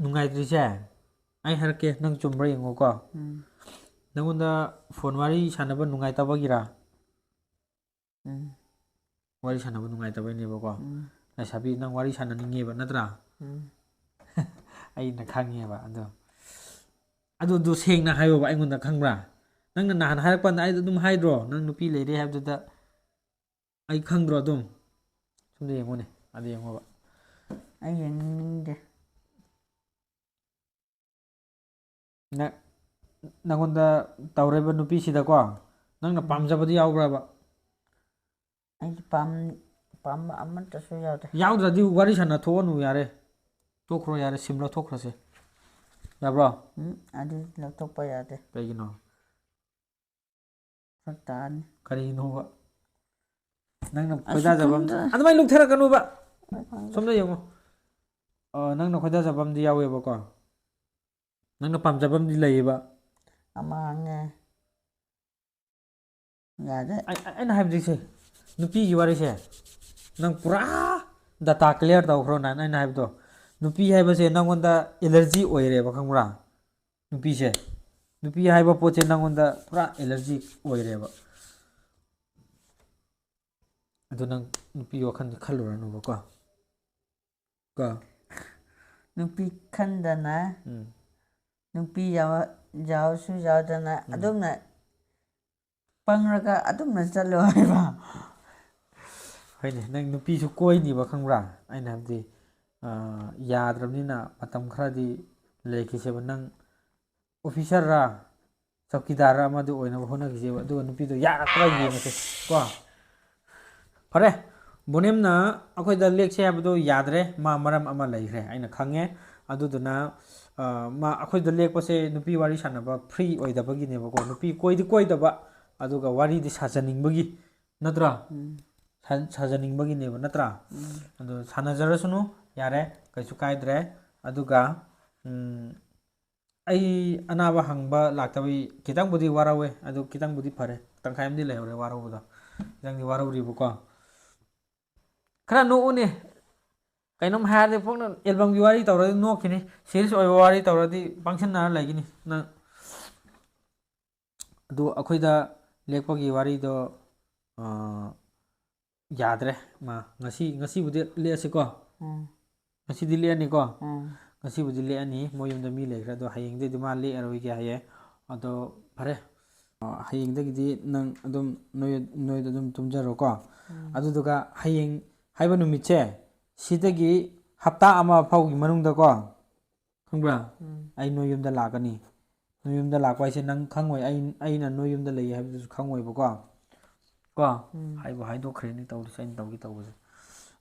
ꯅꯨꯡꯉꯥꯏꯇ꯭ꯔꯤꯁꯦ, ꯑꯩ ꯍꯥꯏꯔꯛꯀꯦ, ꯅꯪ ꯆꯨꯝꯕ꯭ꯔꯥ ꯌꯦꯡꯉꯣꯀꯣ꯫ ꯎꯝ꯫ ꯅꯪꯉꯣꯟꯗ ꯐꯣꯟ ꯋꯥꯔꯤ ꯁꯥꯟꯅꯕ ꯅꯨꯡꯉꯥꯏꯇꯕꯒꯤꯔꯥ? ꯎꯝ꯫ ꯋꯥꯔꯤ ꯁꯥꯟꯅꯕ ꯅꯨꯡꯉꯥꯏꯇꯕꯩꯅꯦꯕꯀꯣ꯫ ꯎꯝ꯫ ꯂꯩꯁꯥꯕꯤ, ꯅꯪ ꯋꯥꯔꯤ ꯁꯥꯟꯅꯅꯤꯡꯉꯦꯕ ꯅꯠꯇ꯭ꯔꯥ? ꯎꯝ꯫ ꯑꯩꯅ ꯈꯪꯉꯦꯕ ꯑꯗꯣ꯫ ꯑꯗꯨꯗꯣ ꯁꯦꯡꯅ ꯍꯥꯏꯌꯣꯕ ꯑꯩꯉꯣꯟꯗ, ꯈꯪꯕ꯭ꯔꯥ? ꯅꯪꯅ ꯅꯍꯥꯟ ꯍꯥꯏꯔꯛꯄ ꯀꯥꯟꯗ ꯑꯩꯗꯣ ꯑꯗꯨꯝ ꯍꯥꯏꯗ꯭ꯔꯣ, ꯅꯪ ꯅꯨꯄꯤ ꯂꯩꯔꯦ ꯍꯥꯏꯕꯗꯨꯗ? ꯑꯩ ꯈꯪꯗ꯭ꯔꯣ ꯑꯗꯨꯝ? ꯁꯣꯝꯗ ꯌꯦꯡꯉꯨꯅꯦ, ꯑꯗ ꯌꯦꯡꯉꯣꯕ꯫ ꯑꯩ ꯌꯦꯡꯅꯤꯡꯗꯦ꯫ ꯅ-, ꯅꯪꯉꯣꯟꯗ ꯇꯧꯔꯤꯕ ꯅꯨꯄꯤꯁꯤꯗꯀꯣ, ꯅꯪꯅ ꯎꯝ꯫ ꯄꯥꯝꯖꯕꯗꯤ ꯌꯥꯎꯕ꯭ꯔꯕ? ꯑꯩꯒꯤ ꯄꯥꯝ-, ꯄꯥꯝꯕ ꯑꯃꯠꯇꯁꯨ ꯌꯥꯎꯗꯦ꯫ ꯌꯥꯎꯗ꯭ꯔꯗꯤ ꯋꯥꯔꯤ ꯁꯥꯟꯅ ꯊꯣꯛꯑꯅꯨ ꯌꯥꯔꯦ꯫ ꯇꯣꯛꯈ꯭ꯔꯣ ꯌꯥꯔꯦ, ꯁꯤꯝ ꯂꯧꯊꯣꯛꯈ꯭ꯔꯁꯦ꯫ ꯌꯥꯕ꯭ꯔꯣ? ꯎꯝ, ꯑꯗꯨ ꯂꯧꯊꯣꯛꯄ ꯌꯥꯗꯦ꯫ ꯀꯩꯒꯤꯅꯣ? ꯐꯔꯛ ꯇꯥꯅꯤ꯫ ꯀꯔꯤꯒꯤꯅꯣꯕ? ꯅꯪꯅ ꯑꯁ, ꯈꯣꯏꯗꯥꯖꯕ ꯑꯃ-, ꯈꯪꯗꯦ꯫ ꯑꯗꯨꯃꯥꯏꯅ ꯂꯨꯛꯊꯔꯛꯀꯅꯣꯕ꯫ ꯑꯩ ꯈꯪꯗꯦ꯫ ꯁꯣꯝꯗ ꯌꯦꯡꯉꯣ꯫ ꯑ, ꯅꯪꯅ ꯈꯣꯏꯗꯥꯖꯕ ꯑꯃꯗꯤ ꯌꯥꯎꯋꯦꯕꯀꯣ꯫ ꯅꯪꯅ ꯄꯥꯝꯖꯕ ꯑꯃꯗꯤ ꯂꯩꯌꯦꯕ꯫ ꯑꯃ ꯍꯪꯉꯦ꯫ ꯌꯥꯗꯦ꯫ ꯑꯩ- ꯑꯩꯅ ꯍꯥꯏꯕꯗꯤꯁꯦ, ꯅꯨꯄꯤꯒꯤ ꯋꯥꯔꯤꯁꯦ ꯅꯪ ꯄꯨꯔꯥ ꯗꯇꯥ ꯀ꯭ꯂꯤꯌꯥꯔ ꯇꯧꯈ꯭ꯔꯣ ꯅꯪ, ꯑꯩꯅ ꯍꯥꯏꯕꯗꯣ꯫ ꯅꯨꯄꯤ ꯍꯥꯏꯕꯁꯦ ꯅꯪꯉꯣꯟꯗ ꯑꯦꯂꯔꯖꯤ ꯑꯣꯏꯔꯦꯕ, ꯈꯪꯕ꯭ꯔꯥ? ꯅꯨꯄꯤꯁꯦ, ꯅꯨꯄꯤ ꯍꯥꯏꯕ ꯄꯣꯠꯁꯦ ꯅꯪꯉꯣꯟꯗ ꯄꯨꯔꯥ ꯑꯦꯂꯔꯖꯤ ꯑꯣꯏꯔꯦꯕ꯫ ꯑꯗꯨ ꯅꯪ ꯅꯨꯄꯤ ꯋꯥꯈꯜꯗꯤ ꯈꯜꯂꯨꯔꯅꯨꯕꯀꯣ꯫ ꯀꯣ꯫ ꯅꯨꯄꯤ ꯈꯟꯗꯅ ꯎꯝ ꯅꯨꯄꯤ ꯌꯥꯎ- ꯌꯥꯎꯁꯨ ꯌꯥꯎꯗꯅ ꯎꯝ꯫ ꯑꯗꯨꯝꯅ ꯄꯪꯔꯒ ꯑꯗꯨꯝꯅ ꯆꯠꯂꯣ ꯍꯥꯏꯕ꯫ ꯍꯣꯏꯅꯦ, ꯅꯪ ꯅꯨꯄꯤꯁꯨ ꯀꯣꯏꯅꯤꯕ, ꯈꯪꯕ꯭ꯔꯥ? ꯑꯩꯅ ꯍꯥꯏꯕꯗꯤ, ꯑꯥ, ꯌꯥꯗ꯭ꯔꯕꯅꯤꯅ ꯃꯇꯝ ꯈꯔꯗꯤ ꯂꯩꯈꯤꯁꯦꯕ꯫ ꯅꯪ ꯑꯣꯐꯤꯁꯔꯔꯥ ꯆꯧꯀꯤꯗꯥꯔꯔꯥ ꯑꯃꯗꯤ ꯑꯣꯏꯅꯕ ꯍꯣꯠꯅꯈꯤꯁꯦꯕ, ꯑꯗꯨꯒ ꯅꯨꯄꯤꯗꯣ ꯌꯥꯔꯛꯄ꯭ꯔꯥ ꯌꯦꯡꯉꯁꯦ ꯀꯣ꯫ ꯐꯔꯦ, ꯕꯣꯅꯦꯝꯅ ꯑꯩꯈꯣꯏꯗ ꯂꯦꯛꯁꯦ ꯍꯥꯏꯕꯗꯣ ꯌꯥꯗ꯭ꯔꯦ, ꯃꯥ ꯃꯔꯝ ꯑꯃ ꯂꯩꯈ꯭ꯔꯦ, ꯑꯩꯅ ꯈꯪꯉꯦ꯫ ꯑꯗꯨꯗꯨꯅ, ꯑꯥ, ꯃꯥ ꯑꯩꯈꯣꯏꯗ ꯂꯦꯛꯄꯁꯦ ꯅꯨꯄꯤ ꯋꯥꯔꯤ ꯁꯥꯟꯅꯕ ꯐ꯭ꯔꯤ ꯑꯣꯏꯗꯕꯒꯤꯅꯦꯕꯀꯣ꯫ ꯅꯨꯄꯤ ꯀꯣꯏꯗꯤ ꯀꯣꯏꯗꯕ, ꯑꯗꯨꯒ ꯋꯥꯔꯤꯗꯤ ꯁꯥꯖꯅꯤꯡꯕꯒꯤ, ꯅꯠꯇ꯭ꯔꯥ? ꯎꯝ, ꯁꯥ- ꯁꯥꯖꯅꯤꯡꯕꯒꯤꯅꯦꯕ, ꯅꯠꯇ꯭ꯔꯥ? ꯎꯝ꯫ ꯑꯗꯣ ꯁꯥꯟꯅꯖꯔꯁꯅꯨ, ꯌꯥꯔꯦ, ꯀꯩꯁꯨ ꯀꯥꯏꯗ꯭ꯔꯦ꯫ ꯑꯗꯨꯒ, ꯎꯝ, ꯑꯩ ꯑꯅꯥꯕ ꯍꯪꯕ ꯂꯥꯛꯇꯕꯩ ꯈꯤꯇꯪꯕꯨꯗꯤ ꯋꯥꯔꯧꯋꯦ, ꯑꯗꯨ ꯈꯤꯇꯪꯕꯨꯗꯤ ꯐꯔꯦ, ꯇꯪꯈꯥꯏ ꯑꯃꯗꯤ ꯂꯩꯍꯧꯔꯦ ꯋꯥꯔꯧꯕꯗꯣ, ꯈꯤꯇꯪꯗꯤ ꯋꯥꯔꯧꯔꯤꯕꯀꯣ꯫ ꯈꯔ ꯅꯣꯛꯎꯅꯦ, ꯀꯩꯅꯣꯝ ꯍꯥꯏꯔꯗꯤ ꯄꯨꯡꯅ ꯑꯦꯜꯕꯝꯒꯤ ꯋꯥꯔꯤ ꯇꯧꯔꯗꯤ ꯅꯣꯛꯈꯤꯅꯤ, ꯁꯤꯔꯤꯌꯁ ꯑꯣꯏꯕ ꯋꯥꯔꯤ ꯇꯧꯔꯗꯤ ꯄꯪꯁꯤꯟꯅꯔ ꯂꯩꯒꯅꯤ ꯅꯪ꯫ ꯑꯗꯨ ꯑꯩꯈꯣꯏꯗ ꯂꯦꯛꯄꯒꯤ ꯋꯥꯔꯤꯗꯣ, ꯑꯥ, ꯌꯥꯗ꯭ꯔꯦ꯫ ꯃꯥ ꯉꯁꯤ, ꯉꯁꯤꯕꯨꯗꯤ ꯂꯦꯛꯑꯁꯤꯀꯣ꯫ ꯎꯝ, ꯉꯁꯤꯗꯤ ꯂꯦꯛꯑꯅꯤꯀꯣ꯫ ꯎꯝ, ꯉꯁꯤꯕꯨꯗꯤ ꯂꯦꯛꯑꯅꯤ, ꯃꯣꯏ ꯌꯨꯝꯗ ꯃꯤ ꯂꯩꯈ꯭ꯔꯦ꯫ ꯑꯗꯣ ꯍꯌꯦꯡꯗꯩꯗꯤ ꯃꯥ ꯂꯦꯛꯑꯔꯣꯏꯒꯦ ꯍꯥꯏꯌꯦ꯫ ꯑꯗꯣ ꯐꯔꯦ, ꯑ, ꯍꯌꯦꯡꯗꯒꯤꯗꯤ ꯅꯪ ꯑꯗꯨꯝ ꯅꯣꯏ, ꯅꯣꯏꯗ ꯑꯗꯨꯝ ꯇꯨꯝꯖꯔꯣꯀꯣ꯫ ꯎꯝ, ꯑꯗꯨꯗꯨꯒ ꯍꯌꯦꯡ ꯍꯥꯏꯕ ꯅꯨꯃꯤꯠꯁꯦ, ꯁꯤꯗꯒꯤ ꯍꯞꯇꯥ ꯑꯃ ꯐꯥꯎꯒꯤ ꯃꯅꯨꯡꯗꯀꯣ, ꯈꯪꯕ꯭ꯔꯥ? ꯎꯝ, ꯑꯩ ꯅꯣꯏ ꯌꯨꯝꯗ ꯂꯥꯛꯀꯅꯤ꯫ ꯅꯣꯏ ꯌꯨꯝꯗ ꯂꯥꯛꯄ ꯍꯥꯏꯁꯦ ꯅꯪ ꯈꯪꯉꯣꯏ, ꯑꯩ, ꯑꯩꯅ ꯅꯣꯏ ꯌꯨꯝꯗ ꯂꯩ ꯍꯥꯏꯕꯗꯨꯁꯨ ꯈꯪꯉꯣꯏꯕꯀꯣ꯫ ꯀꯣ? ꯎꯝ꯫ ꯍꯥꯏꯕꯨ ꯍꯥꯏꯗꯣꯛꯈ꯭ꯔꯦꯅꯦ ꯇꯧꯔꯤꯁꯦ, ꯑꯩꯅ ꯇꯧꯒꯦ ꯇꯧꯕꯁꯦ꯫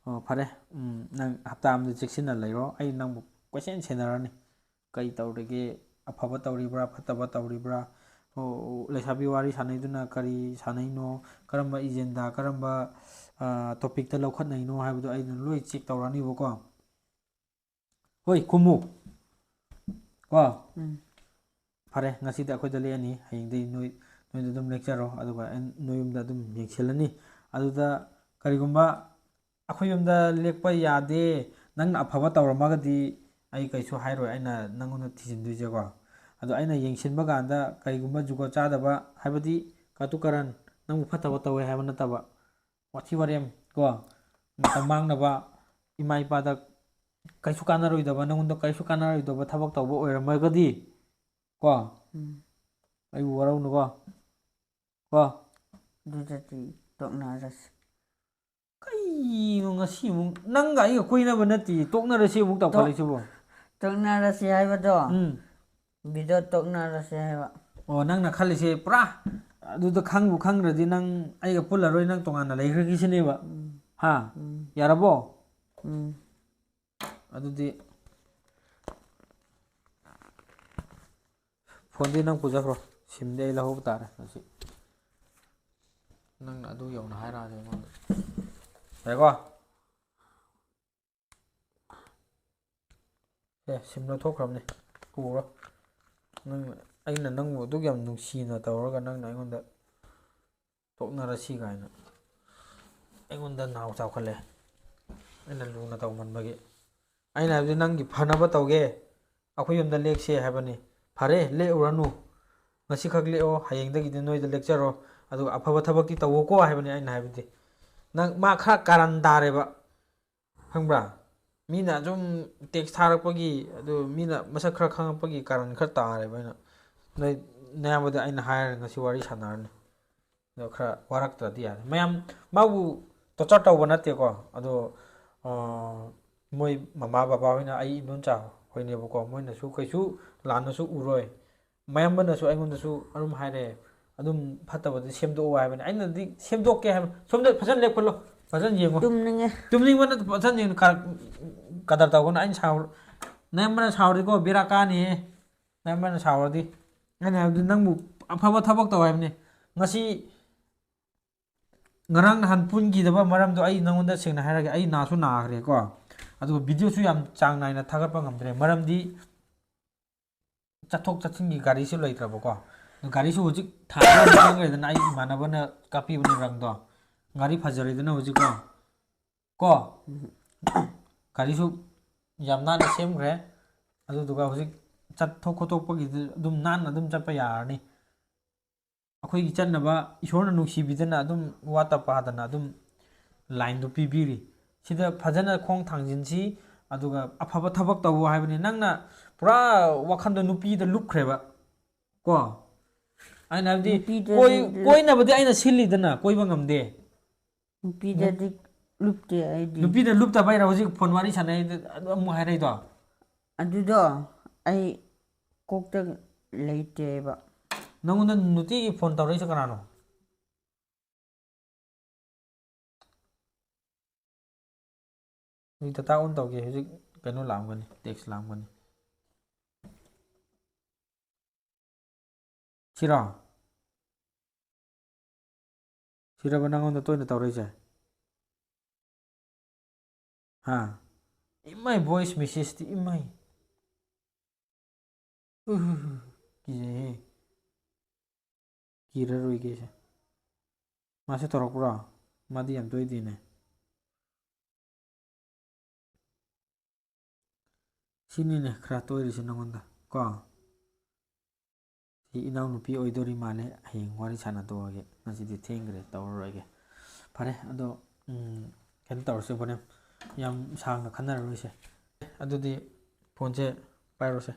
ꯑꯣ, ꯐꯔꯦ꯫ ꯎꯝ, ꯅꯪ ꯍꯞꯇꯥ ꯑꯃꯗ ꯆꯦꯛꯁꯤꯟꯅ ꯂꯩꯔꯣ꯫ ꯑꯩ ꯅꯪꯕꯨ ꯀꯣꯏꯁꯦꯟ ꯁꯦꯟꯅꯔꯅꯤ꯫ ꯀꯔꯤ ꯇꯧꯔꯤꯒꯦ? ꯑꯐꯕ ꯇꯧꯔꯤꯕ꯭ꯔꯥ? ꯐꯠꯇꯕ ꯇꯧꯔꯤꯕ꯭ꯔꯥ? ꯑꯣ, ꯂꯩꯁꯥꯕꯤ ꯋꯥꯔꯤ ꯁꯥꯟꯅꯩꯗꯨꯅ ꯀꯔꯤ ꯁꯥꯟꯅꯩꯅꯣ? ꯀꯔꯝꯕ agenda, ꯀꯔꯝꯕ, ꯑ, topicꯇ ꯂꯧꯈꯠꯅꯩꯅꯣ ꯍꯥꯏꯕꯗꯣ ꯑꯩꯅ ꯂꯣꯏ check ꯇꯧꯔꯅꯤꯕꯀꯣ꯫ ꯍꯣꯏ, ꯈꯨꯝꯃꯨ꯫ ꯀꯣ? ꯎꯝ꯫ ꯐꯔꯦ, ꯉꯁꯤꯗꯤ ꯑꯩꯈꯣꯏꯗ ꯂꯦꯛꯑꯅꯤ, ꯍꯌꯦꯡꯗꯩ ꯅꯣꯏ, ꯅꯣꯏꯗ ꯑꯗꯨꯝ ꯂꯦꯛꯆꯔꯣ, ꯑꯗꯨꯒ ꯑꯩ ꯅꯣꯏ ꯌꯨꯝꯗ ꯑꯗꯨꯝ ꯌꯦꯡꯁꯤꯜꯂꯅꯤ꯫ ꯑꯗꯨꯗ ꯀꯔꯤꯒꯨꯝꯕ ꯑꯩꯈꯣꯏ ꯌꯨꯝꯗ ꯂꯦꯛꯄ ꯌꯥꯗꯦ, ꯅꯪꯅ ꯑꯐꯕ ꯇꯧꯔꯝꯃꯒꯗꯤ ꯑꯩ ꯀꯩꯁꯨ ꯍꯥꯏꯔꯣꯏ, ꯑꯩꯅ ꯅꯪꯉꯣꯟꯗ ꯊꯤꯖꯤꯟꯗꯣꯏꯁꯦꯀꯣ꯫ ꯑꯗꯣ ꯑꯩꯅ ꯌꯦꯡꯁꯤꯟꯕ ꯀꯥꯟꯗ ꯀꯔꯤꯒꯨꯝꯕ ꯖꯨꯒꯣꯠ ꯆꯥꯗꯕ, ꯍꯥꯏꯕꯗꯤ ꯀꯥꯇꯨ ꯀꯥꯔꯟ, ꯅꯪꯕꯨ ꯐꯠꯇꯕ ꯇꯧꯋꯦ ꯍꯥꯏꯕ ꯅꯠꯇꯕ, ꯋꯥꯊꯤ ꯋꯥꯔꯦꯝ ꯀꯣ, ꯃꯇꯝ ꯃꯥꯡꯅꯕ, ꯏꯃꯥ ꯏꯄꯥꯗ ꯀꯩꯁꯨ ꯀꯥꯟꯅꯔꯣꯏꯗꯕ, ꯅꯪꯉꯣꯟꯗ ꯀꯩꯁꯨ ꯀꯥꯟꯅꯔꯣꯏꯗꯕ ꯊꯕꯛ ꯇꯧꯕ ꯑꯣꯏꯔꯝꯃꯒꯗꯤ ꯀꯣ, ꯎꯝ꯫ ꯑꯩꯕꯨ ꯋꯥꯔꯧꯅꯨꯀꯣ꯫ ꯀꯣ꯫ ꯑꯗꯨꯗꯗꯤ ꯇꯣꯛꯅꯔꯁꯤ꯫ ꯀꯩꯅꯣ ꯉꯁꯤ ꯑꯃꯨꯛ ꯅꯪꯒ ꯑꯩꯒ ꯀꯣꯏꯅꯕ ꯅꯠꯇꯦ, ꯇꯣꯛꯅꯔꯁꯤ ꯑꯃꯨꯛ ꯇꯧꯈꯠꯂꯛꯏꯁꯤꯕꯣ? ꯇꯣꯛꯅꯔꯁꯤ ꯍꯥꯏꯕꯗꯣ, ꯎꯝ꯫ ꯚꯤꯗꯤꯑꯣ ꯇꯣꯛꯅꯔꯁꯤ ꯍꯥꯏꯕ꯫ ꯑꯣ, ꯅꯪꯅ ꯈꯜꯂꯤꯁꯦ ꯄꯨꯔꯥ ꯑꯗꯨꯗ ꯈꯪꯕꯨ ꯈꯪꯈ꯭ꯔꯗꯤ ꯅꯪ ꯑꯩꯒ ꯄꯨꯜꯂꯔꯣꯏ, ꯅꯪ ꯇꯣꯉꯥꯟꯅ ꯂꯩꯈ꯭ꯔꯒꯦ ꯁꯤꯅꯦꯕ? ꯎꯝ꯫ ꯍꯥ? ꯎꯝ꯫ ꯌꯥꯔꯕꯣ? ꯎꯝ꯫ ꯑꯗꯨꯗꯤ ꯐꯣꯟꯗꯤ ꯅꯪ ꯄꯨꯖꯈ꯭ꯔꯣ, ꯁꯤꯝꯗꯤ ꯑꯩ ꯂꯧꯍꯧꯕ ꯇꯥꯔꯦ ꯉꯁꯤ꯫ ꯅꯪꯅ ꯑꯗꯨ ꯌꯧꯅ ꯍꯥꯏꯔꯛꯑꯗꯤ ꯑꯩꯉꯣꯟꯗ꯫ ꯌꯥꯏꯀꯣ? ꯑꯦ, ꯁꯤꯝ ꯂꯧꯊꯣꯛꯈ꯭ꯔꯕꯅꯦ, ꯄꯨꯔꯣ꯫ ꯅꯪ, ꯑꯩꯅ ꯅꯪꯕꯨ ꯑꯗꯨꯛ ꯌꯥꯝ ꯅꯨꯡꯁꯤꯅ ꯇꯧꯔꯒ ꯅꯪꯅ ꯑꯩꯉꯣꯟꯗ ꯇꯣꯛꯅꯔꯁꯤ ꯀꯥꯏꯅ ꯑꯩꯉꯣꯟꯗ ꯅꯥꯎ ꯆꯥꯎꯈꯠꯂꯦ, ꯑꯩꯅ ꯂꯨꯅ ꯇꯧꯃꯟꯕꯒꯤ꯫ ꯑꯩꯅ ꯍꯥꯏꯕꯗꯤ ꯅꯪꯒꯤ ꯐꯅꯕ ꯇꯧꯒꯦ, ꯑꯩꯈꯣꯏ ꯌꯨꯝꯗ ꯂꯦꯛꯁꯦ ꯍꯥꯏꯕꯅꯤ꯫ ꯐꯔꯦ, ꯂꯦꯛꯎꯔꯅꯨ, ꯉꯁꯤꯈꯛ ꯂꯦꯛꯑꯣ, ꯍꯌꯦꯡꯗꯒꯤꯗꯤ ꯅꯣꯏꯗ ꯂꯦꯛꯆꯔꯣ, ꯑꯗꯨꯒ ꯑꯐꯕ ꯊꯕꯛꯇꯤ ꯇꯧꯋꯣꯀꯣ ꯍꯥꯏꯕꯅꯤ ꯑꯩꯅ ꯍꯥꯏꯕꯗꯤ꯫ ꯅꯪ, ꯃꯥ ꯈꯔ ꯀꯥꯔꯟ ꯇꯥꯔꯦꯕ, ꯈꯪꯕ꯭ꯔꯥ? ꯃꯤꯅ ꯑꯗꯨꯝ ꯇꯦꯛꯁ ꯊꯥꯔꯛꯄꯒꯤ, ꯑꯗꯨ ꯃꯤꯅ ꯃꯁꯛ ꯈꯔ ꯈꯪꯉꯛꯄꯒꯤ ꯀꯥꯔꯟ ꯈꯔ ꯇꯥꯔꯦꯕ꯫ ꯑꯩꯅ ꯅꯣꯏ ꯅꯌꯥꯝꯕꯗ ꯑꯩꯅ ꯍꯥꯏꯔꯦ, ꯉꯁꯤ ꯋꯥꯔꯤ ꯁꯥꯟꯅꯔꯅꯤ, ꯑꯗꯣ ꯈꯔ ꯋꯥꯔꯛꯇ꯭ꯔꯗꯤ ꯌꯥꯔꯦ꯫ ꯃꯌꯥꯝ ꯃꯥꯕꯨ ꯇꯣꯔꯆꯔ ꯇꯧꯕ ꯅꯠꯇꯦꯀꯣ, ꯑꯗꯣ, ꯑꯥ, ꯃꯣꯏ ꯃꯃꯥ ꯕꯕꯥ ꯍꯣꯏꯅ, ꯑꯩ ꯏꯗꯣꯝꯆꯥ ꯍꯣꯏꯅꯦꯕꯀꯣ, ꯃꯣꯏꯅꯁꯨ ꯀꯩꯁꯨ ꯂꯥꯟꯅꯁꯨ ꯎꯔꯣꯏ꯫ ꯃꯌꯥꯝꯕꯅꯁꯨ ꯑꯩꯉꯣꯟꯗꯁꯨ ꯑꯗꯨꯝ ꯍꯥꯏꯔꯛꯑꯦ, ꯑꯗꯨꯝ ꯐꯠꯇꯕꯗꯤ ꯁꯦꯝꯗꯣꯛꯑꯣ ꯍꯥꯏꯕꯅꯤ꯫ ꯑꯩꯅꯗꯤ ꯁꯦꯝꯗꯣꯛꯀꯦ ꯍꯥꯏꯕ, ꯁꯣꯝꯗ ꯐꯖꯅ ꯂꯦꯞꯈꯠꯂꯣ, ꯐꯖꯅ ꯌꯦꯡꯉꯣ꯫ ꯇꯨꯝꯅꯤꯡꯉꯦ꯫ ꯇꯨꯝꯅꯤꯡꯕ ꯅꯠꯇꯦ, ꯐꯖꯅ ꯌꯦꯡꯉꯣ꯫ ꯀ-, ꯀꯗꯔ ꯇꯧꯒꯅꯨ, ꯑꯩꯅ ꯁꯥꯎ-, ꯅꯌꯥꯝꯕꯅ ꯁꯥꯎꯔꯗꯤꯀꯣ ꯕꯦꯔꯥ ꯀꯥꯅꯤꯍꯦ꯫ ꯅꯌꯥꯝꯕꯅ ꯁꯥꯎꯔꯗꯤ, ꯑꯩꯅ ꯍꯥꯏꯕꯗꯤ ꯅꯪꯕꯨ ꯑꯐꯕ ꯊꯕꯛ ꯇꯧ ꯍꯥꯏꯕꯅꯤ꯫ ꯉꯁꯤ ꯉꯔꯥꯡ ꯅꯍꯥꯟ ꯄꯨꯟꯈꯤꯗꯕ ꯃꯔꯝꯗꯣ ꯑꯩ ꯅꯉꯣꯟꯗ ꯁꯦꯡꯅ ꯍꯥꯏꯔꯒꯦ, ꯑꯩ ꯅꯥꯁꯨ ꯅꯥꯈ꯭ꯔꯦꯀꯣ, ꯑꯗꯨꯒ ꯚꯤꯗꯤꯑꯣꯁꯨ ꯌꯥꯝ ꯆꯥꯡ ꯅꯥꯏꯅ ꯊꯥꯒꯠꯄ ꯉꯝꯗ꯭ꯔꯦ, ꯃꯔꯝꯗꯤ ꯆꯠꯊꯣꯛ ꯆꯠꯁꯤꯟꯒꯤ ꯒꯥꯔꯤꯁꯨ ꯂꯩꯇ꯭ꯔꯕꯀꯣ꯫ ꯑꯗꯨ ꯒꯥꯔꯤꯁꯨ ꯍꯧꯖꯤꯛ ꯊꯥꯕ ꯆꯪꯈ꯭ꯔꯦꯗꯅ, ꯑꯩ ꯏꯃꯥꯟꯅꯕꯅ ꯀꯥꯞꯄꯤꯕꯅꯦ ꯔꯪꯗꯣ꯫ ꯒꯥꯔꯤ ꯐꯖꯔꯦꯗꯅ ꯍꯧꯖꯤꯛꯀꯣ꯫ ꯀꯣ? ꯒꯥꯔꯤꯁꯨ ꯌꯥꯝ ꯅꯥꯟꯅ ꯁꯦꯝꯈ꯭ꯔꯦ꯫ ꯑꯗꯨꯗꯨꯒ ꯍꯧꯖꯤꯛ ꯆꯠꯊꯣꯛ ꯈꯣꯠꯇꯣꯛꯄꯒꯤꯗꯤ ꯑꯗꯨꯝ ꯅꯥꯟꯅ ꯑꯗꯨꯝ ꯆꯠꯄ ꯌꯥꯔꯅꯤ꯫ ꯑꯩꯈꯣꯏꯒꯤ ꯆꯠꯅꯕ ꯏꯁꯣꯔꯅ ꯅꯨꯡꯁꯤꯕꯤꯗꯅ ꯑꯗꯨꯝ ꯋꯥꯠꯇ ꯄꯥꯗꯅ ꯑꯗꯨꯝ ꯂꯥꯏꯟꯗꯣ ꯄꯤꯕꯤꯔꯤ꯫ ꯁꯤꯗ ꯐꯖꯅ ꯈꯣꯡ ꯊꯥꯡꯖꯤꯟꯁꯤ, ꯑꯗꯨꯒ ꯑꯐꯕ ꯊꯕꯛ ꯇꯧ ꯍꯥꯏꯕꯅꯤ꯫ ꯅꯪꯅ ꯄꯨꯔꯥ ꯋꯥꯈꯟꯗꯣ ꯅꯨꯄꯤꯗ ꯂꯨꯞꯈ꯭ꯔꯦꯕ꯫ ꯀꯣ? ꯑꯩꯅ ꯍꯥꯏꯕꯗꯤ ꯅꯨꯄꯤꯗꯗꯤ ꯀꯣꯏ-, ꯂꯨꯞ- ꯀꯣꯏꯅꯕꯗꯤ ꯑꯩꯅ ꯁꯤꯜꯂꯤꯗꯅ, ꯀꯣꯏꯕ ꯉꯝꯗꯦ꯫ ꯅꯨꯄꯤꯗꯗꯤ ꯂꯨꯞꯇꯦ ꯑꯩꯗꯤ꯫ ꯅꯨꯄꯤꯗ ꯂꯨꯞꯇꯕ ꯍꯥꯏꯔ ꯍꯧꯖꯤꯛ ꯐꯣꯟ ꯋꯥꯔꯤ ꯁꯥꯟꯅꯩꯗ ꯑꯗꯨ ꯑꯃꯨꯛ ꯍꯥꯏꯔꯛꯏꯗꯣ? ꯑꯗꯨꯗꯣ ꯑꯩ ꯀꯣꯛꯇ ꯂꯩꯇꯦꯕ꯫ ꯅꯪꯉꯣꯟꯗ ꯅꯨꯡꯇꯤꯒꯤ ꯐꯣꯟ ꯇꯧꯔꯛꯏꯁꯦ ꯀꯅꯥꯅꯣ? ꯍꯧꯖꯤꯛ data on ꯇꯧꯒꯦ, ꯍꯧꯖꯤꯛ ꯀꯩꯅꯣ ꯂꯥꯛꯑꯝꯒꯅꯤ, text ꯂꯥꯛꯑꯝꯒꯅꯤ꯫ ꯁꯤꯔꯣ? ꯁꯤꯔꯕ ꯅꯪꯉꯣꯟꯗ ꯇꯣꯏꯅ ꯇꯧꯔꯛꯏꯁꯦ? ꯍꯥ? ꯏꯃꯥꯏ, voice messageꯇꯤ, ꯏꯃꯥꯏ꯫ ꯎꯍꯨꯍꯨ, ꯀꯤꯖꯩꯍꯦ꯫ ꯀꯤꯔꯔꯣꯏꯒꯦꯁꯦ꯫ ꯃꯥꯁꯦ ꯇꯧꯔꯛꯄ꯭ꯔꯣ? ꯃꯥꯗꯤ ꯌꯥꯝ ꯇꯣꯏꯗꯦꯅꯦ꯫ ꯁꯤꯅꯤꯅꯦ ꯈꯔ ꯇꯣꯏꯔꯤꯁꯦ ꯅꯉꯣꯟꯗ ꯀꯣ꯫ ꯁꯤ ꯏꯅꯥꯎꯅꯨꯄꯤ ꯑꯣꯏꯗꯣꯔꯤ ꯃꯥꯜꯂꯦ꯫ ꯍꯌꯦꯡ ꯋꯥꯔꯤ ꯁꯥꯟꯅ ꯇꯣꯛꯑꯒꯦ꯫ ꯉꯁꯤꯗꯤ ꯊꯦꯡꯈ꯭ꯔꯦ, ꯇꯧꯔꯔꯣꯏꯒꯦ꯫ ꯐꯔꯦ, ꯑꯗꯣ, ꯎꯝ, ꯀꯩꯅꯣ ꯇꯧꯔꯁꯦ ꯍꯣꯔꯦꯟ꯫ ꯌꯥꯝ ꯁꯥꯡꯅ ꯈꯟꯅꯔꯔꯣꯏꯁꯦ꯫ ꯑꯗꯨꯗꯤ ꯐꯣꯟꯁꯦ ꯄꯥꯏꯔꯣꯁꯦ꯫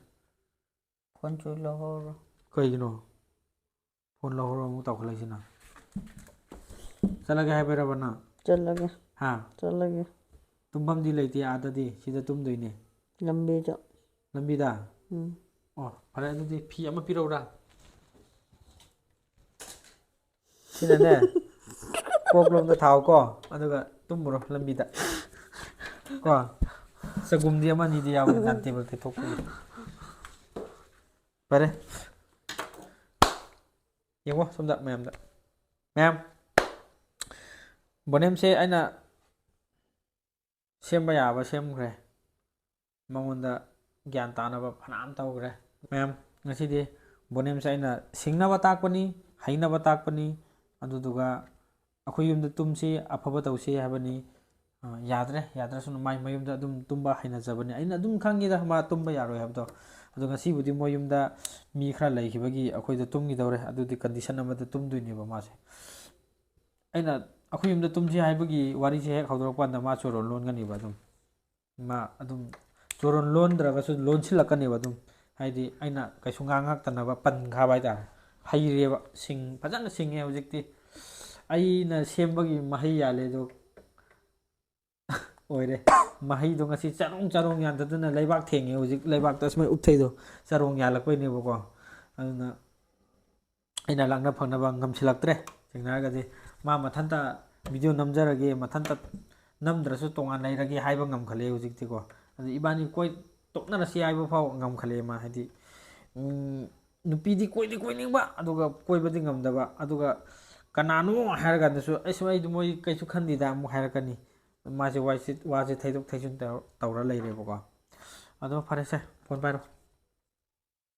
ꯐꯣꯟꯁꯨ ꯂꯧꯍꯧꯔꯣ꯫ ꯀꯩꯒꯤꯅꯣ? ꯐꯣꯟ ꯂꯧꯍꯧꯔꯣ ꯑꯃꯨꯛ ꯇꯧꯈꯠꯂꯛꯏꯁꯤꯅ꯫ ꯆꯠꯂꯒꯦ ꯍꯥꯏꯕꯩꯔꯕ ꯅꯪ? ꯆꯠꯂꯒꯦ꯫ ꯍꯥ? ꯆꯠꯂꯒꯦ꯫ ꯇꯨꯝꯐꯝꯗꯤ ꯂꯩꯇꯦ ꯑꯥꯗꯗꯤ, ꯁꯤꯗ ꯇꯨꯝꯗꯣꯏꯅꯦ꯫ ꯂꯝꯕꯤꯗ꯫ ꯂꯝꯕꯤꯗ? ꯎꯝ꯫ ꯑꯣ, ꯐꯔꯦ, ꯑꯗꯨꯗꯤ ꯐꯤ ꯑꯃ ꯄꯤꯔꯛꯎꯔꯥ? ꯁꯤꯅꯅꯦ, ꯀꯣꯛꯂꯣꯝꯗ ꯊꯥꯎꯀꯣ, ꯑꯗꯨꯒ ꯇꯨꯝꯃꯨꯔꯣ ꯂꯝꯕꯤꯗ꯫ ꯀꯣ, ꯆꯒꯨꯝꯗꯤ ꯑꯃ ꯑꯅꯤꯗꯤ ꯌꯥꯎꯕꯅꯤ, ꯗꯥꯏꯅꯤꯡ ꯇꯦꯕꯜ ꯇꯩꯊꯣꯛꯄꯒꯤ꯫ ꯐꯔꯦ꯫ ꯌꯦꯡꯉꯣ ꯁꯣꯝꯗ ꯃꯌꯥꯝꯗ꯫ ꯃꯌꯥꯝ, ꯕꯣꯅꯦꯝꯁꯦ ꯑꯩꯅ ꯁꯦꯝꯕ ꯌꯥꯕ ꯁꯦꯝꯈ꯭ꯔꯦ꯫ ꯃꯉꯣꯟꯗ ꯒ꯭ꯌꯥꯟ ꯇꯥꯅꯕ ꯐꯅꯌꯥꯝ ꯇꯧꯈ꯭ꯔꯦ꯫ ꯃꯌꯥꯝ, ꯉꯁꯤꯗꯤ ꯕꯣꯅꯦꯝꯁꯦ ꯑꯩꯅ ꯁꯤꯡꯅꯕ ꯇꯥꯛꯄꯅꯤ, ꯍꯩꯅꯕ ꯇꯥꯛꯄꯅꯤ, ꯑꯗꯨꯗꯨꯒ ꯑꯩꯈꯣꯏ ꯌꯨꯝꯗ ꯇꯨꯝꯁꯤ, ꯑꯐꯕ ꯇꯧꯁꯤ ꯍꯥꯏꯕꯅꯤ꯫ ꯑ, ꯌꯥꯗ꯭ꯔꯦ, ꯌꯥꯗ꯭ꯔꯁꯨ ꯃꯥꯏ ꯃꯌꯨꯝꯗ ꯑꯗꯨꯝ ꯇꯨꯝꯕ ꯍꯩꯅꯖꯕꯅꯤ꯫ ꯑꯩꯅ ꯑꯗꯨꯝ ꯈꯪꯉꯤꯗ ꯃꯥ ꯇꯨꯝꯕ ꯌꯥꯔꯣꯏ ꯍꯥꯏꯕꯗꯣ꯫ ꯑꯗꯣ ꯉꯁꯤꯕꯨꯗꯤ ꯃꯣꯏ ꯌꯨꯝꯗ ꯃꯤ ꯈꯔ ꯂꯩꯈꯤꯕꯒꯤ ꯑꯩꯈꯣꯏꯗ ꯇꯨꯝꯈꯤꯗꯧꯔꯦ꯫ ꯑꯗꯨꯗꯤ condition ꯑꯃꯗ ꯇꯨꯝꯗꯣꯏꯅꯦꯕ ꯃꯥꯁꯦ꯫ ꯑꯩꯅ ꯑꯩꯈꯣꯏ ꯌꯨꯝꯗ ꯇꯨꯝꯁꯤ ꯍꯥꯏꯕꯒꯤ ꯋꯥꯔꯤꯁꯦ ꯍꯦꯛ ꯍꯧꯗꯣꯔꯛꯄ ꯀꯥꯟꯗ ꯃꯥ ꯆꯣꯔꯣꯟ ꯂꯣꯟꯒꯅꯦꯕ ꯑꯗꯨꯝ꯫ ꯃꯥ ꯑꯗꯨꯝ ꯆꯣꯔꯣꯟ ꯂꯣꯟꯗ꯭ꯔꯒꯁꯨ ꯂꯣꯟꯁꯤꯜꯂꯛꯀꯅꯦꯕ ꯑꯗꯨꯝ꯫ ꯍꯥꯏꯗꯤ ꯑꯩꯅ ꯀꯩꯁꯨ ꯉꯥꯡꯉꯛꯇꯅꯕ ꯄꯟꯈꯥꯕ ꯍꯥꯏꯇꯥꯔꯦ꯫ ꯍꯩꯔꯦꯕ, ꯁꯤꯡ-, ꯐꯖꯅ ꯁꯤꯡꯉꯦ ꯍꯧꯖꯤꯛꯇꯤ꯫ ꯑꯩꯅ ꯁꯦꯝꯕꯒꯤ ꯃꯍꯩ ꯌꯥꯜꯂꯦ ꯑꯗꯣ ꯑꯣꯏꯔꯦ꯫ ꯃꯍꯩꯗꯣ ꯉꯁꯤ ꯆꯔꯣꯡ ꯆꯔꯣꯡ ꯌꯥꯟꯊꯗꯅ ꯂꯩꯕꯥꯛ ꯊꯦꯡꯉꯦ꯫ ꯍꯧꯖꯤꯛ ꯂꯩꯕꯥꯛꯇ ꯁꯨꯃꯥꯏꯅ ꯎꯞꯊꯩꯗꯣ ꯆꯔꯣꯡ ꯌꯥꯜꯂꯛꯄꯩꯅꯦꯕꯀꯣ꯫ ꯑꯗꯨꯅ ꯑꯩꯅ ꯂꯥꯛꯅ ꯐꯪꯅꯕ ꯉꯝꯁꯤꯜꯂꯛꯇ꯭ꯔꯦ꯫ ꯁꯦꯡꯅ ꯍꯥꯏꯔꯒꯗꯤ ꯃꯥ ꯃꯊꯟꯇ video ꯅꯝꯖꯔꯒꯦ, ꯃꯊꯟꯇ ꯅꯝꯗ꯭ꯔꯁꯨ ꯇꯣꯉꯥꯟ ꯂꯩꯔꯒꯦ ꯍꯥꯏꯕ ꯉꯝꯈꯠꯂꯛꯑꯦ ꯍꯧꯖꯤꯛꯇꯤꯀꯣ꯫ ꯑꯗꯨ ꯏꯕꯥꯅꯤ ꯀꯣꯏ ꯇꯣꯛꯅꯔꯁꯤ ꯍꯥꯏꯕ ꯐꯥꯎ ꯉꯝꯈꯠꯂꯛꯑꯦ ꯃꯥ꯫ ꯍꯥꯏꯗꯤ, ꯎꯝ, ꯅꯨꯄꯤꯗꯤ ꯀꯣꯏꯗꯤ ꯀꯣꯏꯅꯤꯡꯕ, ꯑꯗꯨꯒ ꯀꯣꯏꯕꯗꯤ ꯉꯝꯗꯕ, ꯑꯗꯨꯒ ꯀꯅꯥꯅꯣ ꯍꯥꯏꯔ ꯀꯥꯟꯗꯁꯨ, "ꯑꯩꯁꯨ, ꯑꯩꯗꯤ ꯃꯣꯏ ꯀꯩꯁꯨ ꯈꯟꯗꯦꯗ" ꯑꯃꯨꯛ ꯍꯥꯏꯔꯛꯀꯅꯤ꯫ ꯃꯥꯁꯦ ꯋꯥꯁꯤ-, ꯋꯥꯁꯦ ꯊꯩꯗꯣꯛ ꯊꯩꯖꯤꯟ ꯇꯧ-, ꯇꯧꯔ ꯂꯩꯔꯦꯕꯀꯣ꯫ ꯑꯗꯣ ꯐꯔꯦꯁꯦ, phone ꯄꯥꯏꯔꯣ꯫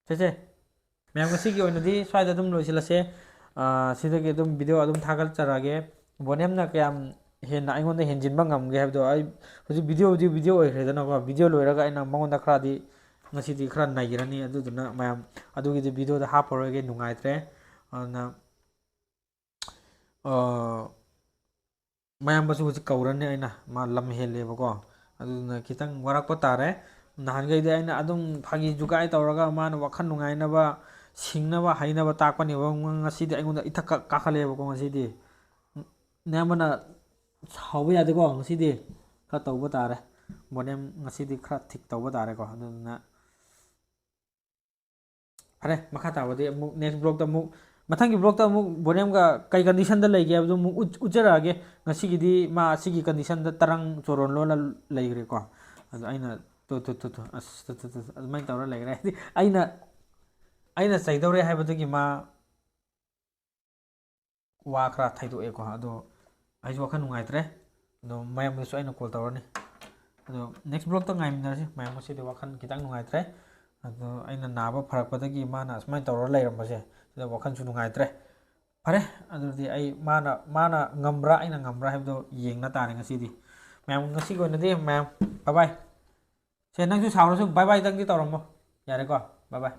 ꯁꯦ, ꯁꯦ꯫ ꯃꯌꯥꯝ, ꯉꯁꯤꯒꯤ ꯑꯣꯏꯅꯗꯤ ꯁ꯭ꯋꯥꯏꯗ ꯑꯗꯨꯝ ꯂꯣꯏꯁꯤꯜꯂꯁꯦ꯫ ꯑꯥ, ꯁꯤꯗꯒꯤ ꯑꯗꯨꯝ video ꯑꯗꯨꯝ ꯊꯥꯒꯠꯆꯔꯛꯑꯒꯦ꯫ ꯕꯣꯅꯦꯝꯅ ꯀꯌꯥꯝ ꯍꯦꯟꯅ ꯑꯩꯉꯣꯟꯗ ꯍꯦꯟꯖꯤꯟꯕ ꯉꯝꯒꯦ ꯍꯥꯏꯕꯗꯣ, ꯑꯩ ꯍꯧꯖꯤꯛ videoꯕꯨꯗꯤ video ꯑꯣꯏꯈ꯭ꯔꯦꯗꯅꯀꯣ꯫ Video ꯂꯣꯏꯔꯒ ꯑꯩꯅ ꯃꯉꯣꯟꯗ ꯈꯔꯗꯤ ꯉꯁꯤꯗꯤ ꯈꯔ ꯅꯩꯔꯅꯤ꯫ ꯑꯗꯨꯗꯨꯅ ꯃꯌꯥꯝ, ꯑꯗꯨꯒꯤꯗꯤ videoꯗ ꯍꯥꯞꯄꯔꯣꯏꯒꯦ, ꯅꯨꯡꯉꯥꯏꯇ꯭ꯔꯦ꯫ ꯑꯗꯨꯅ, ꯑꯥ, ꯃꯌꯥꯝꯕꯁꯨ ꯍꯧꯖꯤꯛ ꯀꯧꯔꯅꯤ ꯑꯩꯅ, ꯃꯥ ꯂꯝ ꯍꯦꯜꯂꯦꯕꯀꯣ꯫ ꯑꯗꯨꯗꯨꯅ ꯈꯤꯇꯪ ꯋꯥꯔꯛꯄ ꯇꯥꯔꯦ꯫ ꯅꯍꯥꯟꯈꯩꯗꯤ ꯑꯩꯅ ꯑꯗꯨꯝ ꯐꯥꯒꯤ ꯖꯨꯒꯥꯏ ꯇꯧꯔꯒ ꯃꯥꯅ ꯋꯥꯈꯜ ꯅꯨꯡꯉꯥꯏꯅꯕ, ꯁꯤꯡꯅꯕ, ꯍꯩꯅꯕ ꯇꯥꯛꯄꯅꯦꯕ꯫ ꯉꯁꯤꯗꯤ ꯑꯩꯉꯣꯟꯗ ꯏꯊꯛ ꯀꯥ-, ꯀꯥꯈꯠꯂꯛꯑꯦꯕꯀꯣ ꯉꯁꯤꯗꯤ꯫ ꯅꯌꯥꯝꯕꯅ ꯁꯥꯎꯕ ꯌꯥꯗꯦꯀꯣ, ꯉꯁꯤꯗꯤ ꯈꯔ ꯇꯧꯕ ꯇꯥꯔꯦ꯫ ꯕꯣꯅꯦꯝ ꯉꯁꯤꯗꯤ ꯈꯔ ꯊꯤꯛ ꯇꯧꯕ ꯇꯥꯔꯦꯀꯣ꯫ ꯑꯗꯨꯗꯨꯅ ꯐꯔꯦ, ꯃꯈꯥ ꯇꯥꯕꯗꯤ ꯑꯃꯨꯛ next vlogꯇ ꯑꯃꯨꯛ, ꯃꯊꯪꯒꯤ vlogꯇ ꯑꯃꯨꯛ ꯕꯣꯅꯦꯝꯒ ꯀꯩ conditionꯗ ꯂꯩꯒꯦ ꯍꯥꯏꯕꯗꯨ ꯑꯃꯨꯛ ꯎꯠ-, ꯎꯠꯆꯔꯛꯑꯒꯦ꯫ ꯉꯁꯤꯒꯤꯗꯤ ꯃꯥ ꯑꯁꯤꯒꯤ conditionꯗ ꯇꯔꯪ ꯆꯣꯔꯣꯟ ꯂꯣꯜꯂ ꯂꯩꯈ꯭ꯔꯦꯀꯣ꯫ ꯑꯗꯣ ꯑꯩꯅ ꯇꯨ, ꯇꯨ, ꯇꯨ, ꯇꯨ, ꯑꯁ, ꯇꯨ, ꯇꯨ, ꯇꯨ, ꯑꯗꯨꯃꯥꯏꯅ ꯇꯧꯔ ꯂꯩꯈ꯭ꯔꯦ꯫ ꯍꯥꯏꯗꯤ ꯑꯩꯅ, ꯑꯩꯅ ꯆꯩꯗꯧꯔꯦ ꯍꯥꯏꯕꯗꯨꯒꯤ ꯃꯥ ꯋꯥ ꯈꯔ ꯊꯩꯗꯣꯛꯑꯦꯀꯣ꯫ ꯑꯗꯣ ꯑꯩꯁꯨ ꯋꯥꯈꯜ ꯅꯨꯡꯉꯥꯏꯇ꯭ꯔꯦ꯫ ꯑꯗꯣ ꯃꯌꯥꯝꯗꯁꯨ ꯑꯩꯅ call ꯇꯧꯔꯅꯤ꯫ ꯑꯗꯣ next vlogꯇ ꯉꯥꯏꯃꯤꯟꯅꯔꯁꯤ꯫ ꯃꯌꯥꯝ, ꯉꯁꯤꯗꯤ ꯋꯥꯈꯜ ꯈꯤꯇꯪ ꯅꯨꯡꯉꯥꯏꯇ꯭ꯔꯦ꯫ ꯑꯗꯣ ꯑꯩꯅ ꯅꯥꯕ ꯐꯔꯛꯄꯗꯒꯤ ꯃꯥꯅ ꯑꯁꯨꯃꯥꯏꯅ ꯇꯧꯔ ꯂꯩꯔꯝꯕꯁꯦ, ꯁꯤꯗ ꯋꯥꯈꯜꯁꯨ ꯅꯨꯡꯉꯥꯏꯇ꯭ꯔꯦ꯫ ꯐꯔꯦ, ꯑꯗꯨꯗꯤ ꯑꯩ, ꯃꯥꯅ, ꯃꯥꯅ ꯉꯝꯕ꯭ꯔꯥ ꯑꯩꯅ ꯉꯝꯕ꯭ꯔꯥ ꯍꯥꯏꯕꯗꯣ ꯌꯦꯡꯅ ꯇꯥꯔꯦ ꯉꯁꯤꯗꯤ꯫ ꯃꯌꯥꯝ, ꯉꯁꯤꯒꯤ ꯑꯣꯏꯅꯗꯤ ꯃꯌꯥꯝ, bye bye꯫ ꯁꯦ, ꯅꯪꯁꯨ ꯁꯥꯎꯔꯁꯨ bye bye ꯗꯪꯗꯤ ꯇꯧꯔꯝꯃꯣ꯫ ꯌꯥꯔꯦꯀꯣ? Bye bye꯫